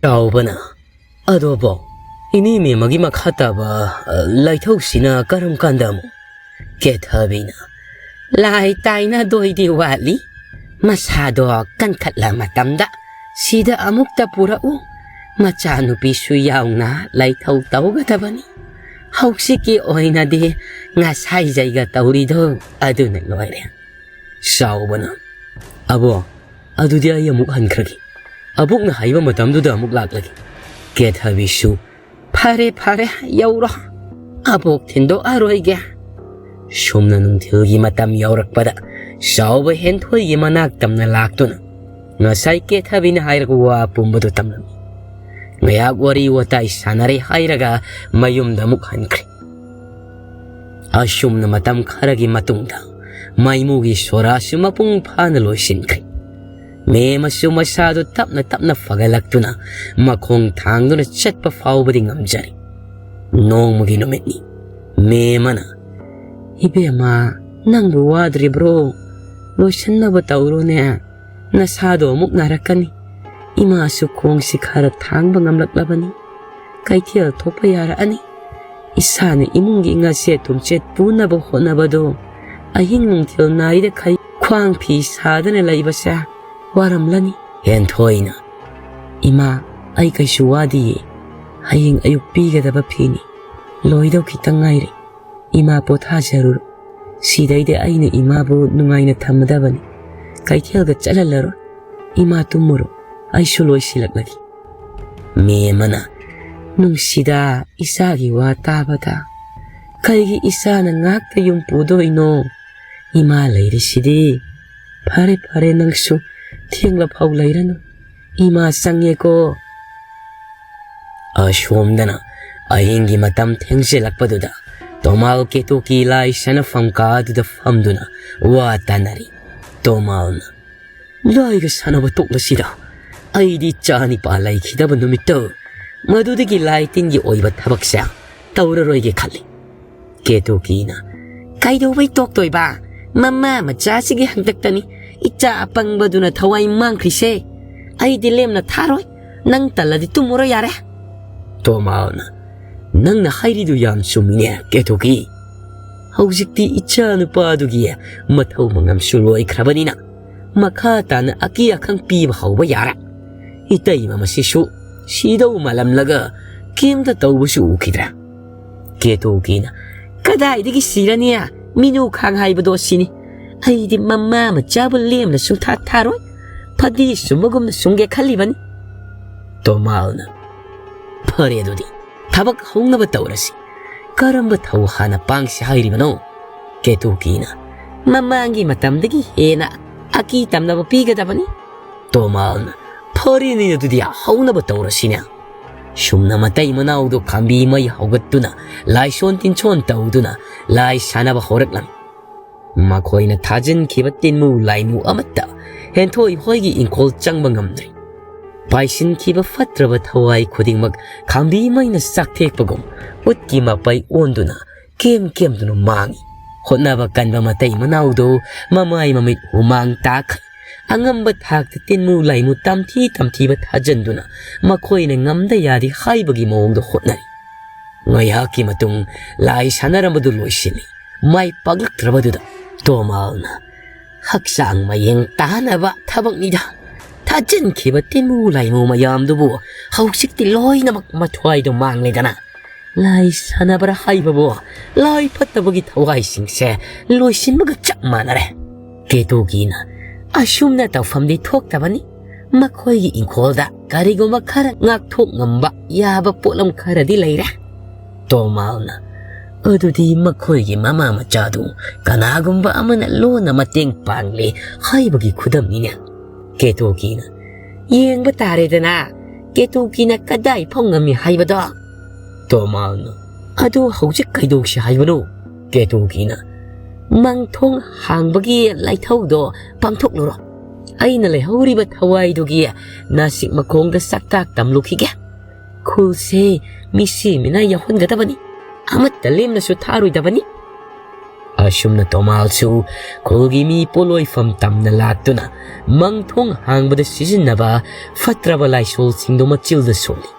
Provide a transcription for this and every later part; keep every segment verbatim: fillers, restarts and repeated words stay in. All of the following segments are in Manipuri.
ꯆꯥꯎꯕꯅ, "ꯑꯗꯣꯕꯣ, ꯏꯅꯦ ꯃꯦꯝꯃꯒꯤ ꯃꯈꯥ ꯇꯥꯕ, ꯑ, ꯂꯥꯏꯊꯧꯁꯤꯅ ꯀꯔꯝ ꯀꯥꯟꯗ ꯑꯃꯨꯛ?" ꯀꯦꯊꯕꯤꯅ, "ꯂꯥꯏ ꯇꯥꯏꯅꯗꯣꯏꯗꯤ ꯋꯥꯠꯂꯤ꯫ ꯃꯁꯥꯗꯣ ꯀꯟꯈꯠꯂ ꯃꯇꯝꯗ ꯁꯤꯗ ꯑꯃꯨꯛꯇ ꯄꯨꯔꯛꯎ꯫ ꯃꯆꯥꯅꯨꯄꯤꯁꯨ ꯌꯥꯎꯅ ꯂꯥꯏꯊꯧ ꯇꯧꯒꯗꯕꯅꯤ꯫ ꯍꯧꯖꯤꯛꯀꯤ ꯑꯣꯏꯅꯗꯤ ꯉꯁꯥꯏꯖꯩꯒ ꯇꯧꯔꯤꯗꯣ ꯑꯗꯨꯅ ꯂꯣꯏꯔꯦ꯫" ꯆꯥꯎꯕꯅ, "ꯑꯕꯣ, ꯑꯗꯨꯗꯤ ꯑꯩ ꯑꯃꯨꯛ ꯍꯟꯈ꯭ꯔꯒꯦ꯫ ꯑꯕꯣꯛꯅ ꯍꯥꯏꯕ ꯃꯇꯝꯗꯨꯗ ꯑꯃꯨꯛ ꯂꯥꯛꯂꯒꯦ꯫" ꯀꯦꯊꯕꯤꯁꯨ, "ꯐꯔꯦ, ꯐꯔꯦ, ꯌꯧꯔꯣ꯫ ꯑꯕꯣꯛ ꯊꯤꯟꯗꯣꯛꯑꯔꯣꯏꯒꯦ꯫" ꯁꯨꯝꯅ ꯅꯨꯡꯊꯤꯜꯒꯤ ꯃꯇꯝ ꯌꯧꯔꯛꯄꯗ ꯆꯥꯎꯕ ꯍꯦꯟꯊꯣꯏꯒꯤ ꯃꯅꯥꯛ ꯇꯝꯅ ꯂꯥꯛꯇꯨꯅ ꯉꯁꯥꯏ ꯀꯦꯊꯕꯤꯅ ꯍꯥꯏꯔꯛꯄ ꯋꯥ ꯄꯨꯝꯕꯗꯨ ꯇꯝꯂꯝꯃꯤ꯫ ꯉꯥꯏꯍꯥꯛ ꯋꯥꯔꯤ ꯋꯥꯇꯥꯏ ꯁꯥꯟꯅꯔꯦ ꯍꯥꯏꯔꯒ ꯃꯌꯨꯝꯗ ꯑꯃꯨꯛ ꯍꯟꯈ꯭ꯔꯦ꯫ ꯑꯁꯨꯝꯅ ꯃꯇꯝ ꯈꯔꯒꯤ ꯃꯇꯨꯡꯗ ꯃꯩꯃꯨꯒꯤ ꯁꯣꯔꯥꯁꯨ ꯃꯄꯨꯡ ꯐꯥꯅ ꯂꯣꯏꯁꯤꯟꯈ꯭ꯔꯦ꯫ ꯃꯦꯝꯃꯁꯨ ꯃꯁꯥꯗꯨ ꯇꯞꯅ ꯇꯞꯅ ꯐꯒꯠꯂꯛꯇꯨꯅ ꯃꯈꯣꯡ ꯊꯥꯡꯗꯨꯅ ꯆꯠꯄ ꯐꯥꯎꯕꯗꯤ ꯉꯝꯖꯔꯦ꯫ ꯅꯣꯡꯃꯒꯤ ꯅꯨꯃꯤꯠꯅꯤ꯫ ꯃꯦꯝꯃꯅ, "ꯏꯕꯦꯝꯃ, ꯅꯪꯕꯨ ꯋꯥꯗ꯭ꯔꯤꯕ꯭ꯔꯣ? ꯂꯣꯏꯁꯤꯟꯅꯕ ꯇꯧꯔꯣꯅꯦ꯫ ꯅꯁꯥꯗꯣ ꯑꯃꯨꯛ ꯅꯥꯔꯛꯀꯅꯤ꯫ ꯏꯃꯥꯁꯨ ꯈꯣꯡꯁꯤ ꯈꯔ ꯊꯥꯡꯕ ꯉꯝꯂꯛꯂꯕꯅꯤ꯫ ꯀꯩꯊꯦꯜ ꯊꯣꯛꯄ ꯌꯥꯔꯛꯑꯅꯤ꯫ ꯏꯁꯥꯅ ꯏꯃꯨꯡꯒꯤ ꯉꯥꯁꯦꯠ ꯊꯨꯝꯆꯦꯠ ꯄꯨꯅꯕ ꯍꯣꯠꯅꯕꯗꯣ ꯑꯍꯤꯡ ꯅꯨꯡꯊꯤꯜ ꯅꯥꯏꯗꯈꯩ ꯈ꯭ꯋꯥꯡ ꯐꯤ ꯁꯥꯗꯅ ꯂꯩꯕꯁꯦ ꯋꯥꯔꯝꯂꯅꯤ꯫" ꯍꯦꯟꯊꯣꯏꯅ, "ꯏꯃꯥ, ꯑꯩ ꯀꯩꯁꯨ ꯋꯥꯗꯤꯌꯦ꯫ ꯍꯌꯦꯡ ꯑꯌꯨꯛ ꯄꯤꯒꯗꯕ ꯐꯤꯅꯤ꯫ ꯂꯣꯏꯗꯧ ꯈꯤꯇꯪ ꯉꯥꯏꯔꯦ꯫ ꯏꯃꯥ ꯄꯣꯊꯥꯖꯔꯨꯔꯣ꯫ ꯁꯤꯗꯩꯗ ꯑꯩꯅ ꯏꯃꯥꯕꯨ ꯅꯨꯡꯉꯥꯏꯅ ꯊꯝꯃꯗꯕꯅꯤ꯫ ꯀꯩꯊꯦꯜꯒ ꯆꯠꯍꯜꯂꯔꯣꯏ꯫ ꯏꯃꯥ ꯇꯨꯝꯃꯨꯔꯣ꯫ ꯑꯩꯁꯨ ꯂꯣꯏꯁꯤꯜꯂꯛꯂꯒꯦ꯫" ꯃꯦꯝꯃꯅ, "ꯅꯨꯡꯁꯤꯗ, ꯏꯆꯥꯒꯤ ꯋꯥ ꯇꯥꯕꯗ꯫ ꯀꯩꯒꯤ ꯏꯆꯥꯅ ꯉꯥꯛꯇ ꯌꯨꯝ ꯄꯨꯗꯣꯏꯅꯣ? ꯏꯃꯥ ꯂꯩꯔꯤꯁꯤꯗꯤ꯫ ꯐꯔꯦ, ꯐꯔꯦ, ꯅꯪꯁꯨ ꯊꯦꯡꯂꯐꯥꯎ ꯂꯩꯔꯅꯨ꯫ ꯏꯃꯥ ꯆꯪꯉꯦꯀꯣ꯫" ꯑꯁꯣꯝꯗꯅ ꯑꯍꯤꯡꯒꯤ ꯃꯇꯝ ꯊꯦꯡꯖꯤꯜꯂꯛꯄꯗꯨꯗ ꯇꯣꯃꯥꯜ ꯀꯦꯇꯨꯀꯤ ꯂꯥꯏ ꯁꯥꯟꯅꯐꯝ ꯀꯥꯗꯨꯗ ꯐꯝꯗꯨꯅ ꯋꯥ ꯇꯥꯅꯔꯤ꯫ ꯇꯣꯃꯥꯜꯅ, "ꯂꯥꯏꯒ ꯁꯥꯟꯅꯕ ꯇꯣꯛꯂꯁꯤꯗ꯫ ꯑꯩꯗꯤ ꯏꯆꯥ ꯅꯤꯄꯥ ꯂꯩꯈꯤꯗꯕ ꯅꯨꯃꯤꯠꯇꯣ ꯃꯗꯨꯗꯒꯤ ꯂꯥꯏ ꯇꯤꯟꯒꯤ ꯑꯣꯏꯕ ꯊꯕꯛꯁꯦ ꯇꯧꯔꯔꯣꯏꯒꯦ ꯈꯜꯂꯤ꯫" ꯀꯦꯇꯨꯀꯤꯅ, "ꯀꯩꯗꯧꯕꯩ ꯇꯣꯛꯇꯣꯏꯕ? ꯃꯃꯥ ꯃꯆꯥꯁꯤꯒꯤ ꯍꯥꯛꯇꯛꯇꯅꯤ ꯏꯆꯥ ꯑꯄꯪꯕꯗꯨꯅ ꯊꯋꯥꯏ ꯃꯥꯡꯈ꯭ꯔꯤꯁꯦ꯫ ꯑꯩꯗꯤ ꯂꯦꯝꯅ ꯊꯥꯔꯣꯏ꯫ ꯅꯪ ꯇꯜꯂꯗꯤ ꯇꯨꯝꯃꯨꯔꯣ ꯌꯥꯔꯦ꯫ ꯇꯣꯃꯥꯜꯅ, "ꯅꯪꯅ ꯍꯥꯏꯔꯤꯗꯨ ꯌꯥꯝ ꯆꯨꯝꯃꯤꯅꯦ, ꯀꯦꯇꯨꯀꯤ꯫ ꯍꯧꯖꯤꯛꯇꯤ ꯏꯆꯥ ꯅꯨꯄꯥꯗꯨꯒꯤ ꯃꯊꯧ ꯃꯉꯝꯁꯨ ꯂꯣꯏꯈ꯭ꯔꯕꯅꯤꯅ, ꯃꯈꯥ ꯇꯥꯅ ꯑꯀꯤ ꯑꯈꯪ ꯄꯤꯕ ꯍꯧꯕ ꯌꯥꯔꯦ꯫ ꯏꯇꯩꯃ ꯃꯁꯤꯁꯨ ꯁꯤꯗꯧ ꯃꯥꯜꯂꯝꯂꯒ ꯀꯩꯝꯇ ꯇꯧꯕꯁꯨ ꯎꯈꯤꯗ꯭ꯔꯦ꯫" ꯀꯦꯇꯨꯀꯤꯅ, "ꯀꯗꯥꯏꯗꯒꯤ ꯁꯤꯔꯅꯤ? ꯃꯤꯅꯨ ꯈꯥꯡ ꯍꯥꯏꯕꯗꯣ ꯁꯤꯅꯤ꯫ ꯑꯩꯗꯤ ꯃꯃꯥ ꯃꯆꯥꯕꯨ ꯂꯦꯝꯅ ꯁꯨꯡꯊꯥ ꯊꯥꯔꯣꯏ꯫ ꯐꯗꯤ ꯁꯨꯝꯕꯒꯨꯝꯅ ꯁꯨꯡꯒꯦ ꯈꯜꯂꯤꯕꯅꯤ꯫" ꯇꯣꯃꯥꯜꯅ, "ꯐꯔꯦ ꯑꯗꯨꯗꯤ, ꯊꯕꯛ ꯍꯧꯅꯕ ꯇꯧꯔꯁꯤ꯫ ꯀꯔꯝꯕ ꯊꯧ ꯍꯥꯟꯅ ꯄꯥꯡꯁꯤ ꯍꯥꯏꯔꯤꯕꯅꯣ?" ꯀꯦꯇꯨꯀꯤꯅ, "ꯃꯃꯥꯡꯒꯤ ꯃꯇꯝꯗꯒꯤ ꯍꯦꯟꯅ ꯑꯀꯤ ꯇꯝꯅꯕ ꯄꯤꯒꯗꯕꯅꯤ꯫" ꯇꯣꯃꯥꯜꯅ, "ꯐꯔꯦꯅꯦ ꯑꯗꯨꯗꯤ, ꯍꯧꯅꯕ ꯇꯧꯔꯁꯤꯅꯦ꯫" ꯁꯨꯝꯅ ꯃꯇꯩ ꯃꯅꯥꯎꯗꯨ ꯈꯥꯝꯕꯤ ꯃꯩ ꯍꯧꯒꯠꯇꯨꯅ ꯂꯥꯏꯁꯣꯟ ꯇꯤꯟꯁꯣꯟ ꯇꯧꯗꯨꯅ ꯂꯥꯏ ꯁꯥꯟꯅꯕ ꯍꯧꯔꯛꯂꯝꯃꯤ꯫ ꯃꯈꯣꯏꯅ ꯊꯥꯖꯤꯟꯈꯤꯕ ꯇꯤꯟꯃꯨ ꯂꯥꯏꯃꯨ ꯑꯃꯠꯇ ꯍꯦꯟꯊꯣꯏ ꯍꯣꯏꯒꯤ ꯏꯪꯈꯣꯜ ꯆꯪꯕ ꯉꯝꯗ꯭ꯔꯤ꯫ ꯄꯥꯏꯁꯤꯟꯈꯤꯕ ꯐꯠꯇ꯭ꯔꯕ ꯊꯋꯥꯏ ꯈꯨꯗꯤꯡꯃꯛ ꯈꯥꯝꯕꯤ ꯃꯩꯅ ꯆꯥꯛꯊꯦꯛꯄꯒꯨꯝ ꯎꯠꯀꯤ ꯃꯄꯩ ꯑꯣꯟꯗꯨꯅ ꯀꯦꯝ ꯀꯦꯝꯗꯨꯅ ꯃꯥꯡꯏ꯫ ꯍꯣꯠꯅꯕ ꯀꯟꯕ ꯃꯇꯩ ꯃꯅꯥꯎꯗꯨ ꯃꯃꯥꯏ ꯃꯃꯤꯠ ꯍꯨꯃꯥꯡ ꯇꯥꯈꯩ ꯑꯉꯝꯕ ꯊꯥꯛꯇ ꯇꯤꯟꯃꯨ ꯂꯥꯏꯃꯨ ꯇꯝꯊꯤ ꯇꯝꯊꯤꯕ ꯊꯥꯖꯤꯟꯗꯨꯅ ꯃꯈꯣꯏꯅ ꯉꯝꯗ ꯌꯥꯗꯦ ꯍꯥꯏꯕꯒꯤ ꯃꯑꯣꯡꯗ ꯍꯣꯠꯅꯔꯤ꯫ ꯉꯥꯏꯍꯥꯛꯀꯤ ꯃꯇꯨꯡ ꯂꯥꯏ ꯁꯥꯟꯅꯔꯝꯕꯗꯨ ꯂꯣꯏꯁꯤꯜꯂꯤ꯫ ꯃꯥꯏ ꯄꯥꯛꯂꯛꯇ꯭ꯔꯕꯗꯨꯗ ꯇꯣꯃꯥꯜꯅ, "ꯍꯛꯆꯥꯡ ꯃꯌꯦꯡ ꯇꯥꯅꯕ ꯊꯕꯛꯅꯤꯗ꯫ ꯊꯥꯖꯤꯟꯈꯤꯕ ꯇꯤꯟꯃꯨ ꯂꯥꯏꯃꯨ ꯃꯌꯥꯝꯗꯨꯕꯨ ꯍꯧꯖꯤꯛꯇꯤ ꯂꯣꯏꯅꯃꯛ ꯃꯊ꯭ꯋꯥꯏꯗꯣ ꯃꯥꯡꯂꯦꯗꯅ꯫ ꯂꯥꯏ ꯁꯥꯟꯅꯕ꯭ꯔꯥ ꯍꯥꯏꯕꯕꯨ ꯂꯥꯏ ꯐꯠꯇꯕꯒꯤ ꯊꯋꯥꯏꯁꯤꯡꯁꯦ ꯂꯣꯏꯁꯤꯟꯕꯒ ꯆꯞ ꯃꯥꯟꯅꯔꯦ꯫" ꯀꯦꯇꯨꯀꯤꯅ, "ꯑꯁꯨꯝꯅ ꯇꯧꯐꯝꯗꯤ ꯊꯣꯛꯇꯕꯅꯤ꯫ ꯃꯈꯣꯏꯒꯤ ꯏꯪꯈꯣꯜꯗ ꯀꯔꯤꯒꯨꯝꯕ ꯈꯔ ꯉꯥꯛꯊꯣꯛ ꯉꯝꯕ ꯌꯥꯕ ꯄꯣꯠꯂꯝ ꯈꯔꯗꯤ ꯂꯩꯔꯦ꯫" ꯇꯣꯃꯥꯜꯅ, "ꯑꯗꯨꯗꯤ ꯃꯈꯣꯏꯒꯤ ꯃꯃꯥ ꯃꯆꯥꯗꯨ ꯀꯅꯥꯒꯨꯝꯕ ꯑꯃꯅ ꯂꯣꯟꯅ ꯃꯇꯦꯡ ꯄꯥꯡꯂꯦ ꯍꯥꯏꯕꯒꯤ ꯈꯨꯗꯝꯅꯤꯅꯦ꯫" ꯀꯦꯇꯨꯀꯤꯅ, "ꯌꯦꯡꯕ ꯇꯥꯔꯦꯗꯅ, ꯀꯦꯇꯨꯀꯤꯅ ꯀꯗꯥꯏ ꯐꯥꯎ ꯉꯝꯃꯤ ꯍꯥꯏꯕꯗꯣ꯫" ꯇꯣꯃꯥꯜꯅ, "ꯑꯗꯨ ꯍꯧꯖꯤꯛ ꯀꯩꯗꯧꯁꯤ ꯍꯥꯏꯕꯅꯣ?" ꯀꯦꯇꯨꯀꯤꯅ, "ꯃꯪꯊꯣꯡ ꯍꯥꯡꯕꯒꯤ ꯂꯥꯏꯊꯧꯗꯣ ꯄꯥꯡꯊꯣꯛꯂꯨꯔꯣ꯫ ꯑꯩꯅ ꯂꯩꯍꯧꯔꯤꯕ ꯊꯋꯥꯏꯗꯨꯒꯤ ꯅꯥꯁꯤꯛ ꯃꯈꯣꯡꯗ ꯆꯥꯛꯇꯥꯛ ꯇꯝꯂꯨꯈꯤꯒꯦ꯫ ꯈꯨꯜꯁꯦ ꯃꯤꯁꯤ ꯃꯤꯅꯥ ꯌꯥꯎꯍꯟꯒꯗꯕꯅꯤ꯫ ꯑꯃꯠꯇ ꯂꯦꯝꯅꯁꯨ ꯊꯥꯔꯣꯏꯗꯕꯅꯤ꯫" ꯑꯁꯨꯝꯅ ꯇꯣꯃꯥꯜꯁꯨ ꯈꯨꯜꯒꯤ ꯃꯤ ꯄꯣꯠꯂꯣꯏꯐꯝ ꯇꯝꯅ ꯂꯥꯛꯇꯨꯅ ꯃꯪ ꯊꯣꯡ ꯍꯥꯡꯕꯗ ꯁꯤꯖꯤꯟꯅꯕ ꯐꯠꯇ꯭ꯔꯕ ꯂꯥꯏꯁꯣꯜꯁꯤꯡꯗꯨ ꯃꯆꯤꯜꯗ ꯁꯣꯜꯂꯤ꯫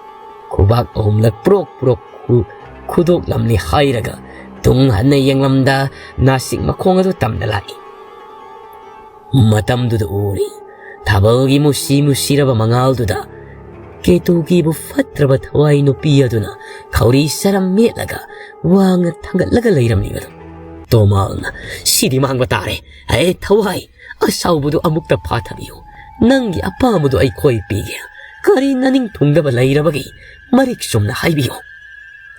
ꯈꯨꯕꯥꯛ ꯑꯍꯨꯝꯂꯛ ꯄ꯭ꯔꯣꯛ ꯄ꯭ꯔꯣꯛ ꯈꯨ-, ꯈꯨꯗꯣꯛꯂꯝꯂꯤ ꯍꯥꯏꯔꯒ ꯇꯨꯡ ꯍꯟꯅ ꯌꯦꯡꯂꯝꯗ ꯅꯥꯁꯤꯛ ꯃꯈꯣꯡ ꯑꯗꯨ ꯇꯝꯅ ꯂꯥꯛꯏ꯫ ꯃꯇꯝꯗꯨꯗ ꯎꯔꯤ ꯊꯥꯕꯜꯒꯤ ꯃꯨꯁꯤ ꯃꯨꯁꯤꯔꯕ ꯃꯉꯥꯜꯗꯨꯗ ꯀꯦꯇꯨꯀꯤꯕꯨ ꯐꯠꯇ꯭ꯔꯕ ꯊꯋꯥꯏ ꯅꯨꯄꯤ ꯑꯗꯨꯅ ꯈꯧꯔꯤ ꯁꯔꯝ ꯃꯦꯠꯂꯒ ꯋꯥꯡꯅ ꯊꯥꯡꯒꯠꯂꯒ ꯂꯩꯔꯝꯂꯤꯕꯗꯨ꯫ ꯇꯣꯃꯥꯜꯅ, "ꯁꯤꯗꯤ ꯃꯥꯡꯕ ꯇꯥꯔꯦ꯫ ꯍꯦ ꯊꯋꯥꯏ, ꯑꯁꯥꯎꯕꯗꯨ ꯑꯃꯨꯛꯇ ꯐꯥꯊꯕꯤꯌꯨ꯫ ꯅꯪꯒꯤ ꯑꯄꯥꯝꯕꯗꯨ ꯑꯩꯈꯣꯏ ꯄꯤꯒꯦ꯫ ꯀꯔꯤ ꯅꯅꯤꯡ ꯊꯨꯡꯗꯕ ꯂꯩꯔꯕꯒꯦ? ꯃꯔꯤꯛ ꯆꯨꯝꯅ ꯍꯥꯏꯕꯤꯌꯨ"꯫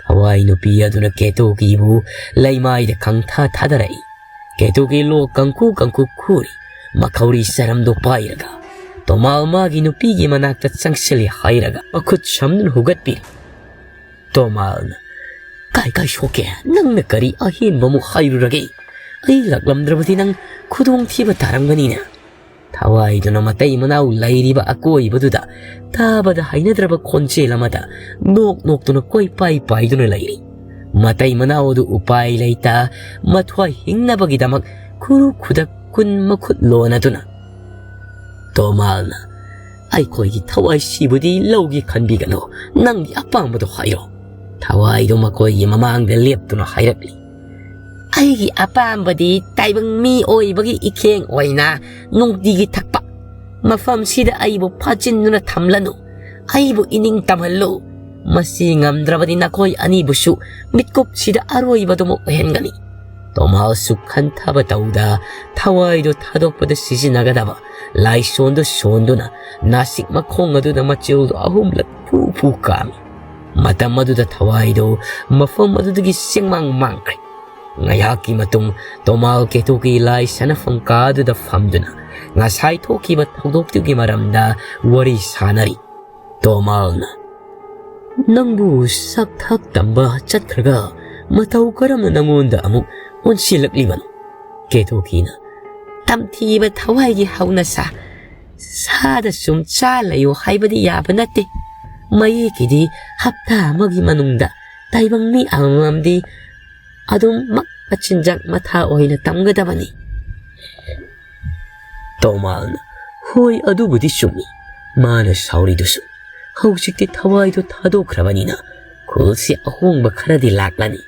ꯊꯋꯥꯏ ꯅꯨꯄꯤ ꯑꯗꯨꯅ ꯀꯦꯇꯨꯀꯤꯕꯨ ꯂꯩꯃꯥꯏꯗ ꯈꯪꯊꯥ ꯊꯥꯗꯔꯛꯏ꯫ ꯀꯦꯇꯨꯀꯤ ꯂꯣꯛ ꯀꯪꯀꯨ ꯀꯪꯀꯨ ꯈꯨꯔꯤ꯫ ꯃꯈꯧꯔꯤ ꯁꯔꯝꯗꯨ ꯄꯥꯏꯔꯒ ꯇꯣꯃꯥꯜ ꯃꯥꯒꯤ ꯅꯨꯄꯤꯒꯤ ꯃꯅꯥꯛꯇ ꯆꯪꯁꯤꯜꯂꯤ ꯍꯥꯏꯔꯒ ꯃꯈꯨꯠ ꯁꯝꯗꯨꯅ ꯍꯨꯒꯠꯄꯤꯔꯤ꯫ ꯇꯣꯃꯥꯜꯅ, "ꯀꯥꯏ ꯀꯥꯏ ꯁꯣꯛꯀꯦ? ꯅꯪꯅ ꯀꯔꯤ ꯑꯍꯦꯟꯕ ꯑꯃꯨꯛ ꯍꯥꯏꯔꯨꯔꯒꯦ? ꯑꯩ ꯂꯥꯛꯂꯝꯗ꯭ꯔꯕꯗꯤ ꯅꯪ ꯈꯨꯗꯣꯡꯊꯤꯕ ꯇꯥꯔꯝꯒꯅꯤꯅ"꯫ ꯊꯋꯥꯏꯗꯨꯅ ꯃꯇꯩ ꯃꯅꯥꯎ ꯂꯩꯔꯤꯕ ꯑꯀꯣꯏꯕꯗꯨꯗ ꯇꯥꯕꯗ ꯍꯩꯅꯗ꯭ꯔꯕ ꯈꯣꯟꯖꯦꯜ ꯑꯃꯗ ꯅꯣꯛ ꯅꯣꯛꯇꯨꯅ ꯀꯣꯏꯄꯥꯏ ꯄꯥꯏꯗꯨꯅ ꯂꯩꯔꯤ꯫ ꯃꯇꯩ ꯃꯅꯥꯎ ꯑꯗꯨ ꯎꯄꯥꯏ ꯂꯩꯇ ꯃꯊ꯭ꯋꯥꯏ ꯍꯤꯡꯅꯕꯒꯤꯗꯃꯛ ꯈꯨꯔꯨ ꯈꯨꯗꯛ ꯀꯨꯟ ꯃꯈꯨꯠ ꯂꯣꯟꯅꯗꯨꯅ, ꯇꯣꯃꯥꯜꯅ, "ꯑꯩꯈꯣꯏꯒꯤ ꯊꯋꯥꯏꯁꯤꯕꯨꯗꯤ ꯂꯧꯒꯦ ꯈꯟꯕꯤꯒꯅꯨ, ꯅꯪꯒꯤ ꯑꯄꯥꯝꯕꯗꯣ ꯍꯥꯏꯔꯣ"꯫ ꯊꯋꯥꯏꯗꯨ ꯃꯈꯣꯏꯒꯤ ꯃꯃꯥꯡꯗ ꯂꯦꯞꯇꯨꯅ ꯍꯥꯏꯔꯛꯂꯤ꯫ "ꯑꯩꯒꯤ ꯑꯄꯥꯝꯕꯗꯤ ꯇꯥꯏꯕꯪ ꯃꯤ ꯑꯣꯏꯕꯒꯤ ꯏꯈꯦꯡ ꯑꯣꯏꯅ ꯅꯨꯡꯇꯤꯒꯤ ꯊꯛꯄ꯫ ꯃꯐꯝꯁꯤꯗ ꯑꯩꯕꯨ ꯐꯥꯖꯤꯟꯗꯨꯅ ꯊꯝꯂꯅꯨ꯫ ꯑꯩꯕꯨ ꯏꯅꯤꯡ ꯇꯝꯍꯜꯂꯨ꯫ ꯃꯁꯤ ꯉꯝꯗ꯭ꯔꯕꯗꯤ ꯅꯈꯣꯏ ꯑꯅꯤꯕꯨꯁꯨ ꯃꯤꯠꯀꯨꯞꯁꯤꯗ ꯑꯔꯣꯏꯕꯗꯨꯃꯛ ꯑꯣꯏꯍꯟꯒꯅꯤ"꯫ ꯇꯣꯃꯥꯜꯁꯨ ꯈꯟꯊꯕ ꯇꯧꯗ ꯊꯋꯥꯏꯗꯨ ꯊꯥꯗꯣꯛꯄꯗ ꯁꯤꯖꯤꯟꯅꯒꯗꯕ ꯂꯥꯏꯁꯣꯟꯗꯨ ꯁꯣꯟꯗꯨꯅ ꯅꯥꯁꯤꯛ ꯃꯈꯣꯡ ꯑꯗꯨꯗ ꯃꯆꯤꯜꯗꯨ ꯑꯍꯨꯝꯂꯛ ꯐꯨ ꯐꯨ ꯀꯥꯝꯃꯤ꯫ ꯃꯇꯝ ꯑꯗꯨꯗ ꯊꯋꯥꯏꯗꯨ ꯃꯐꯝ ꯑꯗꯨꯗꯒꯤ ꯁꯦꯡꯃꯥꯡ ꯃꯥꯡꯈ꯭ꯔꯦ꯫ ꯉꯥꯏꯍꯥꯛꯀꯤ ꯃꯇꯨꯡ ꯇꯣꯃꯥꯜ ꯀꯦꯇꯨꯀꯤ ꯂꯥꯏ ꯁꯥꯟꯅꯐꯝ ꯀꯥ ꯑꯗꯨꯗ ꯐꯝꯗꯨꯅ ꯉꯁꯥꯏ ꯊꯣꯛꯈꯤꯕ ꯊꯧꯗꯣꯛꯇꯨꯒꯤ ꯃꯔꯝꯗ ꯋꯥꯔꯤ ꯁꯥꯅꯔꯤ꯫ ꯇꯣꯃꯥꯜꯅ, "ꯅꯪꯕꯨ ꯁꯛ ꯊꯥꯛ ꯇꯝꯕ ꯆꯠꯈ꯭ꯔꯒ ꯃꯇꯧ ꯀꯔꯝꯅ ꯅꯪꯉꯣꯟꯗ ꯑꯃꯨꯛ ꯑꯣꯟꯁꯤꯜꯂꯛꯂꯤꯕꯅꯣ?" ꯀꯦꯇꯨꯀꯤꯅ, "ꯇꯝꯊꯤꯕ ꯊꯋꯥꯏꯒꯤ ꯍꯧꯅꯁꯥ꯫ ꯁꯥꯗ ꯁꯨꯝ ꯆꯥ ꯂꯩꯌꯨ ꯍꯥꯏꯕꯗꯤ ꯌꯥꯕ ꯅꯠꯇꯦ꯫ ꯃꯌꯦꯛꯀꯤꯗꯤ ꯍꯞꯇꯥ ꯑꯃꯒꯤ ꯃꯅꯨꯡꯗ ꯇꯥꯏꯕꯪ ꯃꯤ ꯑꯃꯃꯝꯗꯤ ꯑꯗꯨꯝꯃꯛ ꯃꯆꯤꯟꯖꯥꯛ ꯃꯊꯥ ꯑꯣꯏꯅ ꯇꯝꯒꯗꯕꯅꯤ꯫ ꯇꯣꯃꯥꯜꯅ, "ꯍꯣꯏ, ꯑꯗꯨꯕꯨꯗꯤ ꯆꯨꯝꯃꯤ꯫ ꯃꯥꯅ ꯁꯥꯎꯔꯤꯗꯨꯁꯨ ꯍꯧꯖꯤꯛꯇꯤ ꯊꯋꯥꯏꯗꯨ ꯊꯥꯗꯣꯛꯈ꯭ꯔꯕꯅꯤꯅ ꯈꯨꯜꯁꯤ ꯑꯍꯣꯡꯕ ꯈꯔꯗꯤ ꯂꯥꯛꯂꯅꯤ꯫"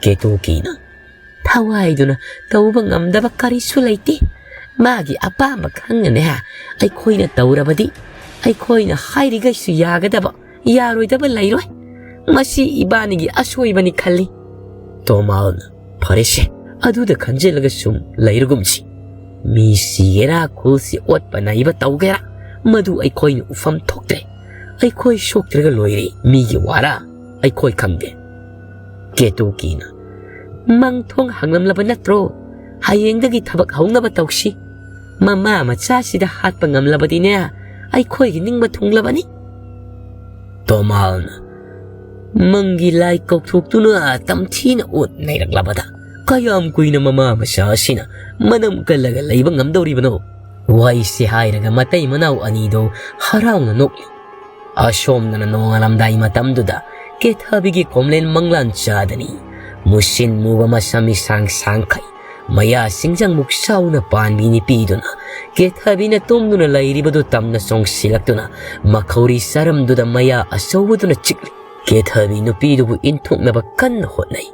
ꯀꯦꯇꯣꯀꯤꯅ, "ꯊꯋꯥꯏꯗꯨꯅ ꯇꯧꯕ ꯉꯝꯗꯕ ꯀꯔꯤꯁꯨ ꯂꯩꯇꯦ꯫ ꯃꯥꯒꯤ ꯑꯄꯥꯝꯕ ꯈꯪꯅꯅꯦ ꯑꯩꯈꯣꯏꯅ ꯇꯧꯔꯕꯗꯤ, ꯑꯩꯈꯣꯏꯅ ꯍꯥꯏꯔꯤꯈꯩꯁꯨ ꯌꯥꯒꯗꯕ, ꯌꯥꯔꯣꯏꯗꯕ ꯂꯩꯔꯣꯏ꯫ ꯃꯁꯤ ꯏꯕꯥꯅꯤꯒꯤ ꯑꯁꯣꯏꯕꯅꯤ ꯈꯜꯂꯤ꯫" ꯇꯣꯃꯥꯜꯅ, "ꯐꯔꯦꯁꯦ, ꯑꯗꯨꯗ ꯈꯟꯖꯤꯜꯂꯒ ꯁꯨꯝ ꯂꯩꯔꯒꯨꯝꯁꯤ꯫ ꯃꯤ ꯁꯤꯒꯦꯔꯥ, ꯈꯨꯜꯁꯤ ꯑꯣꯠꯄ ꯅꯩꯕ ꯇꯧꯒꯦꯔꯥ, ꯃꯗꯨ ꯑꯩꯈꯣꯏꯅ ꯎꯐꯝ ꯊꯣꯛꯇ꯭ꯔꯦ꯫ ꯑꯩꯈꯣꯏ ꯁꯣꯛꯇ꯭ꯔꯒ ꯂꯣꯏꯔꯦ, ꯃꯤꯒꯤ ꯋꯥꯔꯥ ꯑꯩꯈꯣꯏ ꯈꯪꯗꯦ꯫" ꯀꯦꯇꯨꯀꯤꯅ, "ꯃꯪ ꯊꯣꯡ ꯍꯥꯡꯂꯝꯂꯕ ꯅꯠꯇ꯭ꯔꯣ? ꯍꯌꯦꯡꯗꯒꯤ ꯊꯕꯛ ꯍꯧꯅꯕ ꯇꯧꯁꯤ꯫ ꯃꯃꯥ ꯃꯆꯥꯁꯤꯗ ꯍꯥꯠꯄ ꯉꯝꯂꯕꯗꯤꯅꯦ, ꯑꯩꯈꯣꯏꯒꯤ ꯅꯤꯡꯕ ꯊꯨꯡꯂꯕꯅꯤ꯫" ꯇꯣꯃꯥꯜꯅ, "ꯃꯪꯒꯤ ꯂꯥꯏ ꯀꯧꯊꯣꯛꯇꯨꯅ ꯇꯝꯊꯤꯅ ꯑꯣꯠ ꯅꯩꯔꯛꯂꯕꯗ ꯀꯌꯥꯝ ꯀꯨꯏꯅ ꯃꯃꯥ ꯃꯆꯥ ꯑꯁꯤꯅ ꯃꯅꯝ ꯀꯜꯂꯒ ꯂꯩꯕ ꯉꯝꯗꯧꯔꯤꯕꯅꯣ?" ꯋꯥꯏꯁꯦ ꯍꯥꯏꯔꯒ ꯃꯇꯩ ꯃꯅꯥꯎ ꯑꯅꯤꯗꯨ ꯍꯔꯥꯎꯅ ꯅꯣꯛꯂꯤ꯫ ꯑꯁꯣꯝꯗꯅ ꯅꯣꯡꯉꯥꯜꯂꯝꯗꯥꯏ ꯃꯇꯝꯗꯨꯗ ꯀꯦꯊꯕꯤꯒꯤ ꯀꯣꯝꯂꯦꯟ ꯃꯪꯂꯥꯟ ꯆꯥꯗꯅꯤ꯫ ꯃꯨꯁꯤꯟ ꯃꯨꯕ ꯃꯁꯝ ꯏꯁꯥꯡ ꯁꯥꯡꯈꯩ, ꯃꯌꯥ ꯁꯤꯡꯖꯪꯃꯨꯛ ꯆꯥꯎꯅ ꯄꯥꯟꯕꯤ ꯅꯨꯄꯤꯗꯨꯅ ꯀꯦꯊꯕꯤꯅ ꯇꯨꯝꯗꯨꯅ ꯂꯩꯔꯤꯕꯗꯨ ꯇꯝꯅ ꯆꯣꯡꯁꯤꯜꯂꯛꯇꯨꯅ ꯃꯈꯧꯔꯤ ꯆꯔꯝꯗꯨꯗ ꯃꯌꯥ ꯑꯆꯧꯕꯗꯨꯅ ꯆꯤꯛꯂꯤ꯫ ꯀꯦꯊꯕꯤ ꯅꯨꯄꯤꯗꯨꯕꯨ ꯏꯟꯊꯣꯛꯅꯕ ꯀꯟꯅ ꯍꯣꯠꯅꯩ꯫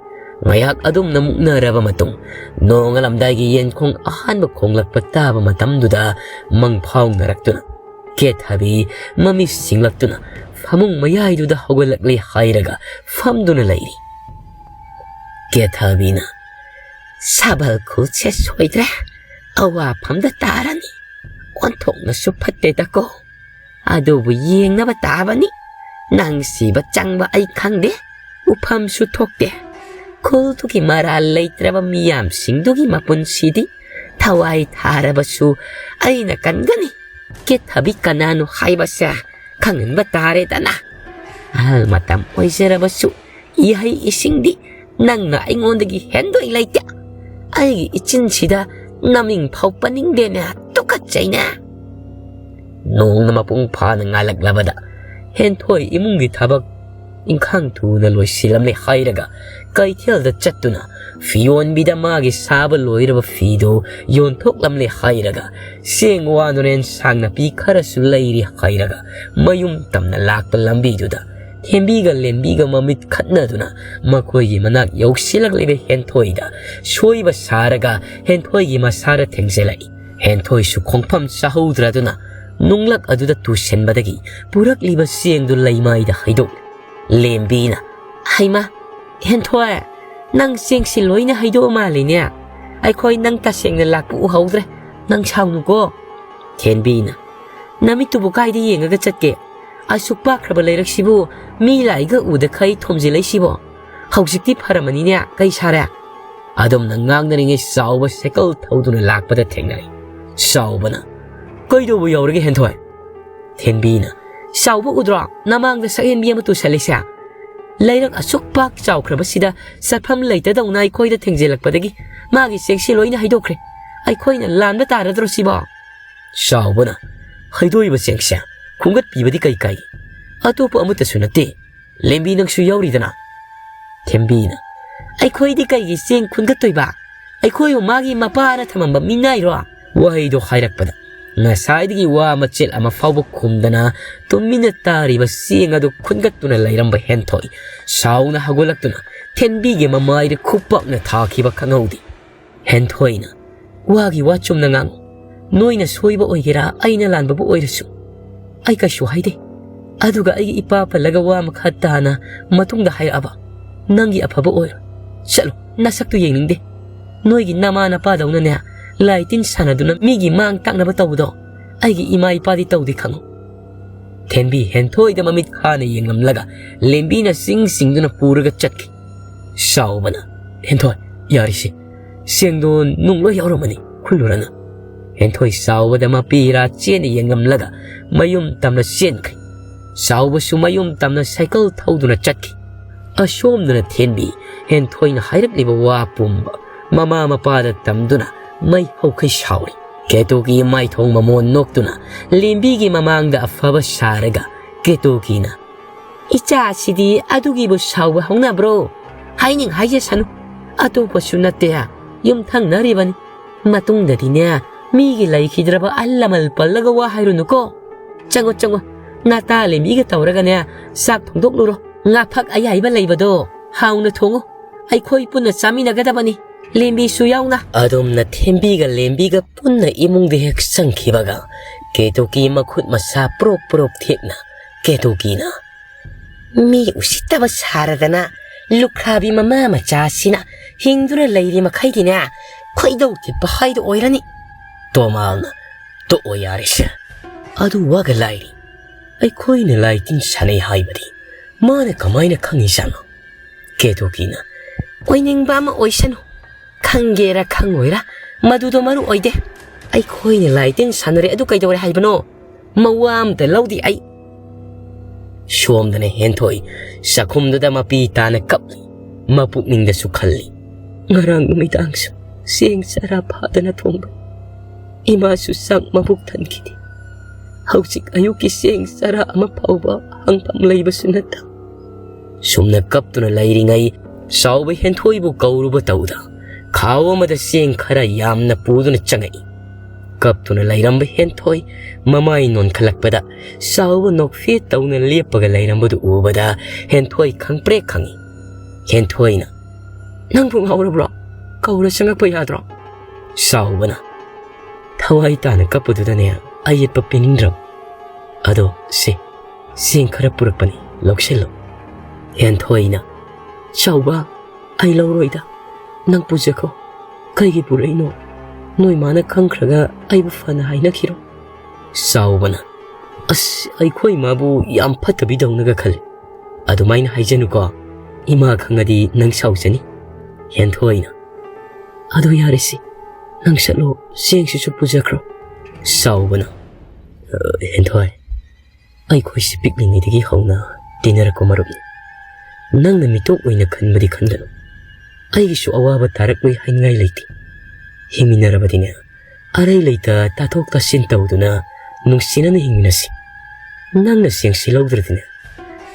ꯉꯥꯏꯍꯥꯛ ꯑꯗꯨꯝꯅ ꯃꯨꯛꯅꯔꯕ ꯃꯇꯨꯡ, ꯅꯣꯡꯉꯥꯜꯂꯝꯗꯥꯏꯒꯤ ꯌꯦꯟꯈꯣꯡ ꯑꯍꯥꯟꯕ ꯈꯣꯡꯂꯛꯄ ꯇꯥꯕ ꯃꯇꯝꯗꯨꯗ ꯃꯪ ꯐꯥꯎꯅꯔꯛꯇꯨꯅ ꯀꯦꯊꯕꯤ ꯃꯃꯤꯠ ꯁꯤꯡꯂꯛꯇꯨꯅ ꯐꯃꯨꯡ ꯃꯌꯥꯏꯗꯨꯗ ꯍꯧꯒꯠꯂꯛꯂꯦ ꯍꯥꯏꯔꯒ ꯐꯝꯗꯨꯅ ꯂꯩꯔꯤ꯫ ꯀꯦꯊꯕꯤꯅ, "ꯁꯥꯕꯜ ꯈꯨꯜꯁꯦ ꯁꯣꯏꯗ꯭ꯔꯦ, ꯑꯋꯥꯐꯝꯗ ꯇꯥꯔꯅꯤ꯫ ꯑꯣꯟꯊꯣꯛꯅꯁꯨ ꯐꯠꯇꯦꯗꯀꯣ꯫ ꯑꯗꯨꯕꯨ ꯌꯦꯡꯅꯕ ꯇꯥꯕꯅꯤ꯫ ꯅꯪ ꯁꯤꯕ ꯆꯪꯕ ꯑꯩ ꯈꯪꯗꯦ, ꯎꯐꯝꯁꯨ ꯊꯣꯛꯇꯦ꯫ ꯈꯨꯜꯗꯨꯒꯤ ꯃꯔꯥꯜ ꯂꯩꯇ꯭ꯔꯕ ꯃꯤꯌꯥꯝꯁꯤꯡꯗꯨꯒꯤ ꯃꯄꯨꯟꯁꯤꯗꯤ ꯊꯋꯥꯏ ꯊꯥꯔꯕꯁꯨ ꯑꯩꯅ ꯀꯟꯒꯅꯤ꯫ ꯀꯦꯊꯕꯤ ꯀꯅꯥꯅꯣ ꯍꯥꯏꯕꯁꯦ ꯈꯪꯍꯟꯕ ꯇꯥꯔꯦꯗꯅ꯫ ꯑꯍꯜ ꯃꯇꯝ ꯑꯣꯏꯖꯔꯕꯁꯨ ꯏꯍꯩ ꯏꯁꯤꯡꯗꯤ ꯅꯪꯅ ꯑꯩꯉꯣꯟꯗꯒꯤ ꯍꯦꯟꯗꯣꯏ ꯂꯩꯇꯦ꯫ ꯑꯩꯒꯤ ꯏꯆꯤꯟꯁꯤꯗ ꯅꯃꯤꯡ ꯐꯥꯎ ꯄꯟꯅꯤꯡꯗꯦꯅꯦ, ꯇꯨꯀꯠꯆꯩꯅꯦ꯫" ꯅꯣꯡꯅ ꯃꯄꯨꯡ ꯐꯥꯅ ꯉꯥꯜꯂꯛꯂꯕꯗ ꯍꯦꯟꯊꯣꯏ ꯏꯃꯨꯡꯒꯤ ꯊꯕꯛ ꯏꯟꯈꯥꯡ ꯊꯨꯅ ꯂꯣꯏꯁꯤꯜꯂꯝꯂꯦ ꯍꯥꯏꯔꯒ ꯀꯩꯊꯦꯜꯗ ꯆꯠꯇꯨꯅ ꯐꯤꯌꯣꯟꯕꯤꯗ ꯃꯥꯒꯤ ꯁꯥꯕ ꯂꯣꯏꯔꯕ ꯐꯤꯗꯨ ꯌꯣꯟꯊꯣꯛꯂꯝꯂꯦ ꯍꯥꯏꯔꯒ ꯆꯦꯡ ꯋꯥꯅ ꯁꯥꯡ ꯅꯥꯄꯤ ꯈꯔꯁꯨ ꯂꯩꯔꯤ ꯍꯥꯏꯔꯒ ꯃꯌꯨꯝ ꯇꯝꯅ ꯂꯥꯛꯄ ꯂꯝꯕꯤꯗꯨꯗ ꯊꯦꯝꯕꯤꯒ ꯂꯦꯝꯕꯤꯒ ꯃꯃꯤꯠ ꯈꯠꯅꯗꯨꯅ ꯃꯈꯣꯏꯒꯤ ꯃꯅꯥꯛ ꯌꯧꯁꯤꯜꯂꯛꯂꯤꯕ ꯍꯦꯟꯊꯣꯏꯗ ꯁꯣꯏꯕ ꯁꯥꯔꯒ ꯍꯦꯟꯊꯣꯏꯒꯤ ꯃꯁꯥꯗ ꯊꯦꯡꯖꯤꯜꯂꯛꯏ꯫ ꯍꯦꯟꯊꯣꯏꯁꯨ ꯈꯣꯡꯐꯝ ꯆꯥꯍꯧꯗ꯭ꯔꯗꯨꯅ ꯅꯨꯡꯂꯛ ꯑꯗꯨꯗ ꯇꯨꯁꯤꯟꯕꯗꯒꯤ ꯄꯨꯔꯛꯂꯤꯕ ꯆꯦꯡꯗꯨ ꯂꯩꯃꯥꯏꯗ ꯍꯩꯗꯣꯛꯂꯤ꯫ ꯂꯦꯝꯕꯤꯅ, "ꯍꯩꯃꯥ, ꯍꯦꯟꯊꯣꯏ, ꯅꯪ ꯆꯦꯡꯁꯤ ꯂꯣꯏꯅ ꯍꯩꯗꯣꯛꯑ ꯃꯥꯜꯂꯤꯅꯦ꯫ ꯑꯩꯈꯣꯏ ꯅꯪ ꯇꯁꯦꯡꯅ ꯂꯥꯛꯄ ꯎꯍꯧꯗ꯭ꯔꯦ꯫ ꯅꯪ ꯁꯥꯎꯅꯨꯀꯣ꯫" ꯊꯦꯟꯕꯤꯅ, "ꯅꯃꯤꯠꯇꯨꯕꯨ ꯀꯥꯏꯗ ꯌꯦꯡꯉꯒ ꯆꯠꯀꯦ? ꯑꯁꯨꯛ ꯄꯥꯛꯈ꯭ꯔꯕ ꯂꯩꯔꯛꯁꯤꯕꯨ ꯃꯤ ꯂꯥꯛꯏꯒ ꯎꯗꯈꯩ ꯊꯣꯝꯖꯤꯜꯂꯛꯏꯁꯤꯕꯣ? ꯍꯧꯖꯤꯛꯇꯤ ꯐꯔꯝꯃꯅꯤꯅꯦ, ꯀꯩ ꯁꯥꯔꯦ?" ꯑꯗꯨꯝꯅ ꯉꯥꯡꯅꯔꯤꯉꯩ ꯆꯥꯎꯕ ꯁꯥꯏꯀꯜ ꯊꯧꯗꯨꯅ ꯂꯥꯛꯄꯗ ꯊꯦꯡꯅꯔꯦ꯫ ꯆꯥꯎꯕꯅ, "ꯀꯩꯗꯧꯕ ꯌꯥꯎꯔꯒꯦ ꯍꯦꯟꯊꯣꯏ?" ꯊꯦꯟꯕꯤꯅ, "ꯆꯥꯎꯕ ꯎꯗ꯭ꯔꯣ ꯅꯃꯥꯡꯗ ꯁꯛꯍꯦꯟꯕꯤ ꯑꯃ ꯇꯨꯁꯜꯂꯤꯁꯦ? ꯂꯩꯔꯛ ꯑꯁꯨꯛ ꯄꯥꯛ ꯆꯥꯎꯈ꯭ꯔꯕꯁꯤꯗ ꯆꯠꯐꯝ ꯂꯩꯇꯗꯧꯅ ꯑꯩꯈꯣꯏꯗ ꯊꯦꯡꯖꯤꯜꯂꯛꯄꯗꯒꯤ ꯃꯥꯒꯤ ꯆꯦꯡꯁꯤ ꯂꯣꯏꯅ ꯍꯩꯗꯣꯛꯈ꯭ꯔꯦ꯫ ꯑꯩꯈꯣꯏꯅ ꯂꯥꯟꯕ ꯇꯥꯔꯗ꯭ꯔꯣ ꯁꯤꯕꯣ?" ꯆꯥꯎꯕꯅ, "ꯍꯩꯗꯣꯛꯏꯕ ꯆꯦꯡꯁꯦ ꯈꯨꯝꯒꯠꯄꯤꯕꯗꯤ ꯀꯩ ꯀꯥꯏ? ꯑꯇꯣꯞꯄ ꯑꯃꯠꯇꯁꯨ ꯅꯠꯇꯦ꯫ ꯂꯦꯝꯕꯤ ꯅꯪꯁꯨ ꯌꯥꯎꯔꯤꯗꯅ?" ꯊꯦꯝꯕꯤꯅ, "ꯑꯩꯈꯣꯏꯗꯤ ꯀꯩꯒꯤ ꯆꯦꯡ ꯈꯨꯟꯒꯠꯇꯣꯏꯕ? ꯑꯩꯈꯣꯏꯕꯨ ꯃꯥꯒꯤ ꯃꯄꯥꯅ ꯊꯝꯃꯝꯕ ꯃꯤꯅꯥꯏꯔꯣ?" ꯋꯥꯍꯩꯗꯣ ꯍꯥꯏꯔꯛꯄꯗ ꯉꯁꯥꯏꯗꯒꯤ ꯋꯥ ꯃꯆꯦꯠ ꯑꯃ ꯐꯥꯎꯕ ꯈꯨꯝꯗꯅ ꯇꯨꯃꯤꯟꯅ ꯇꯥꯔꯤꯕ ꯆꯦꯡ ꯑꯗꯨ ꯈꯨꯟꯒꯠꯇꯨꯅ ꯂꯩꯔꯝꯕ ꯍꯦꯟꯊꯣꯏ ꯁꯥꯎꯅ ꯍꯧꯒꯠꯂꯛꯇꯨꯅ ꯊꯦꯟꯕꯤꯒꯤ ꯃꯃꯥꯏꯗ ꯈꯨꯄꯥꯛꯅ ꯊꯥꯈꯤꯕ ꯈꯪꯍꯧꯗꯦ꯫ ꯍꯦꯟꯊꯣꯏꯅ, "ꯋꯥꯒꯤ ꯋꯥ ꯆꯨꯝꯅ ꯉꯥꯡꯉꯨ꯫ ꯅꯣꯏꯅ ꯁꯣꯏꯕ ꯑꯣꯏꯒꯦꯔꯥ, ꯑꯩꯅ ꯂꯥꯟꯕꯕꯨ ꯑꯣꯏꯔꯁꯨ, ꯑꯩ ꯀꯩꯁꯨ ꯍꯥꯏꯗꯦ꯫ ꯑꯗꯨꯒ ꯑꯩꯒꯤ ꯏꯄꯥ ꯄꯜꯂꯒ ꯋꯥ ꯃꯈꯥ ꯇꯥꯅ ꯃꯇꯨꯡꯗ ꯍꯥꯏꯔꯛꯑꯕ, ꯅꯪꯒꯤ ꯑꯐꯕ ꯑꯣꯏꯔꯣꯏ꯫ ꯆꯠꯂꯣ, ꯅꯁꯛꯇꯨ ꯌꯦꯡꯅꯤꯡꯗꯦ꯫ ꯅꯣꯏꯒꯤ ꯅꯃꯥ ꯅꯄꯥꯗꯧꯅꯅꯦ, ꯂꯥꯏ ꯇꯤꯟ ꯁꯥꯟꯅꯗꯨꯅ ꯃꯤꯒꯤ ꯃꯥꯡ ꯇꯥꯛꯅꯕ ꯇꯧꯕꯗꯣ ꯑꯩꯒꯤ ꯏꯃꯥ ꯏꯄꯥꯗꯤ ꯇꯧꯗꯦ ꯈꯪꯉꯨ꯫" ꯊꯦꯟꯕꯤ ꯍꯦꯟꯊꯣꯏꯗ ꯃꯃꯤꯠ ꯈꯥꯅ ꯌꯦꯡꯂꯝꯂꯒ ꯂꯦꯝꯕꯤꯅ ꯆꯤꯡ ꯆꯤꯡꯗꯨꯅ ꯄꯨꯔꯒ ꯆꯠꯈꯤ꯫ ꯆꯥꯎꯕꯅ, "ꯍꯦꯟꯊꯣꯏ, ꯌꯥꯔꯤꯁꯤ, ꯆꯦꯡꯗꯣ ꯅꯨꯡ ꯂꯣꯏ ꯌꯥꯎꯔꯝꯃꯅꯤ, ꯈꯨꯜꯂꯨꯔꯅꯨ꯫" ꯍꯦꯟꯊꯣꯏ ꯆꯥꯎꯕꯗ ꯃꯄꯤ ꯏꯔꯥ ꯆꯦꯟꯅ ꯌꯦꯡꯂꯝꯂꯒ ꯃꯌꯨꯝ ꯇꯝꯅ ꯆꯦꯟꯈ꯭ꯔꯦ꯫ ꯆꯥꯎꯕꯁꯨ ꯃꯌꯨꯝ ꯇꯝꯅ ꯁꯥꯏꯀꯜ ꯊꯧꯗꯨꯅ ꯆꯠꯈꯤ꯫ ꯑꯁꯣꯝꯗꯅ ꯊꯦꯟꯕꯤ ꯍꯦꯟꯊꯣꯏꯅ ꯍꯥꯏꯔꯛꯂꯤꯕ ꯋꯥ ꯄꯨꯝꯕ ꯃꯃꯥ ꯃꯄꯥꯗ ꯇꯝꯗꯨꯅ ꯃꯩ ꯍꯧꯈꯩ ꯁꯥꯎꯔꯤ꯫ ꯀꯦꯇꯨꯀꯤ ꯃꯥꯏꯊꯣꯡ ꯃꯃꯣꯟ ꯅꯣꯛꯇꯨꯅ ꯂꯦꯝꯕꯤꯒꯤ ꯃꯃꯥꯡꯗ ꯑꯐꯕ ꯁꯥꯔꯒ ꯀꯦꯇꯨꯀꯤꯅ, "ꯏꯆꯥꯁꯤꯗꯤ ꯑꯗꯨꯒꯤꯕꯨ ꯁꯥꯎꯕ ꯍꯧꯅꯕ꯭ꯔꯣ? ꯍꯥꯏꯅꯤꯡ ꯍꯥꯏꯖꯁꯅꯨ, ꯑꯇꯣꯞꯄꯁꯨ ꯅꯠꯇꯦ, ꯌꯨꯝꯊꯪꯅꯔꯤꯕꯅꯤ꯫ ꯃꯇꯨꯡꯗꯗꯤꯅꯦ, ꯃꯤꯒꯤ ꯂꯩꯈꯤꯗ꯭ꯔꯕ ꯑꯍꯜ ꯂꯃꯟ ꯄꯜꯂꯒ ꯋꯥ ꯍꯥꯏꯔꯨꯅꯨꯀꯣ꯫ ꯆꯪꯉꯣ, ꯆꯪꯉꯣ, ꯅꯇꯥ ꯂꯦꯝꯕꯤꯒ ꯇꯧꯔꯒꯅꯦ, ꯆꯥꯛ ꯊꯣꯡꯗꯣꯛꯂꯨꯔꯣ꯫ ꯉꯥ ꯐꯛ ꯑꯌꯥꯏꯕ ꯂꯩꯕꯗꯣ ꯍꯥꯎꯅ ꯊꯣꯡꯉꯨ, ꯑꯩꯈꯣꯏ ꯄꯨꯟꯅ ꯆꯥꯃꯤꯟꯅꯒꯗꯕꯅꯤ, ꯂꯦꯝꯕꯤꯁꯨ ꯌꯥꯎꯅ"꯫ ꯑꯗꯨꯝꯅ ꯊꯦꯝꯕꯤꯒ ꯂꯦꯝꯕꯤꯒ ꯄꯨꯟꯅ ꯏꯃꯨꯡꯗ ꯍꯦꯛ ꯆꯪꯈꯤꯕꯒ, ꯀꯦꯇꯨꯀꯤ ꯃꯈꯨꯠ ꯃꯁꯥ ꯄ꯭ꯔꯣꯞ ꯄ꯭ꯔꯣꯞ ꯊꯦꯛꯅ ꯀꯦꯇꯨꯀꯤꯅ, "ꯃꯤ ꯎꯁꯤꯠꯇꯕ ꯁꯥꯔꯗꯅ ꯂꯨꯈ꯭ꯔꯥꯕꯤ ꯃꯃꯥ ꯃꯆꯥꯁꯤꯅ ꯍꯤꯡꯗꯨꯅ ꯂꯩꯔꯤ ꯃꯈꯩꯗꯤꯅꯦ, ꯈꯣꯏꯗꯧ ꯊꯤꯠꯄ ꯍꯥꯏꯗꯣ ꯑꯣꯏꯔꯅꯤ"꯫ ꯇꯣꯃꯥꯜꯅ, "ꯇꯣꯛꯑꯣ ꯌꯥꯔꯦꯁꯦ, ꯑꯗꯨ ꯋꯥꯒ ꯂꯥꯏꯔꯤ꯫ ꯑꯩꯈꯣꯏꯅ ꯂꯥꯏ ꯇꯤꯟ ꯁꯥꯟꯅꯩ ꯍꯥꯏꯕꯗꯤ ꯃꯥꯅ ꯀꯃꯥꯏꯅ ꯈꯪꯉꯤꯖꯥꯠꯅꯣ?" ꯀꯦꯇꯨꯀꯤꯅ, "ꯑꯣꯏꯅꯤꯡꯕ ꯑꯃ ꯑꯣꯏꯁꯅꯨ, ꯈꯪꯒꯦꯔꯥ ꯈꯪꯉꯣꯏꯔꯥ, ꯃꯗꯨꯗꯣ ꯃꯔꯨ ꯑꯣꯏꯗꯦ꯫ ꯑꯩꯈꯣꯏꯅ ꯂꯥꯏ ꯇꯤꯟ ꯁꯥꯟꯅꯔꯦ, ꯑꯗꯨ ꯀꯩꯗꯧꯔꯦ ꯍꯥꯏꯕꯅꯣ? ꯃꯋꯥ ꯑꯝꯇ ꯂꯧꯗꯦ ꯑꯩ"꯫ ꯁꯣꯝꯗꯅ ꯍꯦꯟꯊꯣꯏ ꯆꯥꯛꯈꯨꯝꯗꯨꯗ ꯃꯄꯤ ꯇꯥꯅ ꯀꯞꯂꯤ, ꯃꯄꯨꯛꯅꯤꯡꯗꯁꯨ ꯈꯜꯂꯤ, "ꯉꯔꯥꯡ ꯅꯨꯃꯤꯗꯥꯡꯁꯨ ꯆꯦꯡ ꯆꯔꯥ ꯐꯥꯗꯅ ꯊꯣꯡꯕ ꯏꯃꯥꯁꯨ ꯆꯥꯛ ꯃꯕꯨꯛ ꯊꯟꯈꯤꯗꯦ꯫ ꯍꯧꯖꯤꯛ ꯑꯌꯨꯛꯀꯤ ꯆꯦꯡ ꯆꯔꯥ ꯑꯃ ꯐꯥꯎꯕ ꯍꯪꯐꯝ ꯂꯩꯕꯁꯨ ꯅꯠꯇ"꯫ ꯁꯨꯝꯅ ꯀꯞꯇꯨꯅ ꯂꯩꯔꯤꯉꯩ, ꯆꯥꯎꯕ ꯍꯦꯟꯊꯣꯏꯕꯨ ꯀꯧꯔꯨꯕ ꯇꯧꯗ, ꯈꯥꯎ ꯑꯃꯗ ꯆꯦꯡ ꯈꯔ ꯌꯥꯝꯅ ꯄꯨꯗꯨꯅ ꯆꯪꯉꯛꯏ꯫ ꯀꯞꯇꯨꯅ ꯂꯩꯔꯝꯕ ꯍꯦꯟꯊꯣꯏ ꯃꯃꯥꯏ ꯅꯣꯟꯈꯠꯂꯛꯄꯗ, ꯆꯥꯎꯕ ꯅꯣꯛꯐꯦꯠ ꯇꯧꯅ ꯂꯦꯞꯄꯒ ꯂꯩꯔꯝꯕꯗꯨ ꯎꯕꯗ, ꯍꯦꯟꯊꯣꯏ ꯈꯪꯄ꯭ꯔꯦꯛ ꯈꯪꯉꯤ꯫ ꯍꯦꯟꯊꯣꯏꯅ, "ꯅꯪꯕꯨ ꯉꯥꯎꯔꯕ꯭ꯔꯣ? ꯀꯧꯔ ꯆꯪꯉꯛꯄ ꯌꯥꯗ꯭ꯔꯣ?" ꯆꯥꯎꯕꯅ, "ꯊꯋꯥꯏ ꯇꯥꯅ ꯀꯞꯄꯗꯨꯗꯅꯦ ꯑꯌꯦꯠꯄ ꯄꯤꯅꯤꯡꯗ꯭ꯔꯕ꯫ ꯑꯗꯣ ꯁꯦ, ꯆꯦꯡ ꯈꯔ ꯄꯨꯔꯛꯄꯅꯤ, ꯂꯧꯁꯤꯜꯂꯣ"꯫ ꯍꯦꯟꯊꯣꯏꯅ, "ꯆꯥꯎꯕ, ꯑꯩ ꯂꯧꯔꯣꯏꯗ꯫ ꯅꯪ ꯄꯨꯖꯈꯣ꯫ ꯀꯩꯒꯤ ꯄꯨꯔꯛꯏꯅꯣ? ꯅꯣꯏ ꯃꯥꯅ ꯈꯪꯈ꯭ꯔꯒ ꯑꯩꯕꯨ ꯐꯅ ꯍꯥꯏꯅꯈꯤꯔꯣ"꯫ ꯆꯥꯎꯕꯅ, "ꯑꯁ, ꯑꯩꯈꯣꯏ ꯃꯥꯕꯨ ꯌꯥꯝ ꯐꯠꯇꯕꯤꯗꯧꯅꯒ ꯈꯜꯂꯤ꯫ ꯑꯗꯨꯃꯥꯏꯅ ꯍꯥꯏꯖꯅꯨꯀꯣ꯫ ꯏꯃꯥ ꯈꯪꯉꯗꯤ ꯅꯪ ꯁꯥꯎꯖꯅꯤ"꯫ ꯍꯦꯟꯊꯣꯏꯅ, "ꯑꯗꯨ ꯌꯥꯔꯦꯁꯦ, ꯅꯪ ꯆꯠꯂꯣ, ꯆꯦꯡꯁꯤꯁꯨ ꯄꯨꯖꯈ꯭ꯔꯣ"꯫ ꯆꯥꯎꯕꯅ, "ꯑ, ꯍꯦꯟꯊꯣꯏ, ꯑꯩꯈꯣꯏꯁꯤ ꯄꯤꯛꯂꯤꯉꯩꯗꯒꯤ ꯍꯧꯅ ꯇꯤꯟꯅꯔꯛꯄ ꯃꯔꯨꯞꯅꯤ꯫ ꯅꯪꯅ ꯃꯤꯇꯣꯞ ꯑꯣꯏꯅ ꯈꯟꯕꯗꯤ ꯈꯟꯒꯅꯨ꯫ ꯑꯩꯒꯤꯁꯨ ꯑꯋꯥꯕ ꯇꯥꯔꯛꯂꯣꯏ ꯍꯥꯏꯅꯤꯡꯉꯥꯏ ꯂꯩꯇꯦ꯫ ꯍꯤꯡꯃꯤꯟꯅꯔꯕꯗꯤꯅꯦ, ꯑꯔꯩ ꯂꯩꯇ ꯇꯥꯊꯣꯛ ꯇꯥꯁꯤꯟ ꯇꯧꯗꯨꯅ ꯅꯨꯡꯁꯤꯅꯅ ꯍꯤꯡꯃꯤꯟꯅꯁꯤ꯫ ꯅꯪꯅ ꯆꯦꯡꯁꯤ ꯂꯧꯗ꯭ꯔꯗꯤꯅꯦ,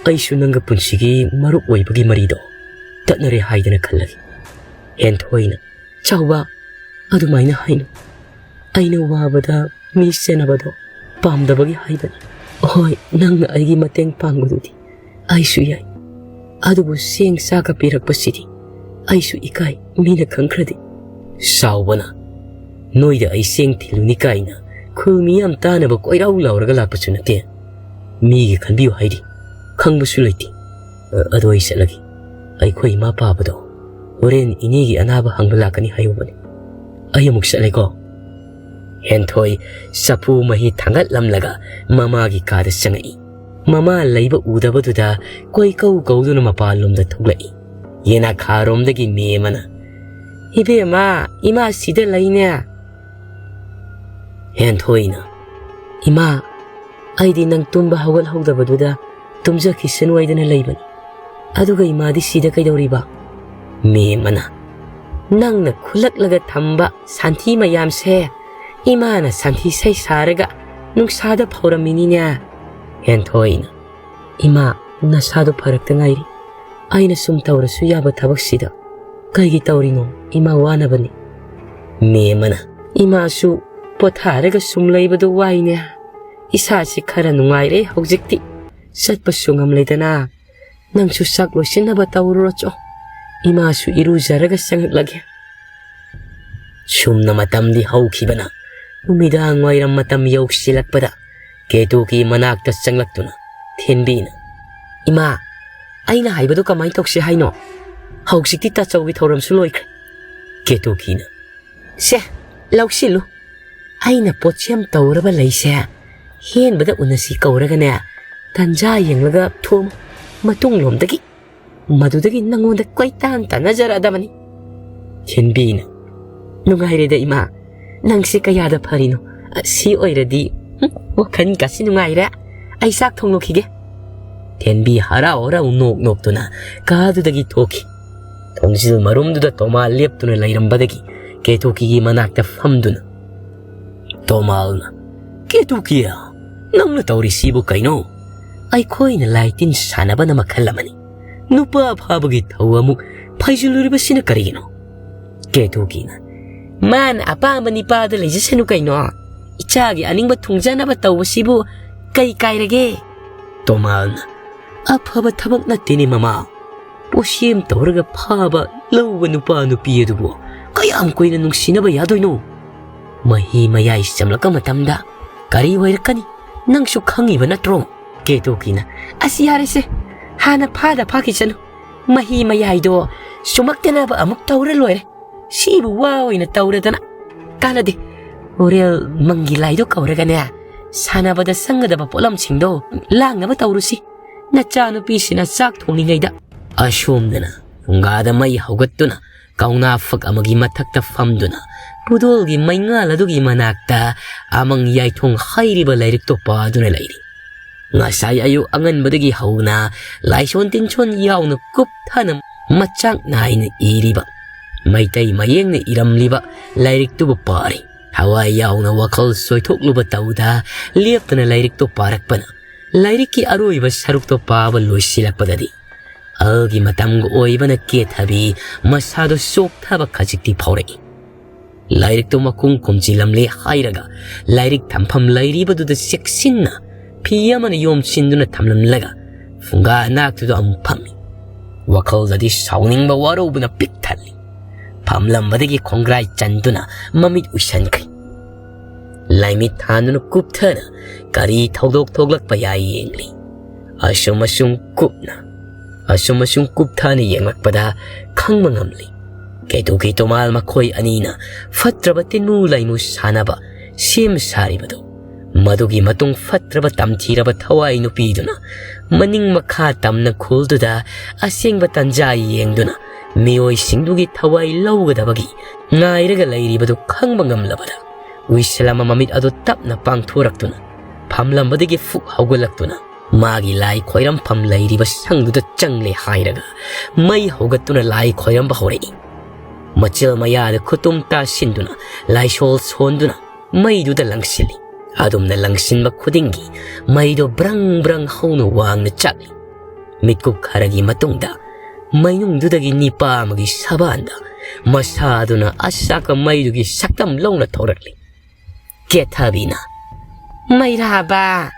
ꯑꯩꯁꯨ ꯅꯪꯒ ꯄꯨꯟꯁꯤꯒꯤ ꯃꯔꯨꯞ ꯑꯣꯏꯕꯒꯤ ꯃꯔꯤꯗꯣ ꯇꯠꯅꯔꯦ ꯍꯥꯏꯗꯅ ꯈꯜꯂꯒꯦ꯫ ꯍꯦꯟꯊꯣꯏꯅ, "ꯆꯥꯎꯕ, ꯑꯗꯨꯃꯥꯏꯅ ꯍꯥꯏꯅꯨ꯫ ꯑꯩꯅ ꯋꯥꯕꯗ ꯃꯤ ꯁꯦꯟꯅꯕꯗꯣ ꯄꯥꯝꯗꯕꯒꯤ ꯍꯥꯏꯕꯅꯤ꯫ ꯍꯣꯏ, ꯅꯪꯅ ꯑꯩꯒꯤ ꯃꯇꯦꯡ ꯄꯥꯡꯕꯗꯨꯗꯤ ꯑꯩꯁꯨ ꯌꯥꯏ꯫ ꯑꯗꯨꯕꯨ ꯆꯦꯡ ꯆꯥꯛꯀ ꯄꯤꯔꯛꯄꯁꯤꯗꯤ ꯑꯩꯁꯨ ꯏꯀꯥꯏ, ꯃꯤꯅ ꯈꯪꯈ꯭ꯔꯗꯤ꯫" ꯆꯥꯎꯕꯅ, "ꯅꯣꯏꯗ ꯑꯩ ꯆꯦꯡ ꯊꯤꯜꯂꯨꯅꯤ ꯀꯥꯏꯅ ꯈꯨꯜ ꯃꯤꯌꯥꯝ ꯇꯥꯅꯕ ꯀꯣꯏꯔꯥꯎ ꯂꯥꯎꯔꯒ ꯂꯥꯛꯄꯁꯨ ꯅꯠꯇꯦ꯫ ꯃꯤꯒꯤ ꯈꯟꯕꯤꯌꯨ ꯍꯥꯏꯔꯤ, ꯈꯪꯕꯁꯨ ꯂꯩꯇꯦ꯫ ꯑ, ꯑꯗꯣ ꯑꯩ ꯆꯠꯂꯒꯦ꯫ ꯑꯩꯈꯣꯏ ꯏꯃꯥ ꯄꯥꯕꯗꯣ ꯍꯣꯔꯦꯟ ꯏꯅꯦꯒꯤ ꯑꯅꯥꯕ ꯍꯪꯕ ꯂꯥꯛꯀꯅꯤ ꯍꯥꯏꯍꯧꯕꯅꯤ꯫ ꯑꯩ ꯑꯃꯨꯛ ꯆꯠꯂꯦꯀꯣ꯫" ꯍꯦꯟꯊꯣꯏ ꯆꯐꯨ ꯃꯍꯤ ꯊꯥꯡꯒꯠꯂꯝꯂꯒ ꯃꯃꯥꯒꯤ ꯀꯥꯗ ꯆꯪꯉꯛꯏ꯫ ꯃꯃꯥ ꯂꯩꯕ ꯎꯗꯕꯗꯨꯗ ꯀꯣꯏꯀꯧ ꯀꯧꯗꯨꯅ ꯃꯄꯥꯟꯂꯣꯝꯗ ꯊꯣꯛꯂꯛꯏ꯫ ꯌꯦꯅꯈꯥꯔꯣꯝꯗꯒꯤ ꯃꯦꯝꯃꯅ, "ꯏꯕꯦꯝꯃ, ꯏꯃꯥ ꯁꯤꯗ ꯂꯩꯅꯦ꯫" ꯍꯦꯟꯊꯣꯏꯅ, "ꯏꯃꯥ, ꯑꯩꯗꯤ ꯅꯪ ꯇꯨꯝꯕ ꯍꯧꯒꯠꯍꯧꯗꯕꯗꯨꯗ ꯇꯨꯝꯖꯈꯤꯁꯅꯨ ꯍꯥꯏꯗꯅ ꯂꯩꯕꯅꯤ꯫ ꯑꯗꯨꯒ ꯏꯃꯥꯗꯤ ꯁꯤꯗ ꯀꯩꯗꯧꯔꯤꯕ?" ꯃꯦꯝꯃꯅ, "ꯅꯪꯅ ꯈꯨꯜꯂꯛꯂꯒ ꯊꯝꯕ ꯁꯟꯊꯤ ꯃꯌꯥꯝꯁꯦ ꯏꯃꯥꯅ ꯁꯟꯊꯤ ꯏꯁꯩ ꯁꯥꯔꯒ ꯅꯨꯡꯁꯥꯗ ꯐꯧꯔꯝꯃꯤꯅꯤꯅꯦ꯫" ꯍꯦꯟꯊꯣꯏꯅ, "ꯏꯃꯥ, ꯅꯁꯥꯗꯣ ꯐꯔꯛꯇ ꯉꯥꯏꯔꯤ꯫ ꯑꯩꯅ ꯁꯨꯝ ꯇꯧꯔꯁꯨ ꯌꯥꯕ ꯊꯕꯛꯁꯤꯗ ꯀꯩꯒꯤ ꯇꯧꯔꯤꯅꯣ? ꯏꯃꯥ ꯋꯥꯅꯕꯅꯤ꯫" ꯃꯦꯝꯃꯅ, "ꯏꯃꯥꯁꯨ ꯄꯣꯊꯥꯔꯒ ꯁꯨꯝ ꯂꯩꯕꯗꯣ ꯋꯥꯏꯅꯦ꯫ ꯏꯁꯥꯁꯤ ꯈꯔ ꯅꯨꯡꯉꯥꯏꯔꯦ ꯍꯧꯖꯤꯛꯇꯤ꯫ ꯆꯠꯄꯁꯨ ꯉꯝꯂꯦꯗꯅ꯫ ꯅꯪꯁꯨ ꯆꯥꯛ ꯂꯣꯏꯁꯤꯟꯅꯕ ꯇꯧꯔꯨꯔꯣꯆꯣ꯫ ꯏꯃꯥꯁꯨ ꯏꯔꯨꯖꯔꯒ ꯆꯪꯉꯛꯂꯒꯦ꯫" ꯁꯨꯝꯅ ꯃꯇꯝꯗꯤ ꯍꯧꯈꯤꯕꯅ ꯅꯨꯃꯤꯗꯥꯡ ꯋꯥꯏꯔꯝ ꯃꯇꯝ ꯌꯧꯁꯤꯜꯂꯛꯄꯗ ꯀꯦꯇꯨꯀꯤ ꯃꯅꯥꯛꯇ ꯆꯪꯂꯛꯇꯨꯅ ꯊꯦꯟꯕꯤꯅ, "ꯏꯃꯥ, ꯑꯩꯅ ꯍꯥꯏꯕꯗꯨ ꯀꯃꯥꯏꯅ ꯇꯧꯁꯤ ꯍꯥꯏꯅꯣ? ꯍꯧꯖꯤꯛꯇꯤ ꯇꯥꯆꯧꯒꯤ ꯊꯧꯔꯝꯁꯨ ꯂꯣꯏꯈ꯭ꯔꯦ꯫" ꯀꯦꯇꯨꯀꯤꯅ, "ꯁꯦ, ꯂꯧꯁꯤꯜꯂꯨ꯫ ꯑꯩꯅ ꯄꯣꯠꯁꯦꯝ ꯇꯧꯔꯕ ꯂꯩꯁꯦ ꯍꯦꯟꯕꯗ ꯎꯅꯁꯤ ꯀꯧꯔꯒꯅꯦ, ꯇꯟꯖꯥ ꯌꯦꯡꯂꯒ ꯊꯣꯝꯃꯨ꯫ ꯃꯇꯨꯡꯂꯣꯝꯗꯒꯤ ꯃꯗꯨꯗꯒꯤ ꯅꯪꯉꯣꯟꯗ ꯀꯣꯏꯇꯥꯟ ꯇꯥꯟꯅꯖꯔꯛꯑꯗꯕꯅꯤ꯫" ꯊꯦꯟꯕꯤꯅ, "ꯅꯨꯡꯉꯥꯏꯔꯦꯗ ꯏꯃꯥ, ꯅꯪꯁꯦ ꯀꯌꯥꯗ ꯐꯔꯤꯅꯣ꯫ ꯑꯁꯤ ꯑꯣꯏꯔꯗꯤ, ꯍꯨꯝ, ꯋꯥꯈꯜ ꯀꯥꯁꯤ ꯅꯨꯡꯉꯥꯏꯔꯦ꯫ ꯑꯩ ꯆꯥꯛ ꯊꯣꯡꯂꯨꯈꯤꯒꯦ꯫" ꯊꯦꯟꯕꯤ ꯍꯔꯥꯎ ꯍꯔꯥꯎ ꯅꯣꯛ ꯅꯣꯛꯇꯨꯅ ꯀꯥꯗꯨꯗꯒꯤ ꯊꯣꯛꯈꯤ꯫ ꯊꯣꯡꯖꯤꯜ ꯃꯔꯨꯝꯗꯨꯗ ꯇꯣꯃꯥ ꯂꯦꯞꯇꯨꯅ ꯂꯩꯔꯝꯕꯗꯒꯤ ꯀꯦꯇꯨꯀꯤꯒꯤ ꯃꯅꯥꯛꯇ ꯐꯝꯗꯨꯅ ꯇꯣꯃꯥꯜꯅ, "ꯀꯦꯇꯨꯀꯤ, ꯅꯪꯅ ꯇꯧꯔꯤꯁꯤꯕꯨ ꯀꯩꯅꯣ? ꯑꯩꯈꯣꯏꯅ ꯂꯥꯏ ꯇꯤꯟ ꯁꯥꯟꯅꯕꯅ ꯃꯈꯜ ꯑꯃꯅꯤ꯫ ꯅꯨꯄꯥ ꯐꯥꯕꯒꯤ ꯊꯧ ꯑꯃꯨꯛ ꯐꯩꯖꯤꯜꯂꯨꯔꯤꯕꯁꯤꯅ ꯀꯔꯤꯒꯤꯅꯣ? ꯀꯦꯇꯨꯀꯤꯅ, "ꯃꯥꯅ ꯑꯄꯥꯝꯕ ꯅꯨꯄꯥꯗ ꯂꯩꯖꯁꯅꯨ ꯀꯩꯅꯣ꯫ ꯏꯆꯥꯒꯤ ꯑꯅꯤꯡꯕ ꯊꯨꯡꯖꯅꯕ ꯇꯧꯕꯁꯤꯕꯨ ꯀꯩ ꯀꯥꯏꯔꯒꯦ?" ꯇꯣꯃꯥꯜꯅ, "ꯑꯐꯕ ꯊꯕꯛ ꯅꯠꯇꯦꯅꯦ ꯃꯃꯥ꯫ ꯄꯣꯠꯁꯦꯝ ꯇꯧꯔꯒ ꯐꯥꯕ ꯂꯧꯕ ꯅꯨꯄꯥ ꯅꯨꯄꯤ ꯑꯗꯨꯕꯨ ꯀꯌꯥꯝ ꯀꯨꯏꯅ ꯅꯨꯡꯁꯤꯅꯕ ꯌꯥꯗꯣꯏꯅꯣ? ꯃꯍꯤ ꯃꯌꯥꯏ ꯆꯝꯂꯛꯄ ꯃꯇꯝꯗ ꯀꯔꯤ ꯑꯣꯏꯔꯛꯀꯅꯤ? ꯅꯪꯁꯨ ꯈꯪꯉꯤꯕ ꯅꯠꯇ꯭ꯔꯣ?" ꯀꯦꯇꯨꯀꯤꯅ, "ꯑꯁ, ꯌꯥꯔꯦꯁꯦ, ꯍꯥꯟꯅ ꯐꯥꯗ ꯐꯥꯈꯤꯁꯅꯨ꯫ ꯃꯍꯤ ꯃꯌꯥꯏꯗꯣ ꯆꯨꯝꯃꯛꯇꯅꯕ ꯑꯃꯨꯛ ꯇꯧꯔ ꯂꯣꯏꯔꯦ꯫ ꯁꯤꯕꯨ ꯋꯥ ꯑꯣꯏꯅ ꯇꯧꯔꯗꯅ ꯀꯥꯟꯅꯗꯦ꯫ ꯍꯣꯔꯦꯜ ꯃꯪꯒꯤ ꯂꯥꯏꯗꯣ ꯀꯧꯔꯒꯅꯦ, ꯁꯥꯟꯅꯕꯗ ꯆꯪꯒꯗꯕ ꯄꯣꯠꯂꯝꯁꯤꯡꯗꯣ ꯂꯥꯡꯅꯕ ꯇꯧꯔꯨꯁꯤ꯫ ꯅꯆꯥꯅꯨꯄꯤꯁꯤꯅ ꯆꯥꯛ ꯊꯣꯡꯂꯤꯉꯩꯗ"꯫ ꯑꯁꯣꯝꯗꯅ ꯐꯨꯡꯒꯥꯗ ꯃꯩ ꯍꯧꯒꯠꯇꯨꯅ ꯀꯧꯅꯥ ꯐꯛ ꯑꯃꯒꯤ ꯃꯊꯛꯇ ꯐꯝꯗꯨꯅ ꯄꯨꯗꯣꯜꯒꯤ ꯃꯩꯉꯥꯜ ꯑꯗꯨꯒꯤ ꯃꯅꯥꯛꯇ ꯑꯃꯪ ꯌꯥꯏꯊꯣꯡ ꯍꯩꯔꯤꯕ ꯂꯥꯏꯔꯤꯛꯇꯣ ꯄꯥꯗꯨꯅ ꯂꯩꯔꯤ꯫ ꯉꯁꯥꯏ ꯑꯌꯨꯛ ꯑꯉꯟꯕꯗꯒꯤ ꯍꯧꯅ ꯂꯥꯏꯁꯣꯟ ꯇꯤꯟꯁꯣꯟ ꯌꯥꯎꯅ ꯀꯨꯞꯊꯅ ꯃꯆꯥꯛ ꯅꯥꯏꯅ ꯏꯔꯤꯕ, ꯃꯩꯇꯩ ꯃꯌꯦꯛꯅ ꯏꯔꯝꯂꯤꯕ ꯂꯥꯏꯔꯤꯛꯇꯨꯕꯨ ꯄꯥꯔꯤ꯫ ꯊꯋꯥꯏ ꯌꯥꯎꯅ ꯋꯥꯈꯜ ꯆꯣꯏꯊꯣꯛꯂꯨꯕ ꯇꯧꯗ ꯂꯦꯞꯇꯅ ꯂꯥꯏꯔꯤꯛꯇꯣ ꯄꯥꯔꯛꯄꯅ ꯂꯥꯏꯔꯤꯛꯀꯤ ꯑꯔꯣꯏꯕ ꯁꯔꯨꯛꯇꯣ ꯄꯥꯕ ꯂꯣꯏꯁꯤꯜꯂꯛꯄꯗꯗꯤ ꯑꯍꯜꯒꯤ ꯃꯇꯝꯒ ꯑꯣꯏꯕꯅ ꯀꯦꯊꯕꯤ ꯃꯁꯥꯗꯣ ꯆꯣꯛꯊꯕ ꯈꯖꯤꯛꯇꯤ ꯐꯥꯎꯔꯛꯏ꯫ ꯂꯥꯏꯔꯤꯛꯇꯨ ꯃꯈꯨꯝ ꯈꯨꯝꯖꯤꯜꯂꯝꯂꯦ ꯍꯥꯏꯔꯒ ꯂꯥꯏꯔꯤꯛ ꯊꯝꯐꯝ ꯂꯩꯔꯤꯕꯗꯨꯗ ꯆꯦꯛꯁꯤꯟꯅ ꯐꯤ ꯑꯃꯅ ꯌꯣꯝꯁꯤꯟꯗꯨꯅ ꯊꯝꯂꯝꯂꯒ ꯐꯨꯡꯒꯥ ꯅꯥꯛꯇꯨꯗ ꯑꯃꯨꯛ ꯐꯝꯃꯤ꯫ ꯋꯥꯈꯜꯗꯗꯤ ꯁꯥꯎꯅꯤꯡꯕ ꯋꯥꯔꯧꯕꯅ ꯄꯤꯛ ꯊꯜꯂꯤ꯫ ꯐꯝꯂꯝꯕꯗꯒꯤ ꯈꯣꯡꯒ꯭ꯔꯥꯏ ꯆꯟꯗꯨꯅ ꯃꯃꯤꯠ ꯎꯏꯁꯟꯈ꯭ꯔꯤ꯫ ꯂꯥꯏꯃꯤꯠ ꯊꯥꯟꯗꯨꯅ ꯀꯨꯞꯊꯅ ꯀꯔꯤ ꯊꯧꯗꯣꯛ ꯊꯣꯛꯂꯛꯄ ꯌꯥꯏ ꯌꯦꯡꯂꯤ꯫ ꯑꯁꯨꯝ ꯑꯁꯨꯝ ꯀꯨꯞꯅ, ꯑꯁꯨꯝ ꯑꯁꯨꯝ ꯀꯨꯞꯊꯅ ꯌꯦꯡꯂꯛꯄꯗ ꯈꯪꯕ ꯉꯝꯂꯤ꯫ ꯀꯦꯇꯨꯀꯤ ꯇꯣꯃꯥꯜ ꯃꯈꯣꯏ ꯑꯅꯤꯅ ꯐꯠꯇ꯭ꯔꯕ ꯇꯤꯟꯃꯨ ꯂꯥꯏꯃꯨ ꯁꯥꯟꯅꯕ ꯁꯦꯝ ꯁꯥꯔꯤꯕꯗꯨ꯫ ꯃꯗꯨꯒꯤ ꯃꯇꯨꯡ ꯐꯠꯇ꯭ꯔꯕ ꯇꯝꯊꯤꯔꯕ ꯊꯋꯥꯏ ꯅꯨꯄꯤꯗꯨꯅ ꯃꯅꯤꯡ ꯃꯈꯥ ꯇꯝꯅ ꯈꯨꯜꯗꯨꯗ ꯑꯁꯦꯡꯕ ꯇꯟꯖꯥ ꯌꯦꯡꯗꯨꯅ ꯃꯤꯑꯣꯏꯁꯤꯡꯗꯨꯒꯤ ꯊꯋꯥꯏ ꯂꯧꯒꯗꯕꯒꯤ ꯉꯥꯏꯔꯒ ꯂꯩꯔꯤꯕꯗꯨ ꯈꯪꯕ ꯉꯝꯂꯕꯗ ꯎꯏꯁꯤꯜ ꯑꯃ ꯃꯃꯤꯠ ꯑꯗꯨ ꯇꯞꯅ ꯄꯥꯡꯊꯣꯔꯛꯇꯨꯅ ꯐꯝꯂꯝꯕꯗꯒꯤ ꯐꯨꯛ ꯍꯧꯒꯠꯂꯛꯇꯨꯅ ꯃꯥꯒꯤ ꯂꯥꯏ ꯈꯣꯏꯔꯝꯐꯝ ꯂꯩꯔꯤꯕ ꯁꯪꯗꯨꯗ ꯆꯪꯂꯦ ꯍꯥꯏꯔꯒ ꯃꯩ ꯍꯧꯒꯠꯇꯨꯅ ꯂꯥꯏ ꯈꯣꯏꯔꯝꯕ ꯍꯧꯔꯛꯏ꯫ ꯃꯆꯤꯜ ꯃꯌꯥꯗ ꯈꯨꯇꯨꯝ ꯇꯥꯁꯤꯟꯗꯨꯅ ꯂꯥꯏꯁꯣꯜ ꯁꯣꯟꯗꯨꯅ ꯃꯩꯗꯨꯗ ꯂꯪꯁꯤꯜꯂꯤ꯫ ꯑꯗꯨꯝꯅ ꯂꯪꯁꯤꯟꯕ ꯈꯨꯗꯤꯡꯒꯤ ꯃꯩꯗꯣ ꯕ꯭ꯔꯪ ꯕ꯭ꯔꯪ ꯍꯧꯅ ꯋꯥꯡꯅ ꯆꯥꯛꯂꯤ꯫ ꯃꯤꯠꯀꯨꯞ ꯈꯔꯒꯤ ꯃꯇꯨꯡꯗ ꯃꯩꯅꯨꯡꯗꯨꯗꯒꯤ ꯅꯤꯄꯥ ꯑꯃꯒꯤ ꯁꯕꯥꯟꯗ ꯃꯁꯥꯗꯨꯅ ꯑꯆꯥꯛꯄ ꯃꯩꯗꯨꯒꯤ ꯁꯛꯇꯝ ꯂꯧꯅ ꯊꯣꯔꯛꯂꯤ꯫ ꯀꯦꯊꯕꯤꯅ, "ꯃꯩꯔꯥꯕ,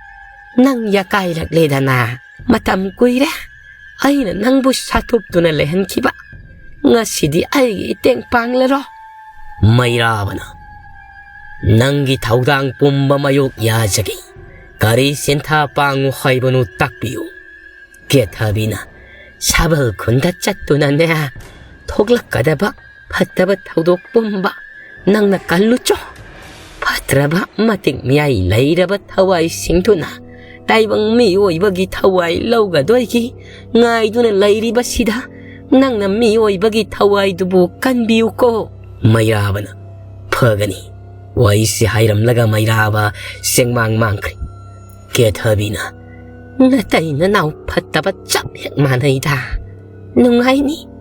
ꯅꯪ ꯌꯥꯀꯥꯏꯔꯛꯂꯦꯗꯅ꯫ ꯃꯇꯝ ꯀꯨꯏꯔꯦ ꯑꯩꯅ ꯅꯪꯕꯨ ꯁꯥꯊꯣꯛꯇꯨꯅ ꯂꯩꯍꯟꯈꯤꯕ꯫ ꯉꯁꯤꯗꯤ ꯑꯩꯒꯤ ꯏꯇꯦꯡ ꯄꯥꯡꯂꯔꯣ?" ꯃꯩꯔꯥꯕꯅ, "ꯅꯪꯒꯤ ꯊꯧꯗꯥꯡ ꯄꯨꯝꯕ ꯃꯥꯌꯣꯛ ꯌꯥꯖꯒꯦ꯫ ꯀꯔꯤ ꯁꯤꯟꯊꯥ ꯄꯥꯡꯉꯨ ꯍꯥꯏꯕꯅꯣ ꯇꯥꯛꯄꯤꯌꯨ꯫" ꯀꯦꯊꯕꯤꯅ, "ꯁꯥꯕꯜ ꯈꯨꯟꯗ ꯆꯠꯇꯨꯅꯅꯦ, ꯊꯣꯛꯂꯛꯀꯗꯕ ꯐꯠꯇꯕ ꯊꯧꯗꯣꯛ ꯄꯨꯝꯕ ꯅꯪꯅ ꯀꯜꯂꯨꯆꯣ꯫ ꯐꯠꯇ꯭ꯔꯕ ꯃꯇꯤꯛ ꯃꯌꯥꯏ ꯂꯩꯔꯕ ꯊꯋꯥꯏꯁꯤꯡꯗꯨꯅ ꯇꯥꯏꯕꯪ ꯃꯤꯑꯣꯏꯕꯒꯤ ꯊꯋꯥꯏ ꯂꯧꯒꯗꯣꯏꯒꯤ ꯉꯥꯏꯗꯨꯅ ꯂꯩꯔꯤꯕꯁꯤꯗ ꯅꯪꯅ ꯃꯤꯑꯣꯏꯕꯒꯤ ꯊꯋꯥꯏꯗꯨꯕꯨ ꯀꯟꯕꯤꯌꯨꯀꯣ꯫" ꯃꯩꯔꯥꯕꯅ, "ꯐꯒꯅꯤ꯫" ꯋꯥꯔꯤꯁꯤ ꯍꯥꯏꯔꯝꯂꯒ ꯃꯩꯔꯥꯕ ꯆꯦꯡꯃꯥꯡ ꯃꯥꯡꯈ꯭ꯔꯦ꯫ ꯀꯦꯊꯕꯤꯅ, "ꯅꯇꯩ ꯅꯅꯥꯎ ꯐꯠꯇꯕ ꯆꯞ ꯍꯦꯛ ꯃꯥꯟꯅꯩꯗ꯫ ꯅꯨꯡꯉꯥꯏꯅꯤ꯫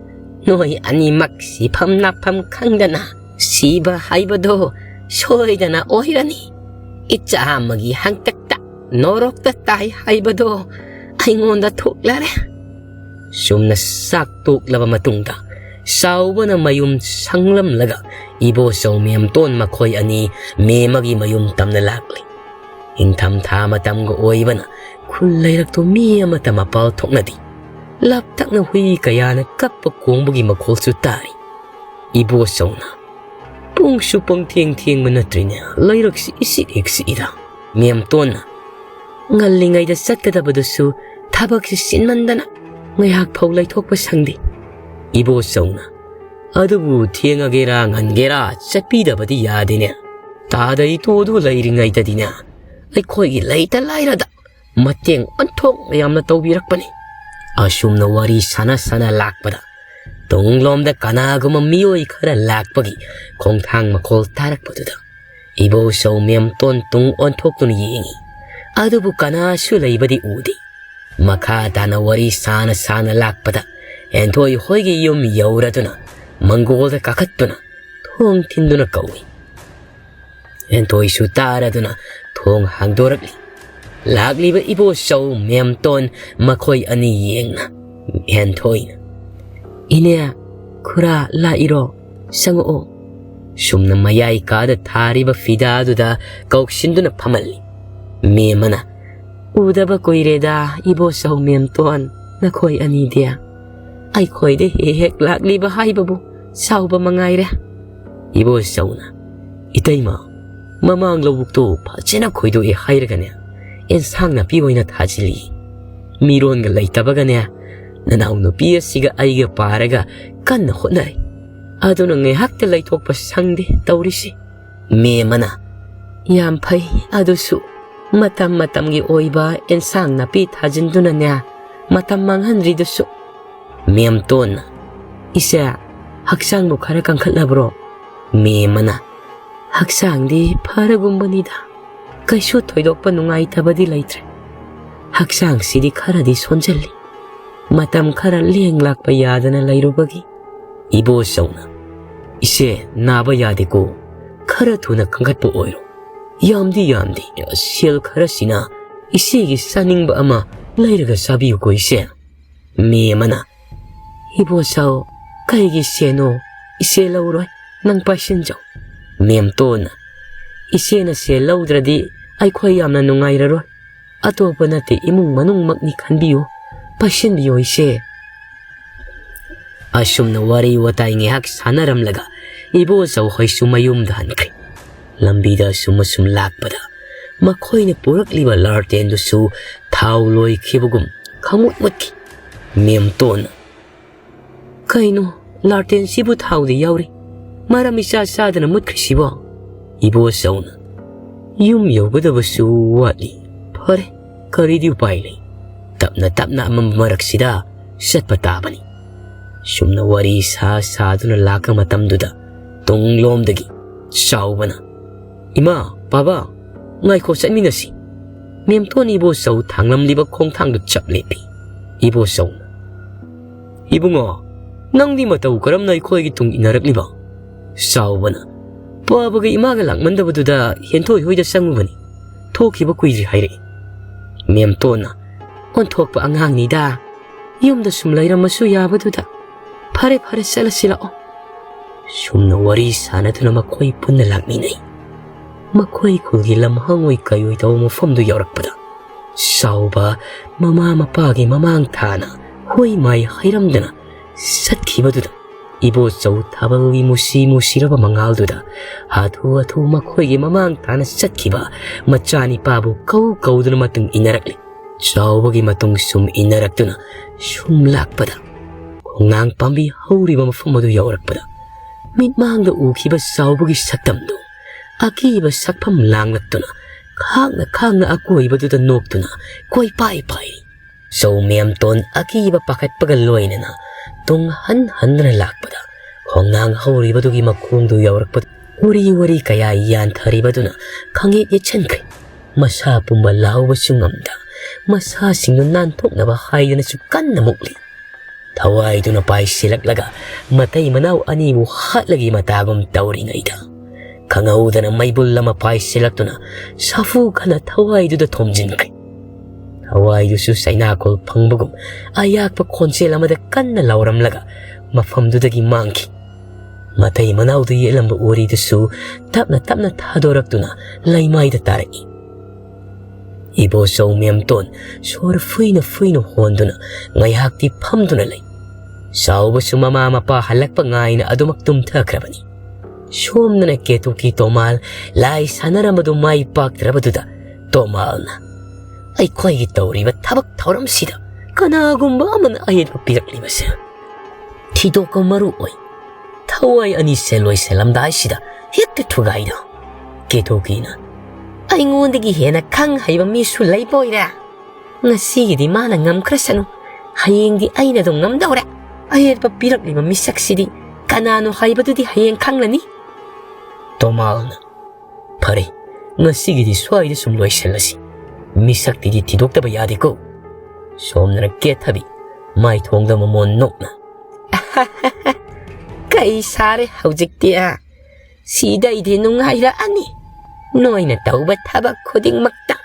ꯅꯣꯏ ꯑꯅꯤꯃꯛ ꯁꯤꯐꯝ ꯅꯥꯐꯝ ꯈꯪꯗꯅ ꯁꯤꯕ ꯍꯥꯏꯕꯗꯣ ꯁꯣꯏꯗꯅ ꯑꯣꯏꯔꯅꯤ꯫ ꯏꯆꯥ ꯑꯃꯒꯤ ꯍꯪꯇꯛꯇ ꯅꯣꯔꯣꯛꯇ ꯇꯥꯏ ꯍꯥꯏꯕꯗꯣ ꯑꯩꯉꯣꯟꯗ ꯊꯣꯛꯂꯔꯦ꯫" ꯆꯨꯝꯅ ꯆꯥꯛ ꯇꯣꯛꯂꯕ ꯃꯇꯨꯡꯗ ꯆꯥꯎꯕꯅ ꯃꯌꯨꯝ ꯁꯪꯂꯝꯂꯒ ꯏꯕꯣꯆꯧ ꯃꯦꯝꯇꯣꯟ ꯃꯈꯣꯏ ꯑꯅꯤ ꯃꯦꯝꯃꯒꯤ ꯃꯌꯨꯝ ꯇꯝꯅ ꯂꯥꯛꯂꯤ꯫ ꯏꯪꯊꯝꯊꯥ ꯃꯇꯝꯒ ꯑꯣꯏꯕꯅ ꯈꯨꯜ ꯂꯩꯔꯛꯇꯨ ꯃꯤ ꯑꯃꯠꯇ ꯃꯄꯥꯜ ꯊꯣꯛꯅꯗꯦ꯫ ꯂꯥꯞꯇꯛꯅ ꯍꯨꯏ ꯀꯌꯥꯅ ꯀꯞꯄ ꯈꯣꯡꯕꯒꯤ ꯃꯈꯣꯜꯁꯨ ꯇꯥꯔꯤ꯫ ꯏꯕꯣꯆꯧꯅ, "ꯄꯨꯡꯁꯨ ꯄꯨꯡꯊꯦꯡ ꯊꯦꯡꯕ ꯅꯠꯇ꯭ꯔꯤꯅꯦ, ꯂꯩꯔꯛꯁꯤ ꯏꯆꯤꯛ ꯍꯦꯛ ꯆꯤꯛꯏꯗ꯫" ꯃꯦꯝꯇꯣꯟꯅ, "ꯉꯜꯂꯤꯉꯩꯗ ꯆꯠꯀꯗꯕꯗꯨꯁꯨ ꯊꯕꯛꯁꯤ ꯆꯤꯟꯃꯟꯗꯅ ꯉꯥꯏꯍꯥꯛ ꯐꯥꯎ ꯂꯩꯊꯣꯛꯄ ꯁꯪꯗꯦ꯫" ꯏꯕꯣꯆꯧꯅ, "ꯑꯗꯨꯕꯨ ꯊꯦꯡꯉꯒꯦꯔꯥ ꯉꯟꯒꯦꯔꯥ ꯆꯠꯄꯤꯗꯕꯗꯤ ꯌꯥꯗꯦꯅꯦ꯫ ꯇꯥꯗ ꯏꯇꯣꯗꯨ ꯂꯩꯔꯤꯉꯩꯗꯗꯤꯅꯦ ꯑꯩꯈꯣꯏꯒꯤ ꯂꯩꯇ ꯂꯥꯏꯔꯗ ꯃꯇꯦꯡ ꯑꯣꯟꯊꯣꯛꯅ ꯌꯥꯝꯅ ꯇꯧꯕꯤꯔꯛꯄꯅꯤ꯫" ꯑꯁꯨꯝꯅ ꯋꯥꯔꯤ ꯁꯥꯟꯅ ꯁꯥꯟꯅ ꯂꯥꯛꯄꯗ ꯇꯨꯡꯂꯣꯝꯗ ꯀꯅꯥꯒꯨꯝꯕ ꯃꯤꯑꯣꯏ ꯈꯔ ꯂꯥꯛꯄꯒꯤ ꯈꯣꯡꯊꯥꯡ ꯃꯈꯣꯜ ꯇꯥꯔꯛꯄꯗꯨꯗ ꯏꯕꯣꯆꯧ ꯃꯦꯝꯇꯣꯟ ꯇꯨꯡ ꯑꯣꯟꯊꯣꯛꯇꯨꯅ ꯌꯦꯡꯉꯤ꯫ ꯑꯗꯨꯕꯨ ꯀꯅꯥꯁꯨ ꯂꯩꯕꯗꯤ ꯎꯗꯦ꯫ ꯃꯈꯥ ꯇꯥꯅ ꯋꯥꯔꯤ ꯁꯥꯅ ꯁꯥꯅ ꯂꯥꯛꯄꯗ ꯍꯦꯟꯊꯣꯏ ꯍꯣꯏꯒꯤ ꯌꯨꯝ ꯌꯧꯔꯗꯨꯅ ꯃꯪꯒꯣꯜꯗ ꯀꯥꯈꯠꯇꯨꯅ ꯊꯣꯡ ꯊꯤꯟꯗꯨꯅ ꯀꯧꯏ꯫ ꯍꯦꯟꯊꯣꯏꯁꯨ ꯇꯥꯔꯗꯨꯅ ꯊꯣꯡ ꯍꯥꯡꯗꯣꯔꯛꯂꯤ꯫ ꯂꯥꯛꯂꯤꯕ ꯏꯕꯣꯆꯧ ꯃꯦꯝꯇꯣꯟ ꯃꯈꯣꯏ ꯑꯅꯤ ꯌꯦꯡꯅ ꯍꯦꯟꯊꯣꯏꯅ, "ꯏꯅꯦ, ꯈꯨꯔꯥ ꯂꯥꯛꯏꯔꯣ? ꯆꯪꯉꯛꯑꯣ꯫" ꯁꯨꯝꯅ ꯃꯌꯥꯏ ꯀꯥꯗ ꯊꯥꯔꯤꯕ ꯐꯤꯗꯥꯗꯨꯗ ꯀꯧꯁꯤꯟꯗꯨꯅ ꯐꯝꯍꯜꯂꯤ꯫ ꯃꯦꯝꯃꯅ, "ꯎꯗꯕ ꯀꯨꯏꯔꯦꯗ ꯏꯕꯣꯆꯧ ꯃꯦꯝꯇꯣꯟ, ꯅꯈꯣꯏ ꯑꯅꯤꯗꯤ꯫ ꯑꯩꯈꯣꯏꯗ ꯍꯦꯛ ꯍꯦꯛ ꯂꯥꯛꯂꯤꯕ ꯍꯥꯏꯕꯕꯨ ꯆꯥꯎꯕ ꯃꯉꯥꯏꯔꯦ꯫" ꯏꯕꯣꯆꯧꯅ, "ꯏꯇꯩꯃ, ꯃꯃꯥꯡ ꯂꯧꯕꯨꯛꯇꯣ ꯐꯖꯅ ꯈꯣꯏꯗꯣꯛꯑꯦ ꯍꯥꯏꯔꯒꯅꯦ, ꯑꯦꯟꯁꯥꯡ ꯅꯥꯄꯤ ꯑꯣꯏꯅ ꯊꯥꯖꯤꯜꯂꯤ꯫ ꯃꯤꯔꯣꯟꯒ ꯂꯩꯇꯕꯒꯅꯦ, ꯅꯅꯥꯎ ꯅꯨꯄꯤ ꯑꯁꯤꯒ ꯑꯩꯒ ꯄꯥꯔꯒ ꯀꯟꯅ ꯍꯣꯠꯅꯔꯤ꯫ ꯑꯗꯨꯅ ꯉꯥꯏꯍꯥꯛꯇ ꯂꯩꯊꯣꯛꯄ ꯁꯪꯗꯦ ꯇꯧꯔꯤꯁꯤ꯫" ꯃꯦꯝꯃꯅ, "ꯌꯥꯝ ꯐꯩ, ꯑꯗꯨꯁꯨ ꯃꯇꯝ ꯃꯇꯝꯒꯤ ꯑꯣꯏꯕ ꯑꯦꯟꯁꯥꯡ ꯅꯥꯄꯤ ꯊꯥꯖꯤꯟꯗꯨꯅꯅꯦ, ꯃꯇꯝ ꯃꯥꯡꯍꯟꯗ꯭ꯔꯤꯗꯨꯁꯨ꯫" ꯃꯦꯝꯇꯣꯟꯅ, "ꯏꯆꯦ, ꯍꯛꯆꯥꯡꯕꯨ ꯈꯔ ꯀꯟꯈꯠꯂꯕ꯭ꯔꯣ?" ꯃꯦꯝꯃꯅ, "ꯍꯛꯆꯥꯡꯗꯤ ꯐꯔꯒꯨꯝꯕꯅꯤꯗ, ꯀꯩꯁꯨ ꯊꯣꯏꯗꯣꯛꯄ ꯅꯨꯡꯉꯥꯏꯇꯕꯗꯤ ꯂꯩꯇ꯭ꯔꯦ꯫ ꯍꯛꯆꯥꯡꯁꯤꯗꯤ ꯈꯔꯗꯤ ꯁꯣꯟꯖꯜꯂꯤ, ꯃꯇꯝ ꯈꯔ ꯂꯦꯡ ꯂꯥꯛꯄ ꯌꯥꯗꯅ ꯂꯩꯔꯨꯕꯒꯤ꯫" ꯏꯕꯣꯆꯧꯅ, "ꯏꯆꯦ, ꯅꯥꯕ ꯌꯥꯗꯦꯀꯣ, ꯈꯔ ꯊꯨꯅ ꯀꯟꯈꯠꯄ ꯑꯣꯏꯔꯣ꯫ ꯌꯥꯝꯗꯤ ꯌꯥꯝꯗꯦ, ꯁꯦꯜ ꯈꯔꯁꯤꯅ ꯏꯆꯦꯒꯤ ꯆꯥꯅꯤꯡꯕ ꯑꯃ ꯂꯩꯔꯒ ꯆꯥꯕꯤꯌꯨꯀꯣ ꯏꯆꯦ꯫" ꯃꯦꯝꯃꯅ, "ꯏꯕꯣꯆꯧ, ꯀꯩꯒꯤ ꯁꯦꯟꯅꯣ? ꯏꯆꯦ ꯂꯧꯔꯣꯏ, ꯅꯪ ꯄꯥꯏꯁꯤꯟꯖꯧ꯫" ꯃꯦꯝꯇꯣꯟꯅ, "ꯏꯆꯦꯅ ꯁꯦꯜ ꯂꯧꯗ꯭ꯔꯗꯤ ꯑꯩꯈꯣꯏ ꯌꯥꯝꯅ ꯅꯨꯡꯉꯥꯏꯔꯔꯣꯏ꯫ ꯑꯇꯣꯞꯄ ꯅꯠꯇꯦ, ꯏꯃꯨꯡ ꯃꯅꯨꯡꯃꯛꯅꯤ ꯈꯟꯕꯤꯌꯨ, ꯄꯥꯏꯁꯤꯟꯕꯤꯌꯣ ꯏꯆꯦ꯫" ꯑꯁꯨꯝꯅ ꯋꯥꯔꯤ ꯋꯥꯇꯥꯏ ꯉꯥꯏꯍꯥꯛ ꯁꯥꯟꯅꯔꯝꯂꯒ ꯏꯕꯣꯆꯧ ꯍꯣꯏꯁꯨ ꯃꯌꯨꯝꯗ ꯍꯟꯈ꯭ꯔꯦ꯫ ꯂꯝꯕꯤꯗ ꯑꯁꯨꯝ ꯑꯁꯨꯝ ꯂꯥꯛꯄꯗ ꯃꯈꯣꯏꯅ ꯄꯨꯔꯛꯂꯤꯕ ꯂꯥꯔꯇꯦꯟꯗꯨꯁꯨ ꯊꯥꯎ ꯂꯣꯏꯈꯤꯕꯒꯨꯝ ꯈꯪꯃꯨꯠ ꯃꯨꯠꯈꯤ꯫ ꯃꯦꯝꯇꯣꯟꯅ, "ꯀꯩꯅꯣ, ꯂꯥꯔꯇꯦꯟꯁꯤꯕꯨ ꯊꯥꯎꯗꯤ ꯌꯥꯎꯔꯤ, ꯃꯔꯝ ꯏꯆꯥ ꯆꯥꯗꯅ ꯃꯨꯠꯈ꯭ꯔꯤꯁꯤꯕꯣ?" ꯏꯕꯣꯆꯧꯅ, "ꯌꯨꯝ ꯌꯧꯒꯗꯕꯁꯨ ꯋꯥꯠꯂꯤ꯫ ꯐꯔꯦ, ꯀꯔꯤꯗꯤ ꯎꯄꯥꯏ ꯂꯩ? ꯇꯞꯅ ꯇꯞꯅ ꯑꯃꯝꯕ ꯃꯔꯛꯁꯤꯗ ꯆꯠꯄ ꯇꯥꯕꯅꯤ꯫" ꯁꯨꯝꯅ ꯋꯥꯔꯤ ꯁꯥ ꯁꯥꯗꯨꯅ ꯂꯥꯛꯄ ꯃꯇꯝꯗꯨꯗ ꯇꯨꯡꯂꯣꯝꯗꯒꯤ ꯆꯥꯎꯕꯅ, "ꯏꯃꯥ, ꯕꯥꯕꯥ, ꯉꯥꯏꯈꯣ, ꯆꯠꯃꯤꯟꯅꯁꯤ꯫" ꯃꯦꯝꯇꯣꯟ ꯏꯕꯣꯆꯧ ꯊꯥꯡꯂꯝꯂꯤꯕ ꯈꯣꯡꯊꯥꯡꯗꯨ ꯆꯞ ꯂꯦꯞꯄꯤ꯫ ꯏꯕꯣꯆꯧꯅ, "ꯏꯕꯨꯡꯉꯣ, ꯅꯪꯗꯤ ꯃꯇꯧ ꯀꯔꯝꯅ ꯑꯩꯈꯣꯏꯒꯤ ꯇꯨꯡ ꯏꯟꯅꯔꯛꯂꯤꯕ?" ꯆꯥꯎꯕꯅ, "ꯕꯥꯕꯥꯒ ꯏꯃꯥꯒ ꯂꯥꯛꯃꯟꯗꯕꯗꯨꯗ ꯍꯦꯟꯊꯣꯏ ꯍꯣꯏꯗ ꯆꯪꯉꯨꯕꯅꯤ꯫ ꯊꯣꯛꯈꯤꯕ ꯀꯨꯏꯗ꯭ꯔꯤ ꯍꯥꯏꯔꯛꯏ꯫ ꯃꯦꯝꯇꯣꯟꯅ, "ꯑꯣꯟꯊꯣꯛꯄ ꯑꯉꯥꯡꯅꯤꯗ, ꯌꯨꯝꯗ ꯁꯨꯝ ꯂꯩꯔꯝꯃꯁꯨ ꯌꯥꯕꯗꯨꯗ꯫ ꯐꯔꯦ, ꯐꯔꯦ, ꯆꯠꯂꯁꯤ ꯂꯥꯛꯑꯣ꯫" ꯁꯨꯝꯅ ꯋꯥꯔꯤ ꯁꯥꯟꯅꯗꯨꯅ ꯃꯈꯣꯏ ꯄꯨꯟꯅ ꯂꯥꯛꯃꯤꯟꯅꯩ꯫ ꯃꯈꯣꯏ ꯈꯨꯜꯒꯤ ꯂꯝꯍꯥꯡ ꯑꯣꯏ ꯀꯩ ꯑꯣꯏ ꯇꯧꯕ ꯃꯐꯝꯗꯨ ꯌꯧꯔꯛꯄꯗ, ꯆꯥꯎꯕ ꯃꯃꯥ ꯃꯄꯥꯒꯤ ꯃꯃꯥꯡ ꯊꯥꯅ ꯍꯣꯏ ꯃꯥꯏ ꯍꯩꯔꯝꯗꯅ ꯆꯠꯈꯤꯕꯗꯨꯗ, ꯏꯕꯣꯆꯧ ꯊꯥꯕꯜꯒꯤ ꯃꯨꯁꯤ ꯃꯨꯁꯤꯔꯕ ꯃꯉꯥꯜꯗꯨꯗ ꯍꯥꯊꯨ ꯍꯥꯊꯨ ꯃꯈꯣꯏꯒꯤ ꯃꯃꯥꯡ ꯊꯥꯅ ꯆꯠꯈꯤꯕ ꯃꯆꯥꯅꯤꯄꯥꯕꯨ ꯀꯧ ꯀꯧꯗꯨꯅ ꯃꯇꯨꯡ ꯏꯟꯅꯔꯛꯂꯤ꯫ ꯆꯥꯎꯕꯒꯤ ꯃꯇꯨꯡ ꯁꯨꯝ ꯏꯟꯅꯔꯛꯇꯨꯅ ꯁꯨꯝ ꯂꯥꯛꯄꯗ, ꯈꯣꯡꯅꯥꯡ ꯄꯥꯝꯕꯤ ꯍꯧꯔꯤꯕ ꯃꯐꯝ ꯑꯗꯨ ꯌꯧꯔꯛꯄꯗ, ꯃꯤꯠꯃꯥꯡꯗ ꯎꯈꯤꯕ ꯆꯥꯎꯕꯒꯤ ꯁꯛꯇꯝꯗꯨ ꯑꯀꯤꯕ ꯁꯛꯐꯝ ꯂꯥꯡꯂꯛꯇꯨꯅ, ꯈꯥꯡꯅ ꯈꯥꯡꯅ ꯑꯀꯣꯏꯕꯗꯨꯗ ꯅꯣꯛꯇꯨꯅ ꯀꯣꯏꯄꯥꯏ ꯄꯥꯏꯔꯤ꯫ ꯆꯧ ꯃꯦꯝꯇꯣꯟ ꯑꯀꯤꯕ ꯄꯥꯈꯠꯄꯒ ꯂꯣꯏꯅꯅ ꯇꯨꯡ ꯍꯟ ꯍꯟꯗꯨꯅ ꯂꯥꯛꯄꯗ, ꯈꯣꯡꯅꯥꯡ ꯍꯧꯔꯤꯕꯗꯨꯒꯤ ꯃꯈꯣꯡꯗꯨ ꯌꯧꯔꯛꯄꯗ, ꯎꯔꯤ ꯎꯔꯤ ꯀꯌꯥ ꯌꯥꯟꯊꯔꯤꯕꯗꯨꯅ ꯈꯪꯌꯦꯠ ꯌꯦꯠꯁꯤꯟꯈ꯭ꯔꯦ꯫ ꯃꯁꯥ ꯄꯨꯝꯕ ꯂꯥꯎꯕꯁꯨ ꯉꯝꯗ, ꯃꯁꯥꯁꯤꯡꯗꯨ ꯅꯥꯟꯊꯣꯛꯅꯕ ꯍꯥꯏꯗꯨꯅꯁꯨ ꯀꯟꯅ ꯃꯨꯛꯂꯤ꯫ ꯊꯋꯥꯏꯗꯨꯅ ꯄꯥꯏꯁꯤꯜꯂꯛꯂꯒ ꯃꯇꯩ ꯃꯅꯥꯎ ꯑꯅꯤꯕꯨ ꯍꯥꯠꯂꯒꯤ ꯃꯇꯥꯒꯨꯝ ꯇꯧꯔꯤꯉꯩꯗ, ꯈꯪꯍꯧꯗꯅ ꯃꯩꯕꯨꯜ ꯑꯃ ꯄꯥꯏꯁꯤꯜꯂꯛꯇꯨꯅ ꯁꯥꯐꯨ ꯀꯟꯅ ꯊꯋꯥꯏꯗꯨꯗ ꯊꯣꯝꯖꯤꯟꯈ꯭ꯔꯦ꯫ ꯊꯋꯥꯏꯗꯨꯁꯨ ꯆꯩꯅꯥꯈꯣꯜ ꯐꯪꯕꯒꯨꯝ ꯑꯌꯥꯛꯄ ꯈꯣꯟꯖꯦꯜ ꯑꯃꯗ ꯀꯟꯅ ꯂꯥꯎꯔꯝꯂꯒ ꯃꯐꯝꯗꯨꯗꯒꯤ ꯃꯥꯡꯈꯤ꯫ ꯃꯇꯩ ꯃꯅꯥꯎꯗ ꯌꯦꯠꯂꯝꯕ ꯎꯔꯤꯗꯨꯁꯨ ꯇꯞꯅ ꯇꯞꯅ ꯊꯥꯗꯣꯔꯛꯇꯨꯅ ꯂꯩꯃꯥꯏꯗ ꯇꯥꯔꯛꯏ꯫ ꯏꯕꯣꯆꯧ ꯃꯦꯝꯇꯣꯟ ꯁꯣꯔ ꯐꯨꯏꯅ ꯐꯨꯏꯅ ꯍꯣꯟꯗꯨꯅ ꯉꯥꯏꯍꯥꯛꯇꯤ ꯐꯝꯗꯨꯅ ꯂꯩ꯫ ꯆꯥꯎꯕꯁꯨ ꯃꯃꯥ ꯃꯄꯥ ꯍꯜꯂꯛꯄ ꯉꯥꯏꯅ ꯑꯗꯨꯃꯛ ꯇꯨꯝꯊꯈ꯭ꯔꯕꯅꯤ꯫ ꯁꯣꯝꯗꯅ ꯀꯦꯇꯨꯀꯤ ꯇꯣꯃꯥꯜ ꯂꯥꯏ ꯁꯥꯟꯅꯔꯝꯕꯗꯨ ꯃꯥꯏ ꯄꯥꯛꯇ꯭ꯔꯕꯗꯨꯗ ꯇꯣꯃꯥꯜꯅ, "ꯑꯩꯈꯣꯏꯒꯤ ꯇꯧꯔꯤꯕ ꯊꯕꯛ ꯊꯧꯔꯝꯁꯤꯗ ꯀꯅꯥꯒꯨꯝꯕ ꯑꯃꯅ ꯑꯌꯦꯠꯄ ꯄꯤꯔꯛꯂꯤꯕꯁꯦ ꯊꯤꯗꯣꯛꯄ ꯃꯔꯨ ꯑꯣꯏ꯫ ꯊꯋꯥꯏ ꯑꯅꯤꯁꯦ ꯂꯣꯏꯁꯤꯜꯂꯝꯗꯥꯏꯁꯤꯗ ꯍꯦꯛꯇ ꯊꯨꯒꯥꯏꯗꯣ꯫" ꯀꯦꯇꯨꯀꯤꯅ, "ꯑꯩꯉꯣꯟꯗꯒꯤ ꯍꯦꯟꯅ ꯈꯪ ꯍꯩꯕ ꯃꯤꯁꯨ ꯂꯩꯕ ꯑꯣꯏꯔꯦ꯫ ꯉꯁꯤꯒꯤꯗꯤ ꯃꯥꯅ ꯉꯝꯈ꯭ꯔꯁꯅꯨ, ꯍꯌꯦꯡꯗꯤ ꯑꯩꯅ ꯑꯗꯨꯝ ꯉꯝꯗꯧꯔꯦ꯫ ꯑꯌꯦꯠꯄ ꯄꯤꯔꯛꯂꯤꯕ ꯃꯤꯁꯛꯁꯤꯗꯤ ꯀꯅꯥꯅꯣ ꯍꯥꯏꯕꯗꯨꯗꯤ ꯍꯌꯦꯡ ꯈꯪꯂꯅꯤ꯫" ꯇꯣꯃꯥꯜꯅ, "ꯐꯔꯦ, ꯉꯁꯤꯒꯤꯗꯤ ꯁ꯭ꯋꯥꯏꯗ ꯁꯨꯝ ꯂꯣꯏꯁꯤꯜꯂꯁꯤ꯫ ꯃꯤꯁꯛꯇꯤꯗꯤ ꯊꯤꯗꯣꯛꯇꯕ ꯌꯥꯗꯦꯀꯣ꯫" ꯁꯣꯝꯗꯅ ꯀꯦꯊꯕꯤ ꯃꯥꯏꯊꯣꯡꯗ ꯃꯃꯣꯟ ꯅꯣꯛꯅ, "ꯀꯩ ꯁꯥꯔꯦ ꯍꯧꯖꯤꯛꯇꯤ? ꯁꯤꯗꯩꯗꯤ ꯅꯨꯡꯉꯥꯏꯔꯛꯑꯅꯤ꯫ ꯅꯣꯏꯅ ꯇꯧꯕ ꯊꯕꯛ ꯈꯨꯗꯤꯡꯃꯛꯇ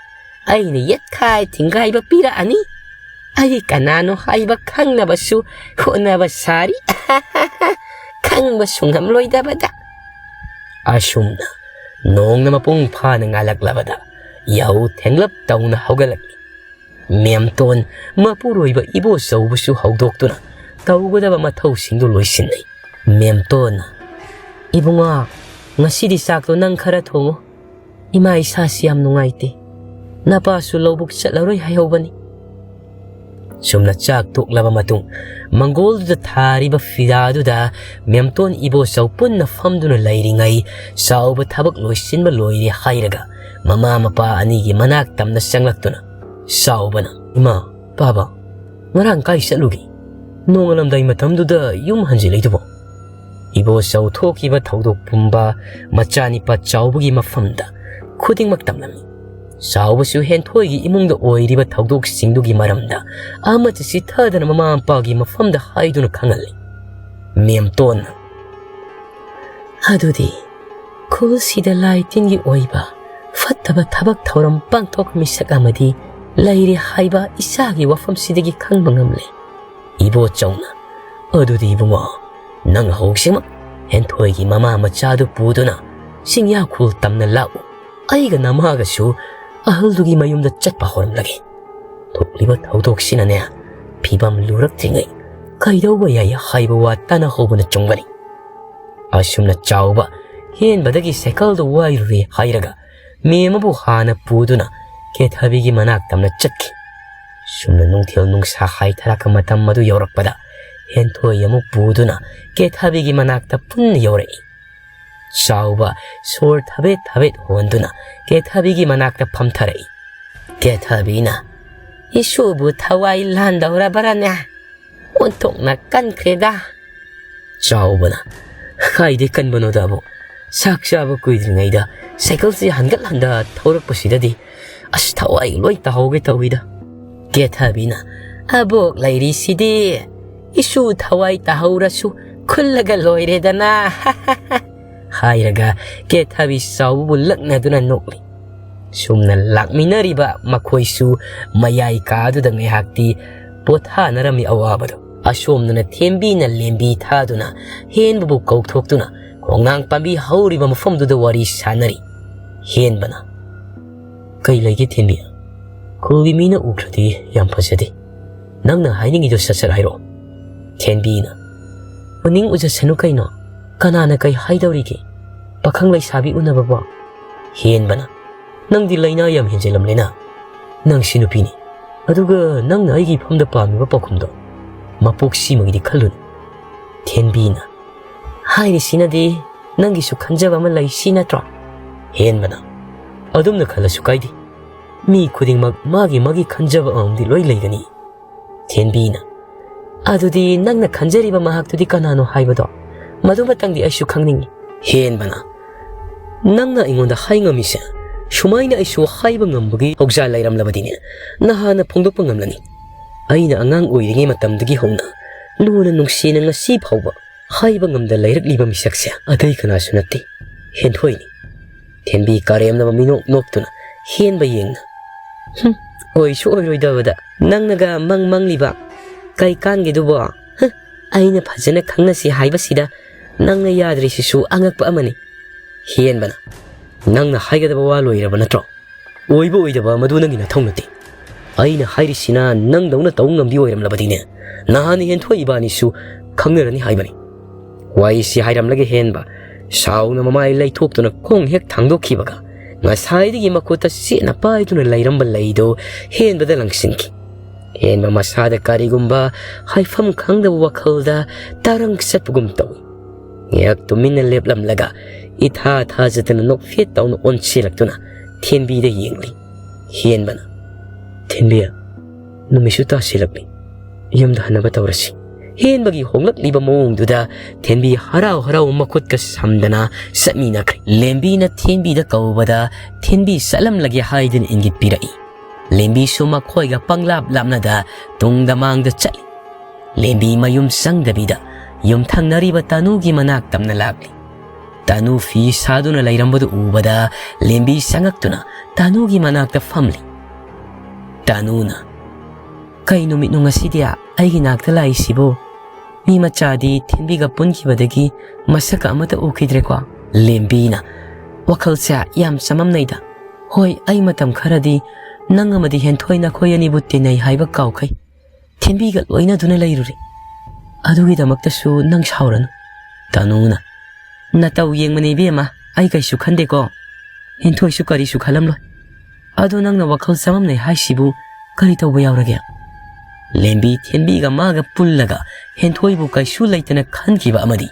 ꯑꯩꯅ ꯌꯦꯠꯈꯥꯏ ꯊꯤꯡꯒꯥꯏꯕ ꯄꯤꯔꯛꯑꯅꯤ꯫ ꯑꯩ ꯀꯅꯥꯅꯣ ꯍꯥꯏꯕ ꯈꯪꯅꯕꯁꯨ ꯍꯣꯠꯅꯕ ꯁꯥꯔꯤ꯫ ꯈꯪꯕꯁꯨ ꯉꯝꯂꯣꯏꯗꯕꯗ꯫ ꯑꯁꯨꯝꯅ ꯅꯣꯡꯅ ꯃꯄꯨꯡ ꯐꯥꯅ ꯉꯥꯜꯂꯛꯂꯕꯗ ꯌꯥꯍꯧ ꯊꯦꯡꯂꯞ ꯇꯧꯅ ꯍꯧꯒꯠꯂꯛꯂꯤ꯫ ꯃꯦꯝꯇꯣꯟ ꯃꯄꯨꯔꯣꯏꯕ ꯏꯕꯣꯆꯧꯕꯁꯨ ꯍꯧꯗꯣꯛꯇꯨꯅ ꯇꯧꯒꯗꯕ ꯃꯊꯧꯁꯤꯡꯗꯨ ꯂꯣꯏꯁꯤꯟꯅꯩ꯫ ꯃꯦꯝꯇꯣꯟꯅ, "ꯏꯕꯨꯡꯉꯣ, ꯉꯁꯤꯗꯤ ꯆꯥꯛꯇꯣ ꯅꯪ ꯈꯔ ꯊꯣꯡꯉꯨ꯫ ꯏꯃꯥ ꯏꯁꯥꯁꯤ ꯌꯥꯝ ꯅꯨꯡꯉꯥꯏꯇꯦ꯫ ꯅꯄꯥꯁꯨ ꯂꯧꯕꯨꯛ ꯆꯠꯂꯔꯣꯏ ꯍꯥꯏꯍꯧꯕꯅꯤ꯫" ꯁꯨꯝꯅ ꯆꯥꯛ ꯇꯣꯛꯂꯕ ꯃꯇꯨꯡ, ꯃꯪꯒꯣꯜꯗꯨꯗ ꯊꯥꯔꯤꯕ ꯐꯤꯔꯥꯗꯨꯗ ꯃꯦꯝꯇꯣꯟ ꯏꯕꯣꯆꯧ ꯄꯨꯟꯅ ꯐꯝꯗꯨꯅ ꯂꯩꯔꯤꯉꯩ, ꯆꯥꯎꯕ ꯊꯕꯛ ꯂꯣꯏꯁꯤꯟꯕ ꯂꯣꯏꯔꯦ ꯍꯥꯏꯔꯒ ꯃꯃꯥ ꯃꯄꯥ ꯑꯅꯤꯒꯤ ꯃꯅꯥꯛ ꯇꯝꯅ ꯆꯪꯂꯛꯇꯨꯅ ꯆꯥꯎꯕꯅ, "ꯏꯃꯥ, ꯄꯥꯕ, ꯉꯔꯥꯡ ꯀꯥꯏ ꯆꯠꯂꯨꯒꯦ? ꯅꯣꯡꯉꯥꯜꯂꯝꯗꯥꯏ ꯃꯇꯝꯗꯨꯗ ꯌꯨꯝ ꯍꯟꯖꯤꯜꯂꯛꯏꯗꯨꯕꯣ?" ꯏꯕꯣꯆꯧ ꯊꯣꯛꯈꯤꯕ ꯊꯧꯗꯣꯛ ꯄꯨꯝꯕ ꯃꯆꯥꯅꯤꯄꯥ ꯆꯥꯎꯕꯒꯤ ꯃꯐꯝꯗ ꯈꯨꯗꯤꯡꯃꯛ ꯇꯝꯂꯝꯃꯤ꯫ ꯆꯥꯎꯕꯁꯨ ꯍꯦꯟꯊꯣꯏꯒꯤ ꯏꯃꯨꯡꯗ ꯑꯣꯏꯔꯤꯕ ꯊꯧꯗꯣꯛꯁꯤꯡꯗꯨꯒꯤ ꯃꯔꯝꯗ ꯑꯃꯠꯇ ꯆꯤꯊꯗꯅ ꯃꯃꯥ ꯃꯄꯥꯒꯤ ꯃꯐꯝꯗ ꯍꯥꯏꯗꯨꯅ ꯈꯪꯍꯜꯂꯤ꯫ ꯃꯦꯝꯇꯣꯟꯅ, "ꯑꯗꯨꯗꯤ ꯈꯨꯜꯁꯤꯗ ꯂꯥꯏ ꯇꯤꯟꯒꯤ ꯑꯣꯏꯕ ꯐꯠꯇꯕ ꯊꯕꯛ ꯊꯧꯔꯝ ꯄꯥꯡꯊꯣꯛꯄ ꯃꯤꯁꯛ ꯑꯃꯗꯤ ꯂꯩꯔꯦ ꯍꯥꯏꯕ ꯏꯆꯥꯒꯤ ꯋꯥꯐꯝꯁꯤꯗꯒꯤ ꯈꯪꯕ ꯉꯝꯂꯦ꯫" ꯏꯕꯣꯆꯧꯅ, "ꯑꯗꯨꯗꯤ ꯏꯕꯨꯡꯉꯣ, ꯅꯪ ꯍꯧꯖꯤꯛꯃꯛ ꯍꯦꯟꯊꯣꯏꯒꯤ ꯃꯃꯥ ꯃꯆꯥꯗꯨ ꯄꯨꯗꯨꯅ ꯆꯤꯡꯌꯥꯈꯨꯜ ꯇꯝꯅ ꯂꯥꯛꯎ꯫ ꯑꯩꯒ ꯅꯃꯥꯒꯁꯨ ꯑꯍꯜꯗꯨꯒꯤ ꯃꯌꯨꯝꯗ ꯆꯠꯄ ꯍꯧꯔꯝꯂꯒꯦ꯫ ꯊꯣꯛꯂꯤꯕ ꯊꯧꯗꯣꯛꯁꯤꯅꯅꯦ, ꯐꯤꯕꯝ ꯂꯨꯔꯛꯇ꯭ꯔꯤꯉꯩ ꯀꯩꯗꯧꯕ ꯌꯥꯏ ꯍꯥꯏꯕ ꯋꯥ ꯇꯥꯅꯍꯧꯕꯅ ꯆꯨꯝꯒꯅꯤ꯫" ꯑꯁꯨꯝꯅ ꯆꯥꯎꯕ ꯍꯦꯟꯕꯗꯒꯤ ꯁꯥꯏꯀꯜꯗꯨ ꯋꯥꯏꯔꯨꯔꯦ ꯍꯥꯏꯔꯒ ꯃꯦꯝ ꯑꯃꯕꯨ ꯍꯥꯟꯅ ꯄꯨꯗꯨꯅ ꯀꯦꯊꯕꯤꯒꯤ ꯃꯅꯥꯛ ꯇꯝꯅ ꯆꯠꯈꯤ꯫ ꯁꯨꯝꯅ ꯅꯨꯡꯊꯤꯜ ꯅꯨꯡꯁꯥ ꯍꯥꯏꯊꯔꯛꯄ ꯃꯇꯝ ꯑꯗꯨ ꯌꯧꯔꯛꯄꯗ ꯍꯦꯟꯊꯣꯏ ꯑꯃꯨꯛ ꯄꯨꯗꯨꯅ ꯀꯦꯊꯕꯤꯒꯤ ꯃꯅꯥꯛꯇ ꯄꯨꯟꯅ ꯌꯧꯔꯛꯏ꯫ ꯆꯥꯎꯕ ꯁꯣꯔ ꯊꯕꯦꯠ ꯊꯕꯦꯠ ꯍꯣꯟꯗꯨꯅ ꯀꯦꯊꯕꯤꯒꯤ ꯃꯅꯥꯛꯇ ꯐꯝꯊꯔꯛꯏ꯫ ꯀꯦꯊꯕꯤꯅ, "ꯏꯁꯨꯕꯨ ꯊꯋꯥꯏ ꯂꯥꯟꯗꯧꯔꯕ꯭ꯔꯥꯅꯦ? ꯑꯣꯟꯊꯣꯛꯅ ꯀꯟꯈ꯭ꯔꯦꯗ꯫" ꯆꯥꯎꯕꯅ, "ꯀꯥꯏꯗꯩ ꯀꯟꯕꯅꯣꯗ ꯑꯕꯣꯛ? ꯆꯥꯛ ꯆꯥꯕ ꯀꯨꯏꯗ꯭ꯔꯤꯉꯩꯗ ꯁꯥꯏꯀꯜꯁꯤ ꯍꯟꯒꯠ ꯍꯟꯗ ꯊꯧꯔꯛꯄꯁꯤꯗꯗꯤ ꯑꯁ ꯊꯋꯥꯏ ꯂꯣꯏ ꯇꯥꯍꯧꯒꯦ ꯇꯧꯏꯗ꯫" ꯀꯦꯊꯕꯤꯅ, "ꯑꯕꯣꯛ ꯂꯩꯔꯤꯁꯤꯗꯤ ꯏꯁꯨ ꯊꯋꯥꯏ ꯇꯥꯍꯧꯔꯁꯨ ꯈꯨꯜꯂꯒ ꯂꯣꯏꯔꯦꯗꯅ꯫" ꯍꯥꯏꯔꯒ ꯀꯦꯊꯕꯤ ꯆꯥꯎꯕꯕꯨ ꯂꯛꯅꯗꯨꯅ ꯅꯣꯛꯂꯤ꯫ ꯁꯨꯝꯅ ꯂꯥꯛꯃꯤꯟꯅꯔꯤꯕ ꯃꯈꯣꯏꯁꯨ ꯃꯌꯥꯏ ꯀꯥꯗꯨꯗ ꯉꯥꯏꯍꯥꯛꯇꯤ ꯄꯣꯊꯥꯅꯔꯝꯃꯤ ꯑꯋꯥꯕꯗꯣ꯫ ꯑꯁꯣꯝꯗꯅ ꯊꯦꯝꯕꯤꯅ ꯂꯦꯝꯕꯤ ꯊꯥꯗꯨꯅ ꯍꯦꯟꯕꯕꯨ ꯀꯧꯊꯣꯛꯇꯨꯅ ꯈꯣꯡꯅꯥꯡ ꯄꯥꯝꯕꯤ ꯍꯧꯔꯤꯕ ꯃꯐꯝꯗꯨꯗ ꯋꯥꯔꯤ ꯁꯥꯟꯅꯔꯤ꯫ ꯍꯦꯟꯕꯅ, "ꯀꯩ ꯂꯩꯒꯦ ꯊꯦꯝꯕꯤ? ꯈꯨꯜꯒꯤ ꯃꯤꯅ ꯎꯈ꯭ꯔꯗꯤ ꯌꯥꯝ ꯐꯖꯗꯦ꯫ ꯅꯪꯅ ꯍꯥꯏꯅꯤꯡꯉꯤꯗꯣ ꯁꯠ ꯁꯠ ꯍꯥꯏꯔꯛꯑꯣ꯫" ꯊꯦꯝꯕꯤꯅ, "ꯃꯅꯤꯡ ꯎꯖꯁꯅꯨ ꯀꯩꯅꯣ, ꯀꯅꯥꯅ ꯀꯩ ꯍꯥꯏꯗꯧꯔꯤꯒꯦ? ꯄꯥꯈꯪ ꯂꯩꯁꯥꯕꯤ ꯎꯅꯕꯕꯣ?" ꯍꯦꯟꯕꯅ, "ꯅꯪꯗꯤ ꯂꯩꯅꯥ ꯌꯥꯝ ꯍꯦꯟꯖꯤꯜꯂꯝꯂꯦꯅ꯫ ꯅꯪꯁꯤ ꯅꯨꯄꯤꯅꯤ, ꯑꯗꯨꯒ ꯅꯪꯅ ꯑꯩꯒꯤ ꯏꯐꯝꯗ ꯄꯥꯝꯃꯤꯕ ꯄꯥꯎꯈꯨꯝꯗꯣ ꯃꯄꯣꯛ ꯁꯤꯃꯒꯤꯗꯤ ꯈꯜꯂꯨꯅꯨ꯫" ꯊꯦꯝꯕꯤꯅ, "ꯍꯥꯏꯔꯤꯁꯤꯅꯗꯤ ꯅꯪꯒꯤꯁꯨ ꯈꯟꯖꯕ ꯑꯃ ꯂꯩ ꯁꯤ ꯅꯠꯇ꯭ꯔꯣ?" ꯍꯦꯟꯕꯅ, "ꯑꯗꯨꯝꯅ ꯈꯜꯂꯁꯨ ꯀꯥꯏꯗꯦ꯫ ꯃꯤ ꯈꯨꯗꯤꯡꯃꯛ ꯃꯥꯒꯤ ꯃꯥꯒꯤ ꯈꯟꯖꯕ ꯑꯃꯃꯝꯗꯤ ꯂꯣꯏ ꯂꯩꯒꯅꯤ꯫" ꯊꯦꯝꯕꯤꯅ, "ꯑꯗꯨꯗꯤ ꯅꯪꯅ ꯈꯟꯖꯔꯤꯕ ꯃꯍꯥꯛꯇꯨꯗꯤ ꯀꯅꯥꯅꯣ ꯍꯥꯏꯕꯗꯣ, ꯃꯗꯨꯃꯇꯪꯗꯤ ꯑꯩꯁꯨ ꯈꯪꯅꯤꯡꯏ꯫" ꯍꯦꯟꯕꯅ, "ꯅꯪꯅ ꯑꯩꯉꯣꯟꯗ ꯍꯥꯏ ꯉꯝꯃꯤꯁꯦ, ꯁꯨꯃꯥꯏꯅ ꯑꯩꯁꯨ ꯍꯥꯏꯕ ꯉꯝꯕꯒꯤ ꯊꯧꯖꯥꯜ ꯂꯩꯔꯝꯂꯕꯗꯤꯅꯦ, ꯅꯍꯥꯟꯅ ꯐꯣꯡꯗꯣꯛꯄ ꯉꯝꯂꯅꯤ꯫ ꯑꯩꯅ ꯑꯉꯥꯡ ꯑꯣꯏꯔꯤꯉꯩ ꯃꯇꯝꯗꯒꯤ ꯍꯧꯅ ꯂꯨꯅ ꯅꯨꯡꯁꯤꯅ ꯉꯁꯤ ꯐꯥꯎꯕ ꯍꯥꯏꯕ ꯉꯝꯗ ꯂꯩꯔꯛꯂꯤꯕ ꯃꯤꯁꯛꯁꯦ ꯑꯇꯩ ꯀꯅꯥꯁꯨ ꯅꯠꯇꯦ, ꯍꯦꯟꯊꯣꯏꯅꯤ꯫" ꯊꯦꯝꯕꯤ ꯀꯥꯔꯦꯝꯅꯕ ꯃꯤꯅꯣꯛ ꯅꯣꯛꯇꯨꯅ ꯍꯦꯟꯕ ꯌꯦꯡꯅ, "ꯍꯨꯝ, ꯑꯣꯏꯁꯨ ꯑꯣꯏꯔꯣꯏꯗꯕꯗ ꯅꯪꯅꯒ ꯃꯪ ꯃꯪꯂꯤꯕ ꯀꯩ ꯀꯥꯟꯒꯦꯗꯨꯕꯣ? ꯍ, ꯑꯩꯅ ꯐꯖꯅ ꯈꯪꯅꯁꯤ ꯍꯥꯏꯕꯁꯤꯗ ꯅꯪꯅ ꯌꯥꯗ꯭ꯔꯤꯁꯤꯁꯨ ꯑꯉꯛꯄ ꯑꯃꯅꯤ꯫" ꯍꯦꯟꯕꯅ, "ꯅꯪꯅ ꯍꯥꯏꯒꯗꯕ ꯋꯥ ꯂꯣꯏꯔꯕ ꯅꯠꯇ꯭ꯔꯣ? ꯑꯣꯏꯕ ꯑꯣꯏꯗꯕ ꯃꯗꯨ ꯅꯪꯒꯤ ꯅꯊꯧ ꯅꯠꯇꯦ꯫ ꯑꯩꯅ ꯍꯥꯏꯔꯤꯁꯤꯅ ꯅꯪꯗꯧꯅ ꯇꯧ ꯉꯝꯕꯤ ꯑꯣꯏꯔꯝꯂꯕꯗꯤꯅꯦ, ꯅꯍꯥꯟ ꯍꯦꯟꯊꯣꯏ ꯏꯕꯥꯅꯤꯁꯨ ꯈꯪꯅꯔꯅꯤ ꯍꯥꯏꯕꯅꯤ꯫" ꯋꯥꯔꯤꯁꯤ ꯍꯥꯏꯔꯝꯂꯒ ꯍꯦꯟꯕ ꯁꯥꯎꯅ ꯃꯃꯥꯏ ꯂꯩꯊꯣꯛꯇꯨꯅ ꯈꯣꯡ ꯍꯦꯛ ꯊꯥꯡꯗꯣꯛꯈꯤꯕꯒ, ꯉꯁꯥꯏꯗꯒꯤ ꯃꯈꯨꯠꯇ ꯆꯦꯠꯅ ꯄꯥꯏꯗꯨꯅ ꯂꯩꯔꯝꯕ ꯂꯩꯗꯨ ꯍꯦꯟꯕꯗ ꯂꯪꯁꯤꯟꯈꯤ꯫ ꯍꯦꯟꯕ ꯃꯁꯥꯗ ꯀꯔꯤꯒꯨꯝꯕ ꯍꯥꯏꯐꯝ ꯈꯪꯗꯕ ꯋꯥꯈꯜꯗ ꯇꯔꯪ ꯆꯠꯄꯒꯨꯝ ꯇꯧꯏ꯫ ꯉꯥꯏꯍꯥꯛ ꯇꯨꯃꯤꯟꯅ ꯂꯦꯞꯂꯝꯂꯒ ꯏꯊꯥ ꯊꯥꯖꯗꯅ ꯅꯣꯛꯐꯦꯠ ꯇꯧꯅ ꯑꯣꯟꯁꯤꯜꯂꯛꯇꯨꯅ ꯊꯦꯝꯕꯤꯗ ꯌꯦꯡꯂꯤ꯫ ꯍꯦꯟꯕꯅ, "ꯊꯦꯝꯕꯤ, ꯅꯨꯃꯤꯠꯁꯨ ꯇꯥꯁꯤꯜꯂꯛꯂꯤ, ꯌꯨꯝꯗ ꯍꯟꯅꯕ ꯇꯧꯔꯁꯤ꯫" ꯍꯦꯟꯕꯒꯤ ꯍꯣꯡꯂꯛꯂꯤꯕ ꯃꯑꯣꯡꯗꯨꯗ ꯊꯦꯝꯕꯤ ꯍꯔꯥꯎ ꯍꯔꯥꯎ ꯃꯈꯨꯠꯀ ꯁꯝꯗꯅ ꯆꯠꯃꯤꯟꯅꯈ꯭ꯔꯦ꯫ ꯂꯦꯝꯕꯤꯅ ꯊꯦꯝꯕꯤꯗ ꯀꯧꯕꯗ ꯊꯦꯝꯕꯤ ꯆꯠꯂꯝꯂꯒꯦ ꯍꯥꯏꯗꯨꯅ ꯏꯪꯒꯤꯠ ꯄꯤꯔꯛꯏ꯫ ꯂꯦꯝꯕꯤꯁꯨ ꯃꯈꯣꯏꯒ ꯄꯪꯂꯥꯞ ꯂꯥꯞꯅꯗ ꯇꯨꯡꯗ ꯃꯥꯡꯗ ꯆꯠꯂꯤ꯫ ꯂꯦꯝꯕꯤ ꯃꯌꯨꯝ ꯆꯪꯗꯕꯤꯗ ꯌꯨꯝꯊꯪꯅꯔꯤꯕ ꯇꯥꯅꯨꯒꯤ ꯃꯅꯥꯛ ꯇꯝꯅ ꯂꯥꯛꯂꯤ꯫ ꯇꯥꯅꯨ ꯐꯤ ꯁꯥꯗꯨꯅ ꯂꯩꯔꯝꯕꯗꯨ ꯎꯕꯗ ꯂꯦꯝꯕꯤ ꯆꯪꯉꯛꯇꯨꯅ ꯇꯥꯅꯨꯒꯤ ꯃꯅꯥꯛꯇ ꯐꯝꯂꯤ꯫ ꯇꯥꯅꯨꯅ, "ꯀꯩ ꯅꯨꯃꯤꯠꯅꯣ ꯉꯁꯤꯗꯤ ꯑꯩꯒꯤ ꯅꯥꯛꯇ ꯂꯥꯛꯏꯁꯤꯕꯨ? ꯃꯤ ꯃꯆꯥꯗꯤ ꯊꯤꯟꯕꯤꯒ ꯄꯨꯟꯈꯤꯕꯗꯒꯤ ꯃꯁꯛꯀ ꯑꯃꯠꯇ ꯎꯈꯤꯗ꯭ꯔꯦꯀꯣ?" ꯂꯦꯝꯕꯤꯅ, "ꯋꯥꯈꯜꯁꯦ ꯌꯥꯝ ꯆꯃꯝꯅꯩꯗ꯫ ꯍꯣꯏ, ꯑꯩ ꯃꯇꯝ ꯈꯔꯗꯤ ꯅꯪ ꯑꯃꯗꯤ ꯍꯦꯟꯊꯣꯏ ꯅꯈꯣꯏ ꯑꯅꯤꯕꯨ ꯇꯤꯟꯅꯩ ꯍꯥꯏꯕ ꯀꯥꯎꯈꯩ꯫ ꯊꯤꯟꯕꯤꯒ ꯂꯣꯏꯅꯗꯨꯅ ꯂꯩꯔꯨꯔꯦ꯫ ꯑꯗꯨꯒꯤꯗꯃꯛꯇꯁꯨ ꯅꯪ ꯁꯥꯎꯔꯅꯨ꯫" ꯇꯥꯅꯨꯅ, "ꯅꯇꯧ ꯌꯦꯡꯕꯅꯦ ꯏꯕꯦꯝꯃ, ꯑꯩ ꯀꯩꯁꯨ ꯈꯟꯗꯦꯀꯣ꯫ ꯍꯦꯟꯊꯣꯏꯁꯨ ꯀꯔꯤꯁꯨ ꯈꯜꯂꯝꯂꯣꯏ꯫ ꯑꯗꯣ ꯅꯪꯅ ꯋꯥꯈꯜ ꯆꯃꯝꯅꯩ ꯍꯥꯏꯁꯤꯕꯨ ꯀꯔꯤ ꯇꯧꯕ ꯌꯥꯎꯔꯒꯦ?" ꯂꯦꯝꯕꯤ ꯊꯦꯟꯕꯤꯒ ꯃꯥꯒ ꯄꯨꯜꯂꯒ ꯍꯦꯟꯊꯣꯏꯕꯨ ꯀꯩꯁꯨ ꯂꯩꯇꯅ ꯈꯟꯈꯤꯕ ꯑꯃꯗꯤ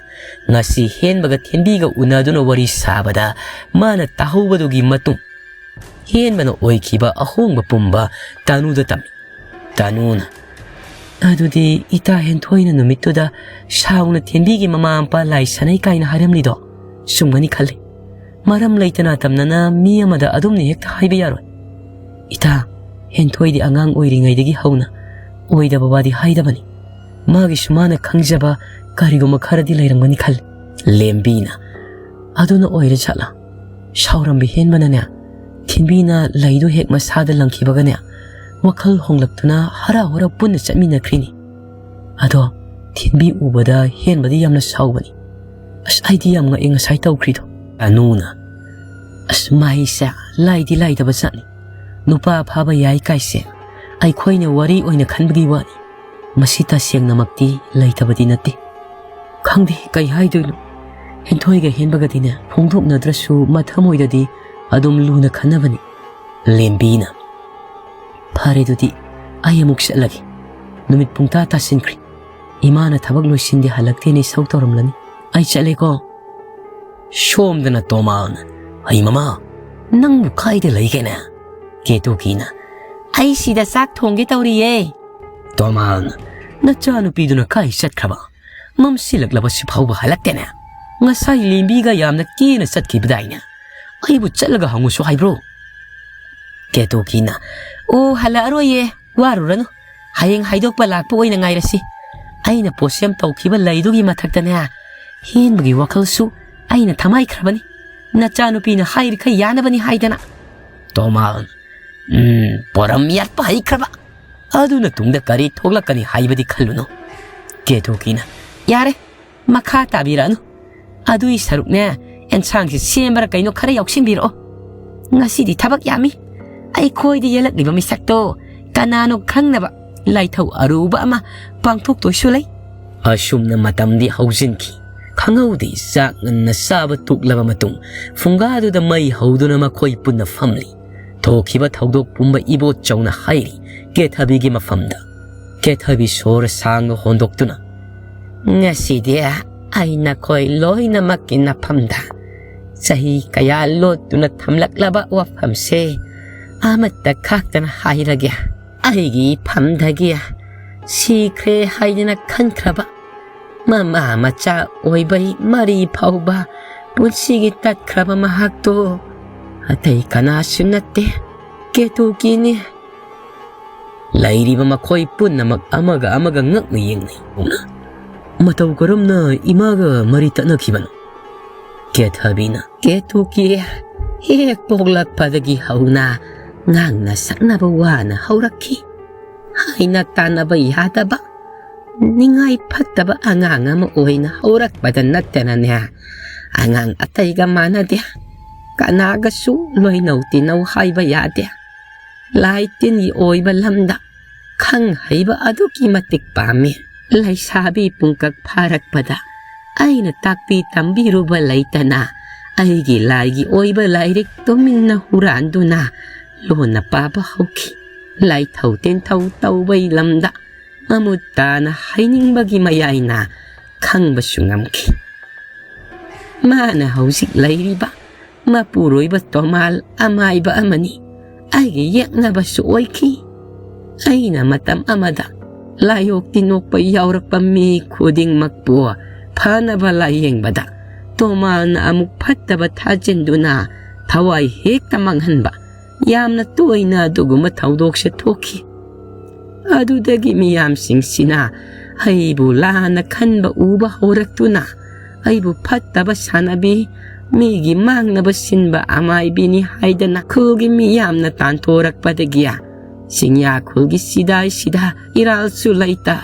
ꯉꯁꯤ ꯍꯦꯟꯕꯒ ꯊꯦꯟꯕꯤꯒ ꯎꯅꯗꯨꯅ ꯋꯥꯔꯤ ꯁꯥꯕꯗ ꯃꯥꯅ ꯇꯥꯍꯧꯕꯗꯨꯒꯤ ꯃꯇꯨꯡ ꯍꯦꯟꯕꯅ ꯑꯣꯏꯈꯤꯕ ꯑꯍꯣꯡꯕ ꯄꯨꯝꯕ ꯇꯥꯅꯨꯗ ꯇꯝꯃꯤ꯫ ꯇꯥꯅꯨꯅ, "ꯑꯗꯨꯗꯤ ꯏꯇꯥ ꯍꯦꯟꯊꯣꯏꯅ ꯅꯨꯃꯤꯠꯇꯨꯗ ꯁꯥꯎꯅ ꯊꯦꯟꯕꯤꯒꯤ ꯃꯃꯥ ꯃꯄꯥ ꯂꯥꯏ ꯁꯥꯟꯅꯩ ꯀꯥꯏꯅ ꯍꯥꯏꯔꯝꯂꯤꯗꯣ ꯆꯨꯝꯒꯅꯤ ꯈꯜꯂꯤ꯫ ꯃꯔꯝ ꯂꯩꯇꯅ ꯇꯝꯅꯅ ꯃꯤ ꯑꯃꯗ ꯑꯗꯨꯝꯅ ꯍꯦꯛꯇ ꯍꯥꯏꯕ ꯌꯥꯔꯣꯏ꯫ ꯏꯇꯥ ꯍꯦꯟꯊꯣꯏꯗꯤ ꯑꯉꯥꯡ ꯑꯣꯏꯔꯤꯉꯩꯗꯒꯤ ꯍꯧꯅ ꯑꯣꯏꯗꯕ ꯋꯥꯗꯤ ꯍꯥꯏꯗꯕꯅꯤ꯫ ꯃꯥꯒꯤꯁꯨ ꯃꯥꯅ ꯈꯪꯖꯕ ꯀꯔꯤꯒꯨꯝꯕ ꯈꯔꯗꯤ ꯂꯩꯔꯝꯒꯅꯤ ꯈꯜꯂꯤ꯫" ꯂꯦꯝꯕꯤꯅ, "ꯑꯗꯨꯅ ꯑꯣꯏꯔ ꯖꯥꯠꯂꯥ? ꯁꯥꯎꯔꯝꯕ ꯍꯦꯟꯕꯅꯅꯦ, ꯊꯤꯟꯕꯤꯅ ꯂꯩꯗꯨ ꯍꯦꯛ ꯃꯁꯥꯗ ꯂꯪꯈꯤꯕꯒꯅꯦ, ꯋꯥꯈꯜ ꯍꯣꯡꯂꯛꯇꯨꯅ ꯍꯔꯥ ꯍꯔꯥ ꯄꯨꯟꯅ ꯆꯠꯃꯤꯟꯅꯈ꯭ꯔꯤꯅꯤ꯫ ꯑꯗꯣ ꯊꯤꯟꯕꯤ ꯎꯕꯗ ꯍꯦꯟꯕꯗꯤ ꯌꯥꯝꯅ ꯁꯥꯎꯕꯅꯤ꯫ ꯑꯁ, ꯑꯩꯗꯤ ꯌꯥꯝ ꯉꯛꯑꯦ ꯉꯁꯥꯏ ꯇꯧꯈ꯭ꯔꯤꯗꯣ꯫" ꯇꯥꯅꯨꯅ, "ꯑꯁ, ꯃꯍꯩꯁꯦ ꯂꯥꯏꯗꯤ ꯂꯥꯏꯗꯕ ꯖꯥꯠꯅꯤ꯫ ꯅꯨꯄꯥ ꯐꯥꯕ ꯌꯥꯏ ꯀꯥꯏꯁꯦ ꯑꯩꯈꯣꯏꯅ ꯋꯥꯔꯤ ꯑꯣꯏꯅ ꯈꯟꯕꯒꯤ ꯋꯥꯅꯤ꯫ ꯃꯁꯤ ꯇꯁꯦꯡꯅꯃꯛꯇꯤ ꯂꯩꯇꯕꯗꯤ ꯅꯠꯇꯦ꯫ ꯈꯪꯗꯦ ꯀꯩ ꯍꯥꯏꯗꯣꯏꯅꯣ꯫ ꯍꯦꯟꯊꯣꯏꯒ ꯍꯦꯟꯕꯒꯗꯤꯅꯦ, ꯐꯣꯡꯗꯣꯛꯅꯗ꯭ꯔꯁꯨ ꯃꯊꯃꯣꯏꯗꯗꯤ ꯑꯗꯨꯝ ꯂꯨꯅ ꯈꯟꯅꯕꯅꯤ꯫" ꯂꯦꯝꯕꯤꯅ, "ꯐꯔꯦ ꯑꯗꯨꯗꯤ, ꯑꯩ ꯑꯃꯨꯛ ꯆꯠꯂꯒꯦ꯫ ꯅꯨꯃꯤꯠ ꯄꯨꯡꯇꯥ ꯇꯥꯁꯤꯟꯈ꯭ꯔꯦ꯫ ꯏꯃꯥꯅ ꯊꯕꯛ ꯂꯣꯏꯁꯤꯟꯗꯦ ꯍꯜꯂꯛꯇꯦꯅ ꯏꯁꯧ ꯇꯧꯔꯝꯂꯅꯤ꯫ ꯑꯩ ꯆꯠꯂꯦꯀꯣ꯫" ꯁꯣꯝꯗꯅ ꯇꯣꯃꯥꯜꯅ, "ꯍꯩ ꯃꯃꯥ, ꯅꯪꯕꯨ ꯀꯥꯏꯗ ꯂꯩꯒꯦꯅꯦ?" ꯀꯦꯇꯨꯀꯤꯅ, "ꯑꯩ ꯁꯤꯗ ꯆꯥꯛ ꯊꯣꯡꯒꯦ ꯇꯧꯔꯤꯌꯦ꯫" ꯇꯣꯃꯥꯜꯅ, "ꯅꯆꯥꯅꯨꯄꯤꯗꯨꯅ ꯀꯥꯏ ꯆꯠꯈ꯭ꯔꯕ? ꯃꯝꯁꯤꯜꯂꯛꯂꯕꯁꯤ ꯐꯥꯎꯕ ꯍꯜꯂꯛꯇꯦꯅꯦ꯫ ꯉꯁꯥꯏ ꯂꯦꯝꯕꯤꯒ ꯌꯥꯝꯅ ꯀꯦꯅ ꯆꯠꯈꯤꯕꯗꯥꯏꯅꯦ꯫ ꯑꯩꯕꯨ ꯆꯠꯂꯒ ꯍꯪꯉꯨꯁꯨ ꯍꯥꯏꯕ꯭ꯔꯣ?" ꯀꯦꯇꯨꯀꯤꯅ, "ꯑꯣ, ꯍꯜꯂꯛꯑꯔꯣꯏꯌꯦ, ꯋꯥꯔꯨꯔꯅꯨ꯫ ꯍꯌꯦꯡ ꯍꯥꯏꯗꯣꯛꯄ ꯂꯥꯛꯄ ꯑꯣꯏꯅ ꯉꯥꯏꯔꯁꯤ꯫ ꯑꯩꯅ ꯄꯣꯠꯁꯦꯝ ꯇꯧꯈꯤꯕ ꯂꯩꯗꯨꯒꯤ ꯃꯊꯛꯇꯅꯦ, ꯍꯦꯟꯕꯒꯤ ꯋꯥꯈꯜꯁꯨ ꯑꯩꯅ ꯊꯃꯥꯏꯈ꯭ꯔꯕꯅꯤ, ꯅꯆꯥꯅꯨꯄꯤꯅ ꯍꯥꯏꯔꯤꯈꯩ ꯌꯥꯅꯕꯅꯤ ꯍꯥꯏꯗꯅ꯫ ꯇꯣꯃꯥꯜ, ꯎꯝ, ꯄꯣꯔꯝ ꯌꯥꯠꯄ ꯍꯩꯈ꯭ꯔꯕ꯫ ꯑꯗꯨꯅ ꯇꯨꯡꯗ ꯀꯔꯤ ꯊꯣꯛꯂꯛꯀꯅꯤ ꯍꯥꯏꯕꯗꯤ ꯈꯜꯂꯨꯅꯨ꯫ ꯀꯦꯊꯨꯀꯤꯅ, ꯌꯥꯔꯦ, ꯃꯈꯥ ꯇꯥꯕꯤꯔꯛꯑꯅꯨ꯫ ꯑꯗꯨꯏ ꯁꯔꯨꯛꯅꯦ, ꯑꯦꯟꯁꯥꯡꯁꯦ ꯁꯦꯝꯕꯔ ꯀꯩꯅꯣ ꯈꯔ ꯌꯥꯎꯁꯤꯟꯕꯤꯔꯛꯑꯣ꯫ ꯉꯁꯤꯗꯤ ꯊꯕꯛ ꯌꯥꯝꯃꯤ꯫ ꯑꯩꯈꯣꯏꯗ ꯌꯦꯜꯂꯛꯂꯤꯕ ꯃꯤꯁꯛꯇꯣ ꯀꯅꯥꯅꯣ ꯈꯪꯅꯕ ꯂꯥꯏꯊꯧ ꯑꯔꯨꯕ ꯑꯃ ꯄꯥꯡꯊꯣꯛꯇꯣꯏꯁꯨ ꯂꯩ꯫ ꯑꯁꯨꯝꯅ ꯃꯇꯝꯗꯤ ꯍꯧꯖꯤꯟꯈꯤ꯫ ꯈꯪꯍꯧꯗꯦ, ꯆꯥꯛ ꯉꯟꯅ ꯆꯥꯕ ꯇꯣꯛꯂꯕ ꯃꯇꯨꯡ ꯐꯨꯡꯒꯥꯗꯨꯗ ꯃꯩ ꯍꯧꯗꯨꯅ ꯃꯈꯣꯏ ꯄꯨꯟꯅ ꯐꯝꯂꯤ꯫ ꯊꯣꯛꯈꯤꯕ ꯊꯧꯗꯣꯛ ꯄꯨꯝꯕ ꯏꯕꯣꯆꯧꯅ ꯍꯥꯏꯔꯤ ꯀꯦꯊꯕꯤꯒꯤ ꯃꯐꯝꯗ꯫ ꯀꯦꯊꯕꯤ ꯁꯣꯔ ꯁꯥꯡꯅ ꯍꯣꯟꯗꯣꯛꯇꯨꯅ, ꯉꯁꯤꯗꯤ ꯑꯩ ꯅꯈꯣꯏ ꯂꯣꯏꯅꯃꯛꯀꯤ ꯅꯐꯝꯗ ꯆꯍꯤ ꯀꯌꯥ ꯂꯣꯠꯇꯨꯅ ꯊꯝꯂꯛꯂꯕ ꯋꯥꯐꯝꯁꯦ ꯑꯃꯠꯇ ꯈꯥꯛꯇꯅ ꯍꯥꯏꯔꯒꯦ꯫ ꯑꯩꯒꯤ ꯏꯐꯝꯗꯒꯤ ꯁꯤꯈ꯭ꯔꯦ ꯍꯥꯏꯗꯅ ꯈꯟꯈ꯭ꯔꯕ, ꯃꯃꯥ ꯃꯆꯥ ꯑꯣꯏꯕꯩ ꯃꯔꯤ ꯐꯥꯎꯕ ꯄꯨꯟꯁꯤꯒꯤ ꯇꯠꯈ꯭ꯔꯕ ꯃꯍꯥꯛꯇꯣ ꯑꯇꯩ ꯀꯅꯥꯁꯨ ꯅꯠꯇꯦ, ꯀꯦꯇꯨꯀꯤꯅꯤ꯫ ꯂꯩꯔꯤꯕ ꯃꯈꯣꯏ ꯄꯨꯝꯅꯃꯛ ꯑꯃꯒ ꯑꯃꯒ ꯉꯛꯅ ꯌꯦꯡꯅꯩ꯫ ꯃꯇꯧ ꯀꯔꯝꯅ ꯏꯃꯥꯒ ꯃꯔꯤ ꯇꯠꯅꯈꯤꯕꯅꯣ? ꯀꯦꯊꯕꯤꯅ, ꯀꯦꯇꯨꯀꯤ ꯍꯦꯛ ꯄꯣꯛꯂꯛꯄꯗꯒꯤ ꯍꯧꯅ ꯉꯥꯡꯅ ꯁꯛꯅꯕ ꯋꯥꯅ ꯍꯧꯔꯛꯈꯤ꯫ ꯍꯥꯏꯅ ꯇꯥꯟꯅꯕ ꯌꯥꯗꯕ, ꯅꯤꯡꯉꯥꯏ ꯐꯠꯇꯕ ꯑꯉꯥꯡ ꯑꯃ ꯑꯣꯏꯅ ꯍꯧꯔꯛꯄꯗ ꯅꯠꯇꯅꯅꯦ, ꯑꯉꯥꯡ ꯑꯇꯩꯒ ꯃꯥꯟꯅꯗꯦ꯫ ꯀꯅꯥꯒꯁꯨ ꯂꯣꯏꯅꯧ ꯇꯤꯟꯅꯧ ꯍꯥꯏꯕ ꯌꯥꯗꯦ꯫ ꯂꯥꯏ ꯇꯤꯟꯒꯤ ꯑꯣꯏꯕ ꯂꯝꯗ ꯈꯪ ꯍꯩꯕ ꯑꯗꯨꯛꯀꯤ ꯃꯇꯤꯛ ꯄꯥꯝꯃꯤ꯫ ꯂꯩꯁꯥꯕꯤ ꯄꯨꯡꯀꯛ ꯐꯥꯔꯛꯄꯗ ꯑꯩꯅ ꯇꯥꯛꯄꯤ ꯇꯝꯕꯤꯔꯨꯕ ꯂꯩꯇꯅ, ꯑꯩꯒꯤ ꯂꯥꯏꯒꯤ ꯑꯣꯏꯕ ꯂꯥꯏꯔꯤꯛ ꯇꯨꯃꯤꯟꯅ ꯍꯨꯔꯥꯟꯗꯨꯅ ꯂꯣꯟꯅ ꯄꯥꯕ ꯍꯧꯈꯤ꯫ ꯂꯥꯏꯊꯧ ꯇꯤꯟꯊꯧ ꯇꯧꯕꯒꯤ ꯂꯝꯗ ꯃꯃꯨꯠ ꯇꯥꯅ ꯍꯩꯅꯤꯡꯕꯒꯤ ꯃꯌꯥꯏꯅ ꯈꯪꯕꯁꯨ ꯉꯝꯈꯤ꯫ ꯃꯥꯅ ꯍꯧꯖꯤꯛ ꯂꯩꯔꯤꯕ ꯃꯄꯨꯔꯣꯏꯕ ꯇꯣꯃꯥꯜ ꯑꯃꯥꯏꯕ ꯑꯃꯅꯤ꯫ ꯑꯩꯒꯤ ꯌꯦꯛꯅꯕꯁꯨ ꯑꯣꯏꯈꯤ꯫ ꯑꯩꯅ ꯃꯇꯝ ꯑꯃꯗ ꯂꯥꯏꯑꯣꯛ ꯇꯤꯟꯑꯣꯛꯄ ꯌꯥꯎꯔꯛꯄ ꯃꯤ ꯈꯨꯗꯤꯡꯃꯛꯄꯨ ꯐꯅꯕ ꯂꯥꯌꯦꯡꯕꯗ ꯇꯣꯃꯥꯜꯅ ꯑꯃꯨꯛ ꯐꯠꯇꯕ ꯊꯥꯖꯤꯟꯗꯨꯅ ꯊꯋꯥꯏ ꯍꯦꯛꯇ ꯃꯥꯡꯍꯟꯕ ꯌꯥꯝꯅ ꯇꯣꯏꯅ ꯑꯗꯨꯒꯨꯝꯕ ꯊꯧꯗꯣꯛꯁꯦ ꯊꯣꯛꯈꯤ꯫ ꯑꯗꯨꯗꯒꯤ ꯃꯤꯌꯥꯝꯁꯤꯡꯁꯤꯅ ꯑꯩꯕꯨ ꯂꯥꯟꯅ ꯈꯟꯕ ꯎꯕ ꯍꯧꯔꯛꯇꯨꯅ ꯑꯩꯕꯨ ꯐꯠꯇꯕ ꯁꯥꯟꯅꯕꯤ, ꯃꯤꯒꯤ ꯃꯥꯡꯅꯕ ꯁꯤꯟꯕ ꯑꯃꯥꯏꯕꯤꯅꯤ ꯍꯥꯏꯗꯅ ꯈꯨꯜꯒꯤ ꯃꯤꯌꯥꯝꯅ ꯇꯥꯟꯊꯣꯔꯛꯄꯗꯒꯤ ꯆꯤꯡꯌꯥ ꯈꯨꯜꯒꯤ ꯁꯤꯗꯥꯏꯁꯤꯗ ꯏꯔꯥꯜꯁꯨ ꯂꯩꯇ